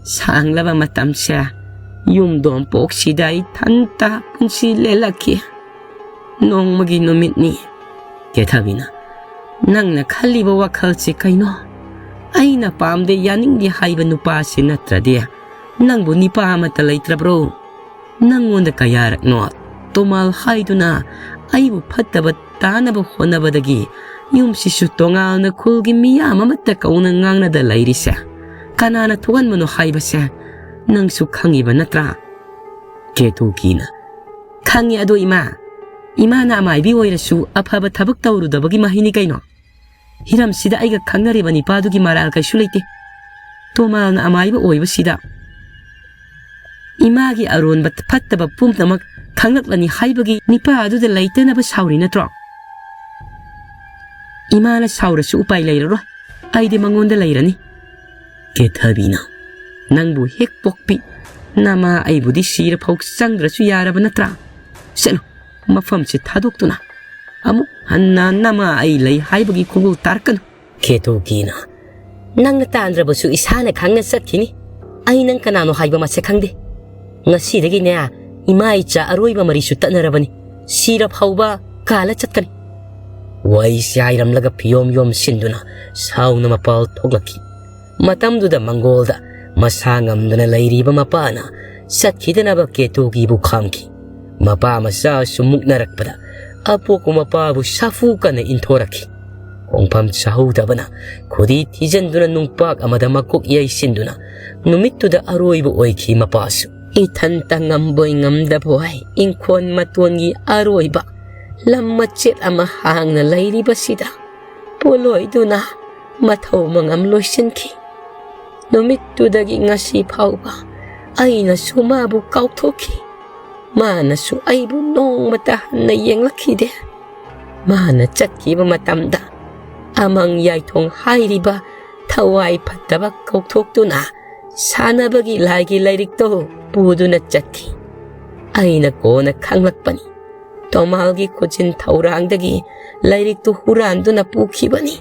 ꯁꯥꯡꯂꯕ ꯃꯇꯝꯁꯦ ꯌꯨꯝꯗꯣꯝꯄꯣꯛꯁꯤꯗ ꯏꯊꯟꯇ ꯄꯨꯟꯁꯤ ꯂꯦꯜꯂꯛꯈꯤ꯫ ꯅꯣꯡꯃꯒꯤ ꯅꯨꯃꯤꯠꯅꯤ꯫ ꯀꯦꯊꯕꯤꯅ, "ꯅꯪꯅ ꯈꯜꯂꯤꯕ ꯋꯥꯈꯜꯁꯤ ꯀꯩꯅꯣ? ꯑꯩꯅ ꯄꯥꯝꯗꯦ ꯌꯥꯅꯤꯡꯗꯦ ꯍꯥꯏꯕ ꯅꯨꯄꯥꯁꯤ ꯅꯠꯇ꯭ꯔꯗꯤ ꯅꯪꯕꯨ ꯅꯤꯄꯥ ꯑꯃꯠꯇ ꯂꯩꯇ꯭ꯔꯕ꯭ꯔꯣ? ꯅꯪꯉꯣꯟꯗ ꯀꯌꯥꯔꯛꯅꯣ ꯇꯣꯃꯥꯜ ꯍꯥꯏꯗꯨꯅ ꯑꯩꯕꯨ ꯐꯠꯇꯕ ꯇꯥꯅꯕ ꯍꯣꯠꯅꯕꯗꯒꯤ ꯌꯨꯝꯁꯤꯁꯨ ꯇꯣꯉꯥꯟꯅ ꯈꯨꯜꯒꯤ ꯃꯤꯌꯥꯝ ꯑꯃꯠꯇ ꯀꯧꯅ ꯉꯥꯡꯅꯗ ꯂꯩꯔꯤꯁꯦ? ꯀꯅꯥꯅ ꯊꯣꯛꯍꯟꯕꯅꯣ ꯍꯥꯏꯕꯁꯦ ꯅꯪꯁꯨ ꯈꯪꯉꯤꯕ ꯅꯠꯇ꯭ꯔꯥ?" ꯀꯦꯇꯨꯀꯤꯅ, "ꯈꯪꯉꯤ ꯑꯗꯣ ꯏꯃꯥ, ꯏꯃꯥꯅ ꯑꯃꯥꯏꯕꯤ ꯑꯣꯏꯔꯁꯨ ꯑꯐꯕ ꯊꯕꯛ ꯇꯧꯔꯨꯗꯕꯒꯤ ꯃꯍꯩꯅꯤ ꯀꯩꯅꯣ꯫ ꯍꯤꯔꯝꯁꯤꯗ ꯑꯩꯒ ꯈꯪꯅꯔꯤꯕ ꯅꯤꯄꯥꯗꯨꯒꯤ ꯃꯔꯥꯜ ꯀꯩꯁꯨ ꯂꯩꯇꯦ꯫ ꯇꯣꯃꯥꯜꯅ ꯑꯃꯥꯏꯕ ꯑꯣꯏꯕꯁꯤꯗ ꯏꯃꯥꯒꯤ ꯑꯔꯣꯟꯕ ꯐꯠꯇꯕ ꯄꯨꯝꯅꯃꯛ ꯈꯪꯂꯛꯂꯅꯤ ꯍꯥꯏꯕꯒꯤ ꯅꯤꯄꯥ ꯑꯗꯨꯗ ꯂꯩꯇꯅꯕ ꯁꯥꯎꯔꯤ ꯅꯠꯇ꯭ꯔꯣ? ꯏꯃꯥꯅ ꯁꯥꯎꯔꯁꯨ ꯎꯄꯥꯏ ꯂꯩꯔꯔꯣꯏ꯫ ꯑꯩꯗꯤ ꯃꯉꯣꯟꯗ ꯂꯩꯔꯅꯤ꯫" ꯀꯦꯊꯕꯤꯅ, "ꯅꯪꯕꯨ ꯍꯦꯛ ꯄꯣꯛꯄꯤ ꯅꯃꯥ ꯑꯩꯕꯨꯗꯤ ꯁꯤꯔ ꯐꯥꯎ ꯆꯪꯗ꯭ꯔꯁꯨ ꯌꯥꯔꯕ ꯅꯠꯇ꯭ꯔꯥ? ꯆꯠꯂꯨ, ꯃꯐꯝꯁꯤ ꯊꯥꯗꯣꯛꯇꯨꯅ ꯑꯃꯨꯛ ꯍꯟꯅ ꯅꯃꯥ ꯑꯩ ꯂꯩ ꯍꯥꯏꯕꯒꯤ ꯈꯣꯡꯒꯨꯜ ꯇꯥꯔꯛꯀꯅꯨ꯫" ꯀꯦꯇꯨꯀꯤꯅ, "ꯅꯪꯅ ꯇꯥꯟꯗ꯭ꯔꯕꯁꯨ ꯏꯁꯥꯅ ꯈꯪꯅ ꯆꯠꯈꯤꯅꯤ꯫ ꯑꯩ ꯅꯪ ꯀꯅꯥꯅꯣ ꯍꯥꯏꯕ ꯃꯁꯛ ꯈꯪꯗꯦ꯫ ꯉꯁꯤꯗꯒꯤꯅꯦ ꯏꯃꯥ ꯏꯆꯥ ꯑꯔꯣꯏꯕ ꯃꯔꯤꯁꯨ ꯇꯠꯅꯔꯕꯅꯤ꯫ ꯁꯤꯔ ꯐꯥꯎꯕ ꯀꯥꯜꯂ ꯆꯠꯀꯅꯤ꯫" ꯋꯥꯏꯁꯦ ꯍꯥꯏꯔꯝꯂꯒ ꯐꯤꯌꯣꯝ ꯌꯣꯝꯁꯤꯟꯗꯨꯅ ꯁꯥꯎꯅ ꯃꯄꯥꯜ ꯊꯣꯛꯂꯛꯈꯤ꯫ ꯃꯇꯝꯗꯨꯗ ꯃꯪꯒꯣꯜꯗ ꯃꯁꯥ ꯉꯝꯗꯅ ꯂꯩꯔꯤꯕ ꯃꯄꯥꯅ ꯆꯠꯈꯤꯗꯅꯕ ꯀꯦꯇꯨꯀꯤꯕꯨ ꯈꯥꯝꯈꯤ꯫ ꯃꯄꯥ ꯃꯆꯥꯁꯨ ꯃꯨꯛꯅꯔꯛꯄꯗ ꯑꯄꯣꯛꯄ ꯃꯄꯥꯕꯨ ꯁꯥꯐꯨ ꯀꯟꯅ ꯏꯟꯊꯣꯔꯛꯈꯤ꯫ ꯈꯣꯡꯐꯝ ꯆꯥꯍꯧꯗꯕꯅ ꯈꯨꯗꯤ ꯊꯤꯖꯤꯟꯗꯨꯅ ꯅꯨꯡꯄꯥꯛ ꯑꯃꯗ ꯃꯀꯣꯛ ꯌꯩꯁꯤꯟꯗꯨꯅ ꯅꯨꯃꯤꯠꯇꯨꯗ ꯑꯔꯣꯏꯕ ꯑꯣꯏꯈꯤ ꯃꯄꯥꯁꯨ꯫ ꯏꯊꯟꯇ ꯉꯝꯕꯣꯏ ꯉꯝꯗꯕꯣꯏ ꯏꯪꯈꯣꯜ ꯃꯇꯣꯟꯒꯤ ꯑꯔꯣꯏꯕ ꯂꯝ ꯃꯆꯦꯠ ꯑꯃ ꯍꯥꯡꯅ ꯂꯩꯔꯤꯕꯁꯤꯗ ꯄꯣꯂꯣꯏꯗꯨꯅ ꯃꯊꯧ ꯃꯉꯝ ꯂꯣꯏꯁꯤꯟꯈꯤ꯫ ꯅꯨꯃꯤꯠꯇꯨꯗꯒꯤ ꯉꯁꯤ ꯐꯥꯎꯕ ꯑꯩꯅꯁꯨ ꯃꯥꯕꯨ ꯀꯥꯎꯊꯣꯛꯈꯤ꯫ ꯃꯥꯅꯁꯨ ꯑꯩꯕꯨ ꯅꯣꯡꯃꯇ ꯍꯟꯅ ꯌꯦꯡꯂꯛꯈꯤꯗꯦ꯫ ꯃꯥꯅ ꯆꯠꯈꯤꯕ ꯃꯇꯝꯗ ꯑꯃꯪ ꯌꯥꯏꯊꯣꯡ ꯍꯥꯏꯔꯤꯕ ꯊꯋꯥꯏ ꯐꯠꯇꯕ ꯀꯧꯊꯣꯛꯇꯨꯅ ꯁꯥꯟꯅꯕꯒꯤ ꯂꯥꯏꯒꯤ ꯂꯥꯏꯔꯤꯛꯇꯣ ꯄꯨꯗꯨꯅ ꯆꯠꯈꯤ꯫ ꯑꯩꯅ ꯀꯣꯟꯅ ꯈꯪꯂꯛꯄꯅꯤ꯫ ꯇꯣꯃꯥꯜꯒꯤ ꯈꯨꯖꯤꯟ ꯊꯧꯔꯥꯡꯗꯒꯤ ꯂꯥꯏꯔꯤꯛꯇꯨ ꯍꯨꯔꯥꯟꯗꯨꯅ ꯄꯨꯈꯤꯕꯅꯤ꯫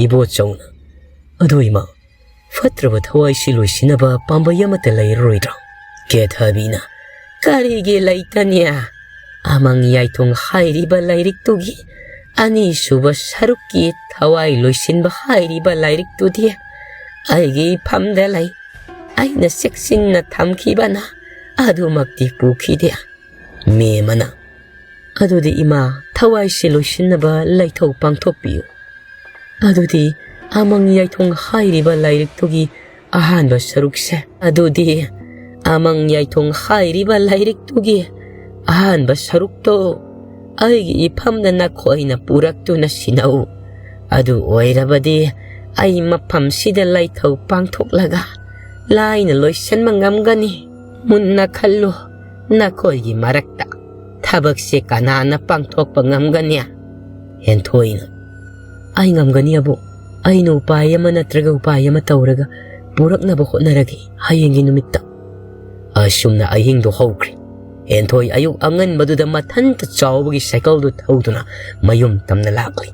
ꯏꯕꯣꯆꯧꯅ, "ꯑꯗꯨ ꯏꯃꯥ, ꯐꯠꯇ꯭ꯔꯕ ꯊꯋꯥꯏꯁꯤ ꯂꯣꯏꯁꯤꯟꯅꯕ ꯄꯥꯝꯕꯩ ꯑꯃꯠꯇ ꯂꯩꯔꯔꯣꯏꯗ꯭ꯔꯥ?" ꯀꯦꯊꯕꯤꯅ, "ꯀꯔꯤꯒꯤ ꯂꯩꯇꯅꯤ? ꯑꯃꯪ ꯌꯥꯏꯊꯣꯡ ꯍꯥꯏꯔꯤꯕ ꯂꯥꯏꯔꯤꯛꯇꯨꯒꯤ ꯑꯅꯤꯁꯨꯕ ꯁꯔꯨꯛꯀꯤ ꯊꯋꯥꯏ ꯂꯣꯏꯁꯤꯟꯕ ꯍꯥꯏꯔꯤꯕ ꯂꯥꯏꯔꯤꯛꯇꯨꯗꯤ ꯑꯩꯒꯤ ꯏꯐꯝꯗ ꯂꯩ꯫ ꯑꯩꯅ ꯆꯦꯛꯁꯤꯟꯅ ꯊꯝꯈꯤꯕꯅ ꯑꯗꯨꯃꯛꯇꯤ ꯄꯨꯈꯤꯗꯦ꯫" ꯃꯦꯝꯃꯅ, "ꯑꯗꯨꯗꯤ ꯏꯃꯥ, ꯊꯋꯥꯏꯁꯦ ꯂꯣꯏꯁꯤꯟꯅꯕ ꯂꯥꯏꯊꯧ ꯄꯥꯡꯊꯣꯛꯄꯤꯌꯨ꯫ ꯑꯗꯨꯗꯤ ꯑꯃꯪ ꯌꯥꯏꯊꯣꯡ ꯍꯥꯏꯔꯤꯕ ꯂꯥꯏꯔꯤꯛꯇꯨꯒꯤ ꯑꯍꯥꯟꯕ ꯁꯔꯨꯛꯁꯦ, ꯑꯗꯨꯗꯤ ꯑꯃꯪ ꯌꯥꯏꯊꯣꯡ ꯍꯥꯏꯔꯤꯕ ꯂꯥꯏꯔꯤꯛꯇꯨꯒꯤ ꯑꯍꯥꯟꯕ ꯁꯔꯨꯛꯇꯣ ꯑꯩꯒꯤ ꯏꯐꯝꯗ ꯅꯈꯣꯏꯅ ꯄꯨꯔꯛꯇꯨꯅ ꯁꯤꯟꯅꯧ꯫ ꯑꯗꯨ ꯑꯣꯏꯔꯕꯗꯤ ꯑꯩ ꯃꯐꯝꯁꯤꯗ ꯂꯥꯏꯊꯧ ꯄꯥꯡꯊꯣꯛꯂꯒ ꯂꯥꯏꯅ ꯂꯣꯏꯁꯤꯟꯕ ꯉꯝꯒꯅꯤ꯫ ꯃꯨꯟꯅ ꯈꯜꯂꯨ, ꯅꯈꯣꯏꯒꯤ ꯃꯔꯛꯇ ꯊꯕꯛꯁꯦ ꯀꯅꯥꯅ ꯄꯥꯡꯊꯣꯛꯄ ꯉꯝꯒꯅꯤ?" ꯍꯦꯟꯊꯣꯏꯅ, "ꯑꯩ ꯉꯝꯒꯅꯤ ꯑꯕꯣꯛ꯫ ꯑꯩꯅ ꯎꯄꯥꯏ ꯑꯃ ꯅꯠꯇ꯭ꯔꯒ ꯎꯄꯥꯏ ꯑꯃ ꯇꯧꯔꯒ ꯄꯨꯔꯛꯅꯕ ꯍꯣꯠꯅꯔꯒꯦ ꯍꯌꯦꯡꯒꯤ ꯅꯨꯃꯤꯠꯇ꯫" ꯑꯁꯨꯝꯅ ꯑꯍꯤꯡꯗꯨ ꯍꯧꯈ꯭ꯔꯦ꯫ ꯍꯦꯟꯊꯣꯏ ꯑꯌꯨꯛ ꯑꯉꯟꯕꯗꯨꯗ ꯃꯊꯟꯇ ꯆꯥꯎꯕꯒꯤ ꯁꯥꯏꯀꯜꯗꯨ ꯊꯧꯗꯨꯅ ꯃꯌꯨꯝ ꯇꯝꯅ ꯂꯥꯛꯂꯤ꯫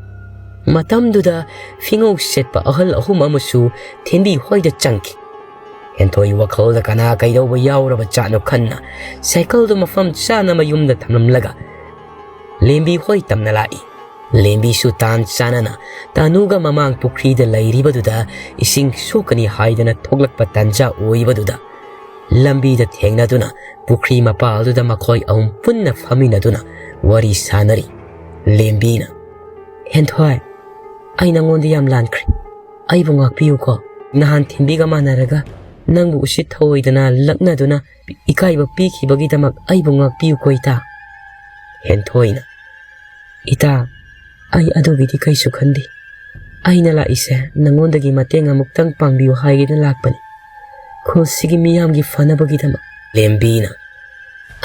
ꯃꯇꯝꯗꯨꯗ ꯐꯤꯉꯧ ꯁꯦꯠꯄ ꯑꯍꯜ ꯑꯍꯨꯝ ꯑꯃꯁꯨ ꯊꯦꯝꯕꯤ ꯍꯣꯏꯗ ꯆꯪꯈꯤ꯫ ꯍꯦꯟꯊꯣꯏ ꯋꯥꯈꯜꯗ ꯀꯅꯥ ꯀꯩꯗꯧꯕ ꯌꯥꯎꯔꯕ ꯖꯥꯠꯅꯣ ꯈꯟꯅ ꯁꯥꯏꯀꯜꯗꯨ ꯃꯐꯝ ꯆꯥꯅ ꯃꯌꯨꯝꯗ ꯊꯝꯂꯝꯂꯒ ꯂꯦꯝꯕꯤ ꯍꯣꯏ ꯇꯝꯅ ꯂꯥꯛꯏ꯫ ꯂꯦꯝꯕꯤꯁꯨ ꯇꯥꯟ ꯆꯥꯅꯅ ꯇꯥꯅꯨꯒ ꯃꯃꯥꯡ ꯄꯨꯈ꯭ꯔꯤꯗ ꯂꯩꯔꯤꯕꯗꯨꯗ ꯏꯁꯤꯡ ꯁꯣꯛꯀꯅꯤ ꯍꯥꯏꯗꯅ ꯊꯣꯛꯂꯛꯄ ꯇꯥꯟꯖꯥ ꯑꯣꯏꯕꯗꯨꯗ ꯂꯝꯕꯤꯗ ꯊꯦꯡꯅꯗꯨꯅ ꯄꯨꯈ꯭ꯔꯤ ꯃꯄꯥꯜꯗꯨꯗ ꯃꯈꯣꯏ ꯑꯍꯨꯝ ꯄꯨꯟꯅ ꯐꯝꯃꯤꯟꯅꯗꯨꯅ ꯋꯥꯔꯤ ꯁꯥꯅꯔꯤ꯫ ꯂꯦꯝꯕꯤꯅ, "ꯍꯦꯟꯊꯣꯏ, ꯑꯩ ꯅꯉꯣꯟꯗ ꯌꯥꯝ ꯂꯥꯟꯈ꯭ꯔꯦ꯫ ꯑꯩꯕꯨ ꯉꯥꯛꯄꯤꯌꯨꯀꯣ꯫ ꯅꯍꯥꯟ ꯊꯦꯝꯕꯤꯒ ꯃꯥꯟꯅꯔꯒ ꯅꯪꯕꯨ ꯎꯁꯤꯠ ꯊꯑꯣꯏꯗꯅ ꯂꯛꯅꯗꯨꯅ ꯏꯀꯥꯏꯕ ꯄꯤꯈꯤꯕꯒꯤꯗꯃꯛ ꯑꯩꯕꯨ ꯉꯥꯛꯄꯤꯌꯨꯀꯣ ꯏꯇꯥ꯫" ꯍꯦꯟꯊꯣꯏꯅ, "ꯏꯇꯥ, ꯑꯩ ꯑꯗꯨꯒꯤꯗꯤ ꯀꯩꯁꯨ ꯈꯟꯗꯦ꯫ ꯑꯩꯅ ꯂꯥꯛꯏꯁꯦ ꯅꯉꯣꯟꯗꯒꯤ ꯃꯇꯦꯡ ꯑꯃꯨꯛꯇꯪ ꯄꯥꯡꯕꯤꯌꯨ ꯍꯥꯏꯒꯦꯅ ꯂꯥꯛꯄꯅꯤ, ꯈꯨꯜꯁꯤꯒꯤ ꯃꯤꯌꯥꯝꯒꯤ ꯐꯅꯕꯒꯤꯗꯃꯛ꯫" ꯂꯦꯝꯕꯤꯅ,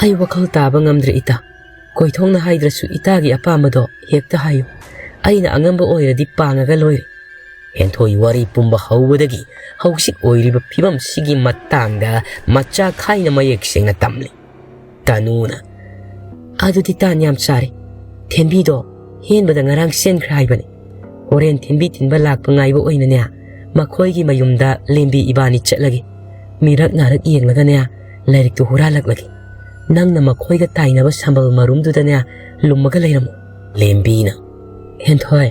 "ꯑꯩ ꯋꯥꯈꯜ ꯇꯥꯕ ꯉꯝꯗ꯭ꯔꯦ ꯏꯇꯥ꯫ ꯀꯣꯏꯊꯣꯡꯅ ꯍꯥꯏꯗ꯭ꯔꯁꯨ ꯏꯇꯥꯒꯤ ꯑꯄꯥꯝꯕꯗꯣ ꯍꯦꯛꯇ ꯍꯥꯏꯌꯨ꯫ ꯑꯩꯅ ꯑꯉꯝꯕ ꯑꯣꯏꯔꯗꯤ ꯄꯥꯡꯉꯒ ꯂꯣꯏꯔꯦ꯫" ꯍꯦꯟꯊꯣꯏ ꯋꯥꯔꯤ ꯄꯨꯝꯕ ꯍꯧꯕꯗꯒꯤ ꯍꯧꯖꯤꯛ ꯑꯣꯏꯔꯤꯕ ꯐꯤꯕꯝꯁꯤꯒꯤ ꯃꯇꯥꯡꯗ ꯃꯆꯥ ꯈꯥꯏꯅ ꯃꯌꯦꯛ ꯁꯦꯡꯅ ꯇꯝꯂꯤ꯫ ꯇꯅꯨꯅ, "ꯑꯗꯨꯗꯤ ꯇꯥꯟ ꯌꯥꯝ ꯆꯥꯔꯦ꯫ ꯊꯦꯝꯕꯤꯗꯣ ꯍꯦꯟꯕꯗ ꯉꯔꯥꯡ ꯆꯦꯟꯈ꯭ꯔꯦ ꯍꯥꯏꯕꯅꯤ꯫ ꯍꯣꯔꯦꯟ ꯊꯦꯝꯕꯤ ꯊꯤꯟꯕ ꯂꯥꯛꯄ ꯉꯥꯏꯕ ꯑꯣꯏꯅꯅꯦ, ꯃꯈꯣꯏꯒꯤ ꯃꯌꯨꯝꯗ ꯂꯦꯝꯕꯤ ꯏꯕꯥꯅꯤ ꯆꯠꯂꯒꯦ꯫ ꯃꯤꯔꯛ ꯅꯥꯔꯛ ꯌꯦꯡꯂꯒꯅꯦ, ꯂꯥꯏꯔꯤꯛꯇꯨ ꯍꯨꯔꯥꯜꯂꯛꯂꯒꯦ꯫ ꯅꯪꯅ ꯃꯈꯣꯏꯒ ꯇꯥꯏꯅꯕ ꯁꯝꯕꯜ ꯃꯔꯨꯝꯗꯨꯗꯅꯦ ꯂꯨꯝꯃꯒ ꯂꯩꯔꯝꯃꯨ꯫" ꯂꯦꯝꯕꯤꯅ, "ꯍꯦꯟꯊꯣꯏ,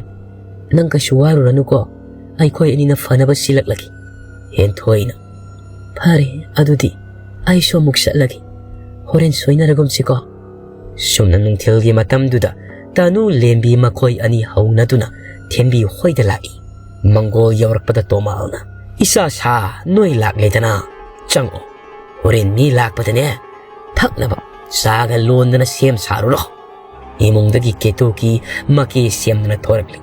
ꯅꯪ ꯀꯩꯁꯨ ꯋꯥꯔꯨꯔꯅꯨꯀꯣ, ꯑꯩꯈꯣꯏ ꯑꯅꯤꯅ ꯐꯅꯕ ꯁꯤꯜꯂꯛꯂꯒꯦ꯫" ꯍꯦꯟꯊꯣꯏꯅ, "ꯐꯔꯦ, ꯑꯗꯨꯗꯤ ꯑꯩꯁꯨ ꯑꯃꯨꯛ ꯆꯠꯂꯒꯦ꯫ ꯍꯣꯔꯦꯟ ꯁꯣꯏꯅꯔꯒꯨꯝꯁꯤꯀꯣ꯫" ꯁꯨꯝꯅ ꯅꯨꯡꯊꯤꯜꯒꯤ ꯃꯇꯝꯗꯨꯗ ꯇꯅꯨ ꯂꯦꯝꯕꯤ ꯃꯈꯣꯏ ꯑꯅꯤ ꯍꯧꯅꯗꯨꯅ ꯊꯦꯝꯕꯤ ꯍꯣꯏꯗ ꯂꯥꯛꯏ꯫ ꯃꯪꯒꯣꯜ ꯌꯧꯔꯛꯄꯗ ꯇꯣꯃꯥꯜꯅ, "ꯏꯆꯥ ꯁꯥ, ꯅꯣꯏ ꯂꯥꯛꯂꯦꯗꯅ, ꯆꯪꯉꯣ꯫ ꯍꯣꯔꯦꯟ ꯃꯤ ꯂꯥꯛꯄꯗꯅꯦ, ꯊꯛꯅꯕ ꯆꯥꯒ ꯂꯣꯟꯗꯅ ꯁꯦꯝ ꯁꯥꯔꯨꯔꯣ꯫" ꯏꯃꯨꯡꯗꯒꯤ ꯀꯦꯇꯨꯀꯤ ꯃꯀꯦ ꯁꯦꯝꯗꯨꯅ ꯊꯣꯔꯛꯂꯤ꯫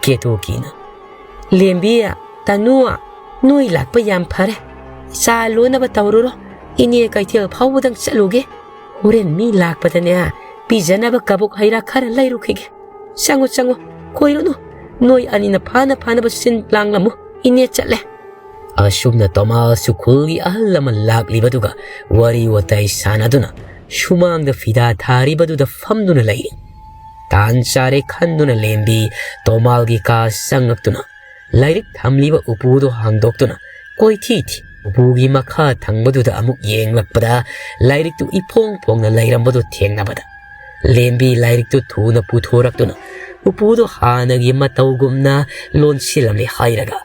ꯀꯦꯇꯨꯀꯤꯅ, "ꯂꯦꯝꯕꯤ, ꯇꯅꯨ, ꯅꯣꯏ ꯂꯥꯛꯄ ꯌꯥꯝ ꯐꯔꯦ꯫ ꯆꯥ ꯂꯣꯟꯅꯕ ꯇꯧꯔꯨꯔꯣ꯫ ꯏꯅꯦ ꯀꯩꯊꯦꯜ ꯐꯥꯎꯕꯗꯪ ꯆꯠꯂꯨꯒꯦ꯫ ꯍꯣꯔꯦꯟ ꯃꯤ ꯂꯥꯛꯄꯗꯅꯦ, ꯄꯤꯖꯅꯕ ꯀꯕꯣꯛ ꯍꯩꯔꯥ ꯈꯔ ꯂꯩꯔꯨꯈꯤꯒꯦ꯫ ꯆꯪꯉꯣ, ꯆꯪꯉꯣ, ꯀꯣꯏꯔꯨꯅꯨ꯫ ꯅꯣꯏ ꯑꯅꯤꯅ ꯐꯥꯅ ꯐꯥꯅꯕ ꯁꯤꯟ ꯂꯥꯡꯂꯝꯃꯨ꯫ ꯏꯅꯦ ꯆꯠꯂꯦ꯫" ꯑꯁꯨꯝꯅ ꯇꯣꯃꯥꯜꯁꯨ ꯈꯨꯜꯒꯤ ꯑꯍꯜ ꯂꯃꯟ ꯂꯥꯛꯂꯤꯕꯗꯨꯒ ꯋꯥꯔꯤ ꯋꯥꯇꯥꯏ ꯁꯥꯟꯅꯗꯨꯅ ꯁꯨꯃꯥꯡꯗ ꯐꯤꯗꯥ ꯊꯥꯔꯤꯕꯗꯨꯗ ꯐꯝꯗꯨꯅ ꯂꯩꯔꯤ꯫ ꯇꯥꯟ ꯆꯥꯔꯦ ꯈꯟꯗꯨꯅ ꯂꯦꯝꯕꯤ ꯇꯣꯃꯥꯜꯒꯤ ꯀꯥ ꯆꯪꯂꯛꯇꯨꯅ ꯂꯥꯏꯔꯤꯛ ꯊꯝꯂꯤꯕ ꯎꯄꯨꯗꯨ ꯍꯥꯡꯗꯣꯛꯇꯨꯅ ꯀꯣꯏꯊꯤ ꯊꯤ꯫ ꯎꯄꯨꯒꯤ ꯃꯈꯥ ꯊꯪꯕꯗꯨꯗ ꯑꯃꯨꯛ ꯌꯦꯡꯂꯛꯄꯗ ꯂꯥꯏꯔꯤꯛꯇꯨ ꯏꯐꯣꯡ ꯐꯣꯡꯅ ꯂꯩꯔꯝꯕꯗꯨ ꯊꯦꯡꯅꯕꯗ ꯂꯦꯝꯕꯤ ꯂꯥꯏꯔꯤꯛꯇꯨ ꯊꯨꯅ ꯄꯨꯊꯣꯔꯛꯇꯨꯅ ꯎꯄꯨꯗꯨ ꯍꯥꯟꯅꯒꯤ ꯃꯇꯧꯒꯨꯝꯅ ꯂꯣꯟꯁꯤꯜꯂꯝꯂꯦ ꯍꯥꯏꯔꯒ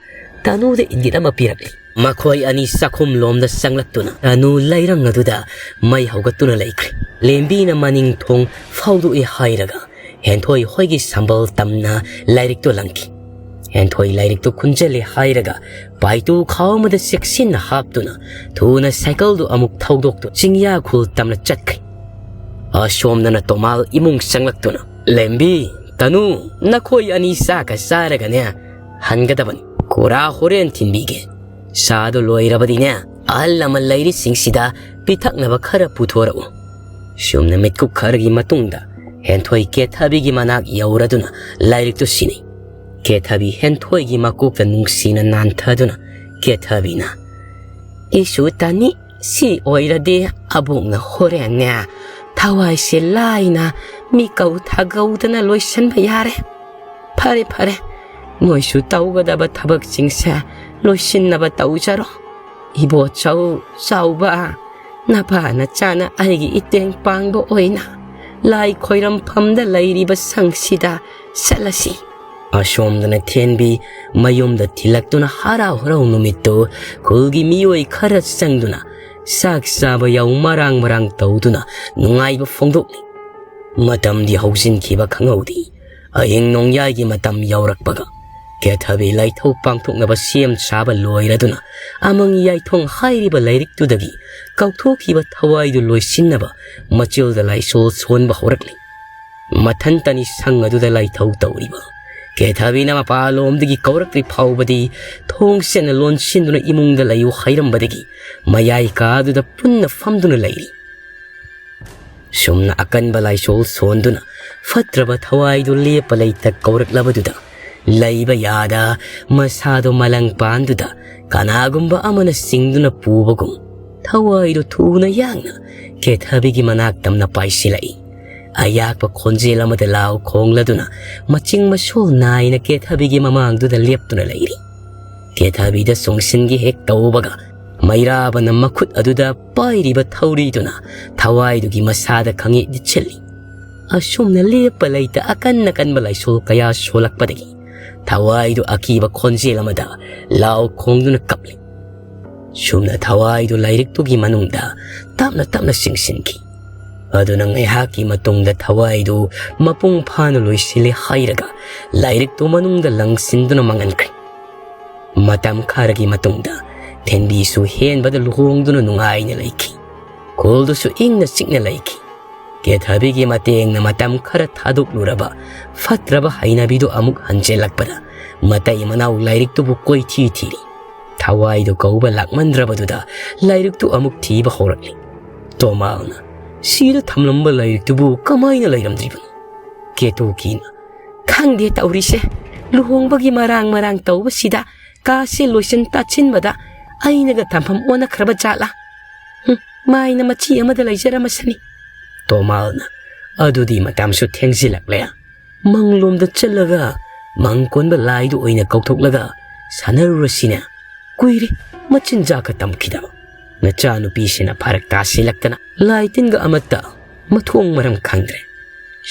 ꯇꯅꯨꯗ ꯏꯪꯒꯤꯠ ꯑꯃ ꯄꯤꯔꯛꯂꯤ꯫ ꯃꯈꯣꯏ ꯑꯅꯤ ꯆꯥꯛꯈꯨꯝ ꯂꯣꯝꯗ ꯆꯪꯂꯛꯇꯨꯅ ꯇꯅꯨ ꯂꯩꯔꯪ ꯑꯗꯨꯗ ꯃꯩ ꯍꯧꯒꯠꯇꯨꯅ ꯂꯩꯈ꯭ꯔꯦ꯫ ꯂꯦꯝꯕꯤꯅ ꯃꯅꯤꯡ ꯊꯣꯡ ꯐꯥꯎꯗꯣꯛꯏ ꯍꯥꯏꯔꯒ ꯍꯦꯟꯊꯣꯏ ꯍꯣꯏꯒꯤ ꯁꯝꯕꯜ ꯇꯝꯅ ꯂꯥꯏꯔꯤꯛꯇꯨ ꯂꯪꯈꯤ꯫ ꯍꯦꯟꯊꯣꯏ ꯂꯥꯏꯔꯤꯛꯇꯨ ꯈꯨꯟꯖꯜꯂꯦ ꯍꯥꯏꯔꯒ ꯄꯥꯏꯇꯨ ꯈꯥꯎ ꯑꯃꯗ ꯆꯦꯛꯁꯤꯟꯅ ꯍꯥꯞꯇꯨꯅ ꯊꯨꯅ ꯁꯥꯏꯀꯜꯗꯨ ꯑꯃꯨꯛ ꯊꯧꯗꯣꯛꯇꯨ ꯆꯤꯡꯌꯥ ꯈꯨꯜ ꯇꯝꯅ ꯆꯠꯈ꯭ꯔꯦ꯫ ꯑꯁꯣꯝꯗꯅ ꯇꯣꯃꯥꯜ ꯏꯃꯨꯡ ꯆꯪꯂꯛꯇꯨꯅ, "ꯂꯦꯝꯕꯤ, ꯇꯅꯨ, ꯅꯈꯣꯏ ꯑꯅꯤ ꯆꯥꯛꯀ ꯆꯥꯔꯒꯅꯦ ꯍꯟꯒꯗꯕꯅꯤ꯫ ꯀꯨꯔꯥ ꯍꯣꯔꯦꯟ ꯊꯤꯟꯕꯤꯒꯦ꯫ ꯆꯥꯗꯨ ꯂꯣꯏꯔꯕꯗꯤꯅꯦ, ꯑꯍꯜ ꯂꯃꯟ ꯂꯩꯔꯤꯁꯤꯡꯁꯤꯗ ꯄꯤꯊꯛꯅꯕ ꯈꯔ ꯄꯨꯊꯣꯔꯛꯎ꯫" ꯁꯨꯝꯅ ꯃꯤꯠꯀꯨꯞ ꯈꯔꯒꯤ ꯃꯇꯨꯡꯗ ꯍꯦꯟꯊꯣꯏ ꯀꯦꯊꯕꯤꯒꯤ ꯃꯅꯥꯛ ꯌꯧꯔꯗꯨꯅ ꯂꯥꯏꯔꯤꯛꯇꯨ ꯁꯤꯟꯅꯩ꯫ ꯀꯦꯊꯕꯤ ꯍꯦꯟꯊꯣꯏꯒꯤ ꯃꯀꯣꯛꯇ ꯅꯨꯡꯁꯤꯅ ꯅꯥꯟꯊꯗꯨꯅ ꯀꯦꯊꯕꯤꯅ, "ꯏꯁꯨ ꯇꯅꯤ, ꯁꯤ ꯑꯣꯏꯔꯗꯤ ꯑꯕꯣꯛꯅ ꯍꯣꯔꯦꯟꯅꯦ ꯊꯋꯥꯏꯁꯦ ꯂꯥꯏꯅ ꯃꯤꯀꯧ ꯊꯥꯒꯧꯗꯅ ꯂꯣꯏꯁꯤꯟꯕ ꯌꯥꯔꯦ꯫ ꯐꯔꯦ, ꯐꯔꯦ, ꯅꯣꯏꯁꯨ ꯇꯧꯒꯗꯕ ꯊꯕꯛꯁꯤꯡꯁꯦ ꯂꯣꯏꯁꯤꯟꯅꯕ ꯇꯧꯖꯔꯣ꯫ ꯏꯕꯣꯆꯧ, ꯆꯥꯎꯕ, ꯅꯄꯥ ꯅꯆꯥꯅ ꯑꯩꯒꯤ ꯏꯇꯦꯡ ꯄꯥꯡꯕ ꯑꯣꯏꯅ ꯂꯥꯏ ꯈꯣꯏꯔꯝꯐꯝꯗ ꯂꯩꯔꯤꯕ ꯁꯪꯁꯤꯗ ꯆꯠꯂꯁꯤ꯫ ꯑꯁꯣꯝꯗꯅ ꯊꯦꯟꯕꯤ ꯃꯌꯨꯝꯗ ꯊꯤꯜꯂꯛꯇꯨꯅ ꯍꯔꯥꯎ ꯍꯔꯥꯎ ꯅꯨꯃꯤꯠꯇꯨ ꯈꯨꯜꯒꯤ ꯃꯤꯑꯣꯏ ꯈꯔ ꯆꯪꯗꯨꯅ ꯆꯥꯛ ꯆꯥꯕ ꯌꯥꯎ ꯃꯔꯥꯡ ꯃꯔꯥꯡ ꯇꯧꯗꯨꯅ ꯅꯨꯡꯉꯥꯏꯕ ꯐꯣꯡꯗꯣꯛꯂꯤ꯫ ꯃꯇꯝꯗꯤ ꯍꯧꯖꯤꯟꯈꯤꯕ ꯈꯪꯍꯧꯗꯦ꯫ ꯑꯍꯤꯡ ꯅꯣꯡꯌꯥꯏꯒꯤ ꯃꯇꯝ ꯌꯧꯔꯛꯄꯒ ꯀꯦꯊꯕꯤ ꯂꯥꯏꯊꯧ ꯄꯥꯡꯊꯣꯛꯅꯕ ꯁꯦꯝ ꯁꯥꯕ ꯂꯣꯏꯔꯗꯨꯅ ꯑꯃꯪ ꯌꯥꯏꯊꯣꯡ ꯍꯥꯏꯔꯤꯕ ꯂꯥꯏꯔꯤꯛꯇꯨꯗꯒꯤ ꯀꯥꯎꯊꯣꯛꯈꯤꯕ ꯊꯋꯥꯏꯗꯨ ꯂꯣꯏꯁꯤꯟꯅꯕ ꯃꯆꯤꯜꯗ ꯂꯥꯏꯁꯣꯜ ꯁꯣꯟꯕ ꯍꯧꯔꯛꯂꯤ꯫ ꯃꯊꯟꯇꯅꯤ ꯁꯪ ꯑꯗꯨꯗ ꯂꯥꯏꯊꯧ ꯇꯧꯔꯤꯕ꯫ ꯀꯦꯊꯕꯤꯅ ꯃꯄꯥꯟꯂꯣꯝꯗꯒꯤ ꯀꯧꯔꯛꯇ꯭ꯔꯤ ꯐꯥꯎꯕꯗꯤ ꯊꯣꯡ ꯁꯦꯟꯅ ꯂꯣꯟꯁꯤꯟꯗꯨꯅ ꯏꯃꯨꯡꯗ ꯂꯩꯌꯨ ꯍꯥꯏꯔꯝꯕꯗꯒꯤ ꯃꯌꯥꯏ ꯀꯥꯗꯨꯗ ꯄꯨꯟꯅ ꯐꯝꯗꯨꯅ ꯂꯩꯔꯤ꯫ ꯁꯨꯝꯅ ꯑꯀꯟꯕ ꯂꯥꯏꯁꯣꯜ ꯁꯣꯟꯗꯨꯅ ꯐꯠꯇ꯭ꯔꯕ ꯊꯋꯥꯏꯗꯨ ꯂꯦꯞꯄ ꯂꯩꯇ ꯀꯧꯔꯛꯂꯕꯗꯨꯗ ꯂꯩꯕ ꯌꯥꯗ ꯃꯁꯥꯗꯣ ꯃꯂꯪ ꯄꯥꯟꯗꯨꯗ ꯀꯅꯥꯒꯨꯝꯕ ꯑꯃꯅ ꯆꯤꯡꯗꯨꯅ ꯄꯨꯕꯒꯨꯝ ꯊꯋꯥꯏꯗꯨ ꯊꯨꯅ ꯌꯥꯡꯅ ꯀꯦꯊꯕꯤꯒꯤ ꯃꯅꯥꯛ ꯇꯝꯅ ꯄꯥꯏꯁꯤꯜꯂꯛꯏ꯫ ꯑꯌꯥꯛꯄ ꯈꯣꯟꯖꯦꯜ ꯑꯃꯗ ꯂꯥꯎ ꯈꯣꯡꯂꯗꯨꯅ ꯃꯆꯤꯡ ꯃꯁꯣꯜ ꯅꯥꯏꯅ ꯀꯦꯊꯕꯤꯒꯤ ꯃꯃꯥꯡꯗꯨꯗ ꯂꯦꯞꯇꯨꯅ ꯂꯩꯔꯤ꯫ ꯀꯦꯊꯕꯤꯗ ꯆꯣꯡꯁꯤꯟꯒꯦ ꯍꯦꯛ ꯇꯧꯕꯒ ꯃꯩꯔꯥꯕꯅ ꯃꯈꯨꯠ ꯑꯗꯨꯗ ꯄꯥꯏꯔꯤꯕ ꯊꯧꯔꯤꯗꯨꯅ ꯊꯋꯥꯏꯗꯨꯒꯤ ꯃꯁꯥꯗ ꯈꯪꯉꯦꯛ ꯂꯤꯠꯁꯤꯜꯂꯤ꯫ ꯑꯁꯨꯝꯅ ꯂꯦꯞꯄ ꯂꯩꯇ ꯑꯀꯟ ꯑꯀꯟꯕ ꯂꯥꯏꯁꯣꯜ ꯀꯌꯥ ꯁꯣꯜꯂꯛꯄꯗꯒꯤ ꯊꯋꯥꯏꯗꯨ ꯑꯀꯤꯕ ꯈꯣꯟꯖꯦꯜ ꯑꯃꯗ ꯂꯥꯎ ꯈꯣꯡꯗꯨꯅ ꯀꯞꯂꯤ꯫ ꯁꯨꯝꯅ ꯊꯋꯥꯏꯗꯨ ꯂꯥꯏꯔꯤꯛꯇꯨꯒꯤ ꯃꯅꯨꯡꯗ ꯇꯞꯅ ꯇꯞꯅ ꯆꯤꯡꯁꯤꯟꯈꯤ꯫ ꯑꯗꯨꯅ ꯉꯥꯏꯍꯥꯛꯀꯤ ꯃꯇꯨꯡꯗ ꯊꯋꯥꯏꯗꯨ ꯃꯄꯨꯡ ꯐꯥꯅ ꯂꯣꯏꯁꯤꯜꯂꯦ ꯍꯥꯏꯔꯒ ꯂꯥꯏꯔꯤꯛꯇꯨ ꯃꯅꯨꯡꯗ ꯂꯪꯁꯤꯟꯗꯨꯅ ꯃꯥꯡꯍꯟꯈ꯭ꯔꯦ꯫ ꯃꯇꯝ ꯈꯔꯒꯤ ꯃꯇꯨꯡꯗ ꯊꯦꯟꯕꯤꯁꯨ ꯍꯦꯟꯕꯗ ꯂꯨꯍꯣꯡꯗꯨꯅ ꯅꯨꯡꯉꯥꯏꯅ ꯂꯩꯈꯤ꯫ ꯈꯨꯜꯗꯨꯁꯨ ꯏꯪꯅ ꯆꯤꯛꯅ ꯂꯩꯈꯤ꯫ ꯀꯦꯊꯕꯤꯒꯤ ꯃꯇꯦꯡꯅ ꯃꯇꯝ ꯈꯔ ꯊꯥꯗꯣꯛꯂꯨꯔꯕ ꯐꯠꯇ꯭ꯔꯕ ꯍꯩꯅꯕꯤꯗꯨ ꯑꯃꯨꯛ ꯍꯟꯖꯤꯜꯂꯛꯄꯗ ꯃꯇꯩ ꯃꯅꯥꯎ ꯂꯥꯏꯔꯤꯛꯇꯨꯕꯨ ꯀꯣꯏꯊꯤ ꯊꯤꯔꯤ꯫ ꯊꯋꯥꯏꯗꯨ ꯀꯧꯕ ꯂꯥꯛꯃꯟꯗ꯭ꯔꯕꯗꯨꯗ ꯂꯥꯏꯔꯤꯛꯇꯨ ꯑꯃꯨꯛ ꯊꯤꯕ ꯍꯧꯔꯛꯂꯤ꯫ ꯇꯣꯃꯥꯜꯅ ꯁꯤꯗ ꯊꯝꯂꯝꯕ ꯂꯥꯏꯔꯤꯛꯇꯨꯕꯨ ꯀꯃꯥꯏꯅ ꯂꯩꯔꯝꯗ꯭ꯔꯤꯕꯅꯣ? ꯀꯦꯇꯨꯀꯤꯅ ꯈꯪꯗꯦ ꯇꯧꯔꯤꯁꯦ꯫ ꯂꯨꯍꯣꯡꯕꯒꯤ ꯃꯔꯥꯡ ꯃꯔꯥꯡ ꯇꯧꯕꯁꯤꯗ ꯀꯥꯁꯦ ꯂꯣꯏꯁꯤꯟ ꯇꯥꯁꯤꯟꯕꯗ ꯑꯩꯅꯒ ꯊꯝꯐꯝ ꯑꯣꯟꯅꯈ꯭ꯔꯕ ꯖꯥꯠꯂꯥ? "ꯍꯨꯝ, ꯃꯥꯏꯅ ꯃꯆꯤ ꯑꯃꯗ ꯂꯩꯖꯔꯝꯃꯁꯅꯤ꯫" ꯇꯣꯃꯥꯜꯅ, "ꯑꯗꯨꯗꯤ ꯃꯇꯝꯁꯨ ꯊꯦꯡꯖꯤꯜꯂꯛꯂꯦ꯫ ꯃꯪꯂꯣꯝꯗ ꯆꯠꯂꯒ ꯃꯪ ꯀꯣꯟꯕ ꯂꯥꯏꯗꯨ ꯑꯣꯏꯅ ꯀꯧꯊꯣꯛꯂꯒ ꯁꯥꯟꯅꯔꯨꯔꯁꯤꯅꯦ꯫ ꯀꯨꯏꯔꯦ ꯃꯆꯤꯟꯖꯥꯛꯀ ꯇꯝꯈꯤꯗꯕ꯫ ꯅꯆꯥꯅꯨꯄꯤꯁꯤꯅ ꯐꯔꯛ ꯇꯥꯁꯤꯜꯂꯛꯇꯅ ꯂꯥꯏ ꯇꯤꯟꯒ ꯑꯃꯠꯇ ꯃꯊꯣꯡ ꯃꯔꯝ ꯈꯪꯗ꯭ꯔꯦ꯫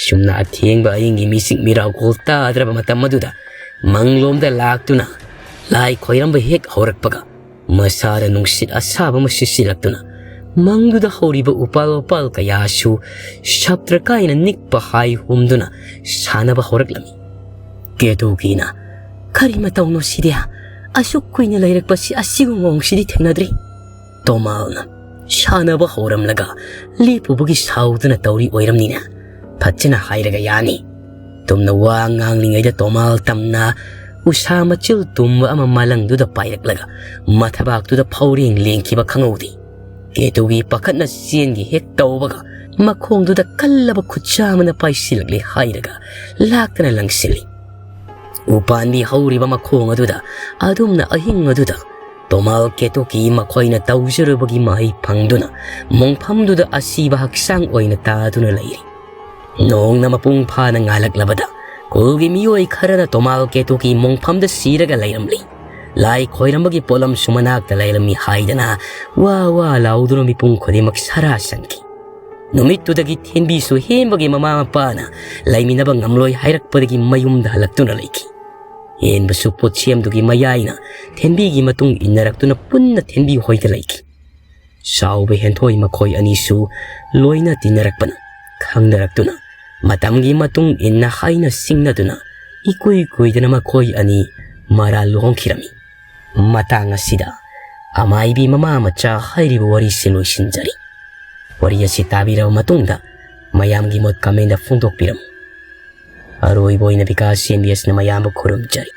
ꯁꯨꯝꯅ ꯑꯊꯦꯡꯕ ꯑꯍꯤꯡꯒꯤ ꯃꯤꯆꯤꯛ ꯃꯤꯔꯥꯎꯈꯣꯜ ꯇꯥꯗ꯭ꯔꯕ ꯃꯇꯝ ꯑꯗꯨꯗ ꯃꯪꯂꯣꯝꯗ ꯂꯥꯛꯇꯨꯅ ꯂꯥꯏ ꯈꯣꯏꯔꯝꯕ ꯍꯦꯛ ꯍꯧꯔꯛꯄꯒ ꯃꯁꯥꯗ ꯅꯨꯡꯁꯤꯠ ꯑꯁꯥꯕ ꯑꯃ ꯁꯤꯠꯆꯤꯜꯂꯛꯇꯨꯅ ꯃꯪꯗꯨꯗ ꯍꯧꯔꯤꯕ ꯎꯄꯥꯜ ꯋꯥꯄꯥꯜ ꯀꯌꯥꯁꯨ ꯁꯞꯇ꯭ꯔ ꯀꯥꯏꯅ ꯅꯤꯛꯄ ꯍꯥꯏ ꯍꯨꯝꯗꯨꯅ ꯁꯥꯟꯅꯕ ꯍꯧꯔꯛꯂꯝꯃꯤ꯫ ꯀꯦꯇꯨꯀꯤꯅ, "ꯀꯔꯤ ꯃꯇꯧꯅꯣ ꯁꯤꯗꯤ? ꯑꯁꯨꯛ ꯀꯨꯏꯅ ꯂꯩꯔꯛꯄꯁꯤ ꯑꯁꯤꯒꯨꯝꯕ ꯃꯑꯣꯡꯁꯤꯗꯤ ꯊꯦꯡꯅꯗ꯭ꯔꯤ꯫" ꯇꯣꯃꯥꯜꯅ, "ꯁꯥꯟꯅꯕ ꯍꯧꯔꯝꯂꯒ ꯂꯦꯞꯄꯨꯕꯒꯤ ꯁꯥꯎꯗꯨꯅ ꯇꯧꯔꯤ ꯑꯣꯏꯔꯝꯅꯤꯅꯦ꯫ ꯐꯠꯖꯅ ꯍꯥꯏꯔꯒ ꯌꯥꯅꯤ꯫" ꯇꯨꯝꯅ ꯋꯥ ꯉꯥꯡꯂꯤꯉꯩꯗ ꯇꯣꯃꯥꯜ ꯇꯝꯅ ꯎꯁꯥ ꯃꯆꯤꯜ ꯇꯨꯝꯕ ꯑꯃ ꯃꯂꯪꯗꯨꯗ ꯄꯥꯏꯔꯛꯂꯒ ꯃꯊꯕꯥꯛꯇꯨꯗ ꯐꯧꯔꯦꯡ ꯂꯦꯡꯈꯤꯕ ꯈꯪꯍꯧꯗꯦ꯫ ꯀꯦꯇꯨꯒꯤ ꯄꯥꯈꯠꯅ ꯆꯦꯟꯒꯦ ꯍꯦꯛ ꯇꯧꯕꯒ ꯃꯈꯣꯡꯗꯨꯗ ꯀꯜꯂꯕ ꯈꯨꯠꯁꯥ ꯑꯃꯅ ꯄꯥꯏꯁꯤꯜꯂꯛꯂꯦ ꯍꯥꯏꯔꯒ ꯂꯥꯛꯇꯅ ꯂꯪꯁꯤꯜꯂꯤ꯫ ꯎꯄꯥꯟꯕꯤ ꯍꯧꯔꯤꯕ ꯃꯈꯣꯡ ꯑꯗꯨꯗ ꯑꯗꯨꯝꯅ ꯑꯍꯤꯡ ꯑꯗꯨꯗ ꯇꯣꯃꯥꯜ ꯀꯦꯇꯨꯀꯤ ꯃꯈꯣꯏꯅ ꯇꯧꯖꯔꯨꯕꯒꯤ ꯃꯍꯩ ꯐꯪꯗꯨꯅ ꯃꯣꯡꯐꯝꯗꯨꯗ ꯑꯁꯤꯕ ꯍꯛꯆꯥꯡ ꯑꯣꯏꯅ ꯇꯥꯗꯨꯅ ꯂꯩꯔꯤ꯫ ꯅꯣꯡꯅ ꯃꯄꯨꯡ ꯐꯥꯅ ꯉꯥꯜꯂꯛꯂꯕꯗ ꯈꯨꯜꯒꯤ ꯃꯤꯑꯣꯏ ꯈꯔꯅ ꯇꯣꯃꯥꯜ ꯀꯦꯇꯨꯀꯤ ꯃꯣꯡꯐꯝꯗ ꯁꯤꯔꯒ ꯂꯩꯔꯝꯂꯤ꯫ ꯂꯥꯏ ꯈꯣꯏꯔꯝꯕꯒꯤ ꯄꯣꯠꯂꯝꯁꯨ ꯃꯅꯥꯛꯇ ꯂꯩꯔꯝꯃꯤ ꯍꯥꯏꯗꯅ ꯋꯥ ꯋꯥ ꯂꯥꯎꯗꯨꯅ ꯃꯤꯄꯨꯝ ꯈꯨꯗꯤꯡꯃꯛ ꯁꯔꯥ ꯁꯟꯈꯤ꯫ ꯅꯨꯃꯤꯠꯇꯨꯗꯒꯤ ꯊꯦꯟꯕꯤꯁꯨ ꯍꯦꯟꯕꯒꯤ ꯃꯃꯥ ꯃꯄꯥꯅ ꯂꯩꯃꯤꯟꯅꯕ ꯉꯝꯂꯣꯏ ꯍꯥꯏꯔꯛꯄꯗꯒꯤ ꯃꯌꯨꯝꯗ ꯍꯜꯂꯛꯇꯨꯅ ꯂꯩꯈꯤ꯫ ꯍꯦꯟꯕꯁꯨ ꯄꯣꯠꯁꯦꯝꯗꯨꯒꯤ ꯃꯌꯥꯏꯅ ꯊꯦꯟꯕꯤꯒꯤ ꯃꯇꯨꯡ ꯏꯟꯅꯔꯛꯇꯨꯅ ꯄꯨꯟꯅ ꯊꯦꯟꯕꯤ ꯍꯣꯏꯗ ꯂꯩꯈꯤ꯫ ꯆꯥꯎꯕ ꯍꯦꯟꯊꯣꯏ ꯃꯈꯣꯏ ꯑꯅꯤꯁꯨ ꯂꯣꯏꯅ ꯇꯤꯟꯅꯔꯛꯄꯅ ꯈꯪꯅꯔꯛꯇꯨꯅ ꯃꯇꯝꯒꯤ ꯃꯇꯨꯡ ꯏꯟꯅ ꯍꯥꯏꯅ ꯁꯤꯡꯅꯗꯨꯅ ꯏꯀꯨꯏ ꯀꯨꯏꯗꯅ ꯃꯈꯣꯏ ꯑꯅꯤ ꯃꯔꯥꯜ ꯂꯨꯍꯣꯡꯈꯤꯔꯝꯃꯤ꯫ ꯃꯇꯥꯡ ꯑꯁꯤꯗ ꯑꯃꯥꯏꯕꯤ ꯃꯃꯥ ꯃꯆꯥ ꯍꯥꯏꯔꯤꯕ ꯋꯥꯔꯤꯁꯤ ꯂꯣꯏꯁꯤꯟꯖꯔꯤ꯫ ꯋꯥꯔꯤ ꯑꯁꯤ ꯇꯥꯕꯤꯔꯕ ꯃꯇꯨꯡꯗ ꯃꯌꯥꯝꯒꯤ ꯃꯣꯠ comment ꯐꯣꯡꯗꯣꯛꯄꯤꯔꯝꯃꯨ꯫ ꯑꯔꯣꯏꯕ ꯑꯣꯏꯅ ꯕꯤꯀꯥꯁ ꯑꯦꯝ ꯕꯤ ꯑꯦꯁꯅ ꯃꯌꯥꯝꯕꯨ ꯈꯨꯔꯨꯝꯖꯔꯤ꯫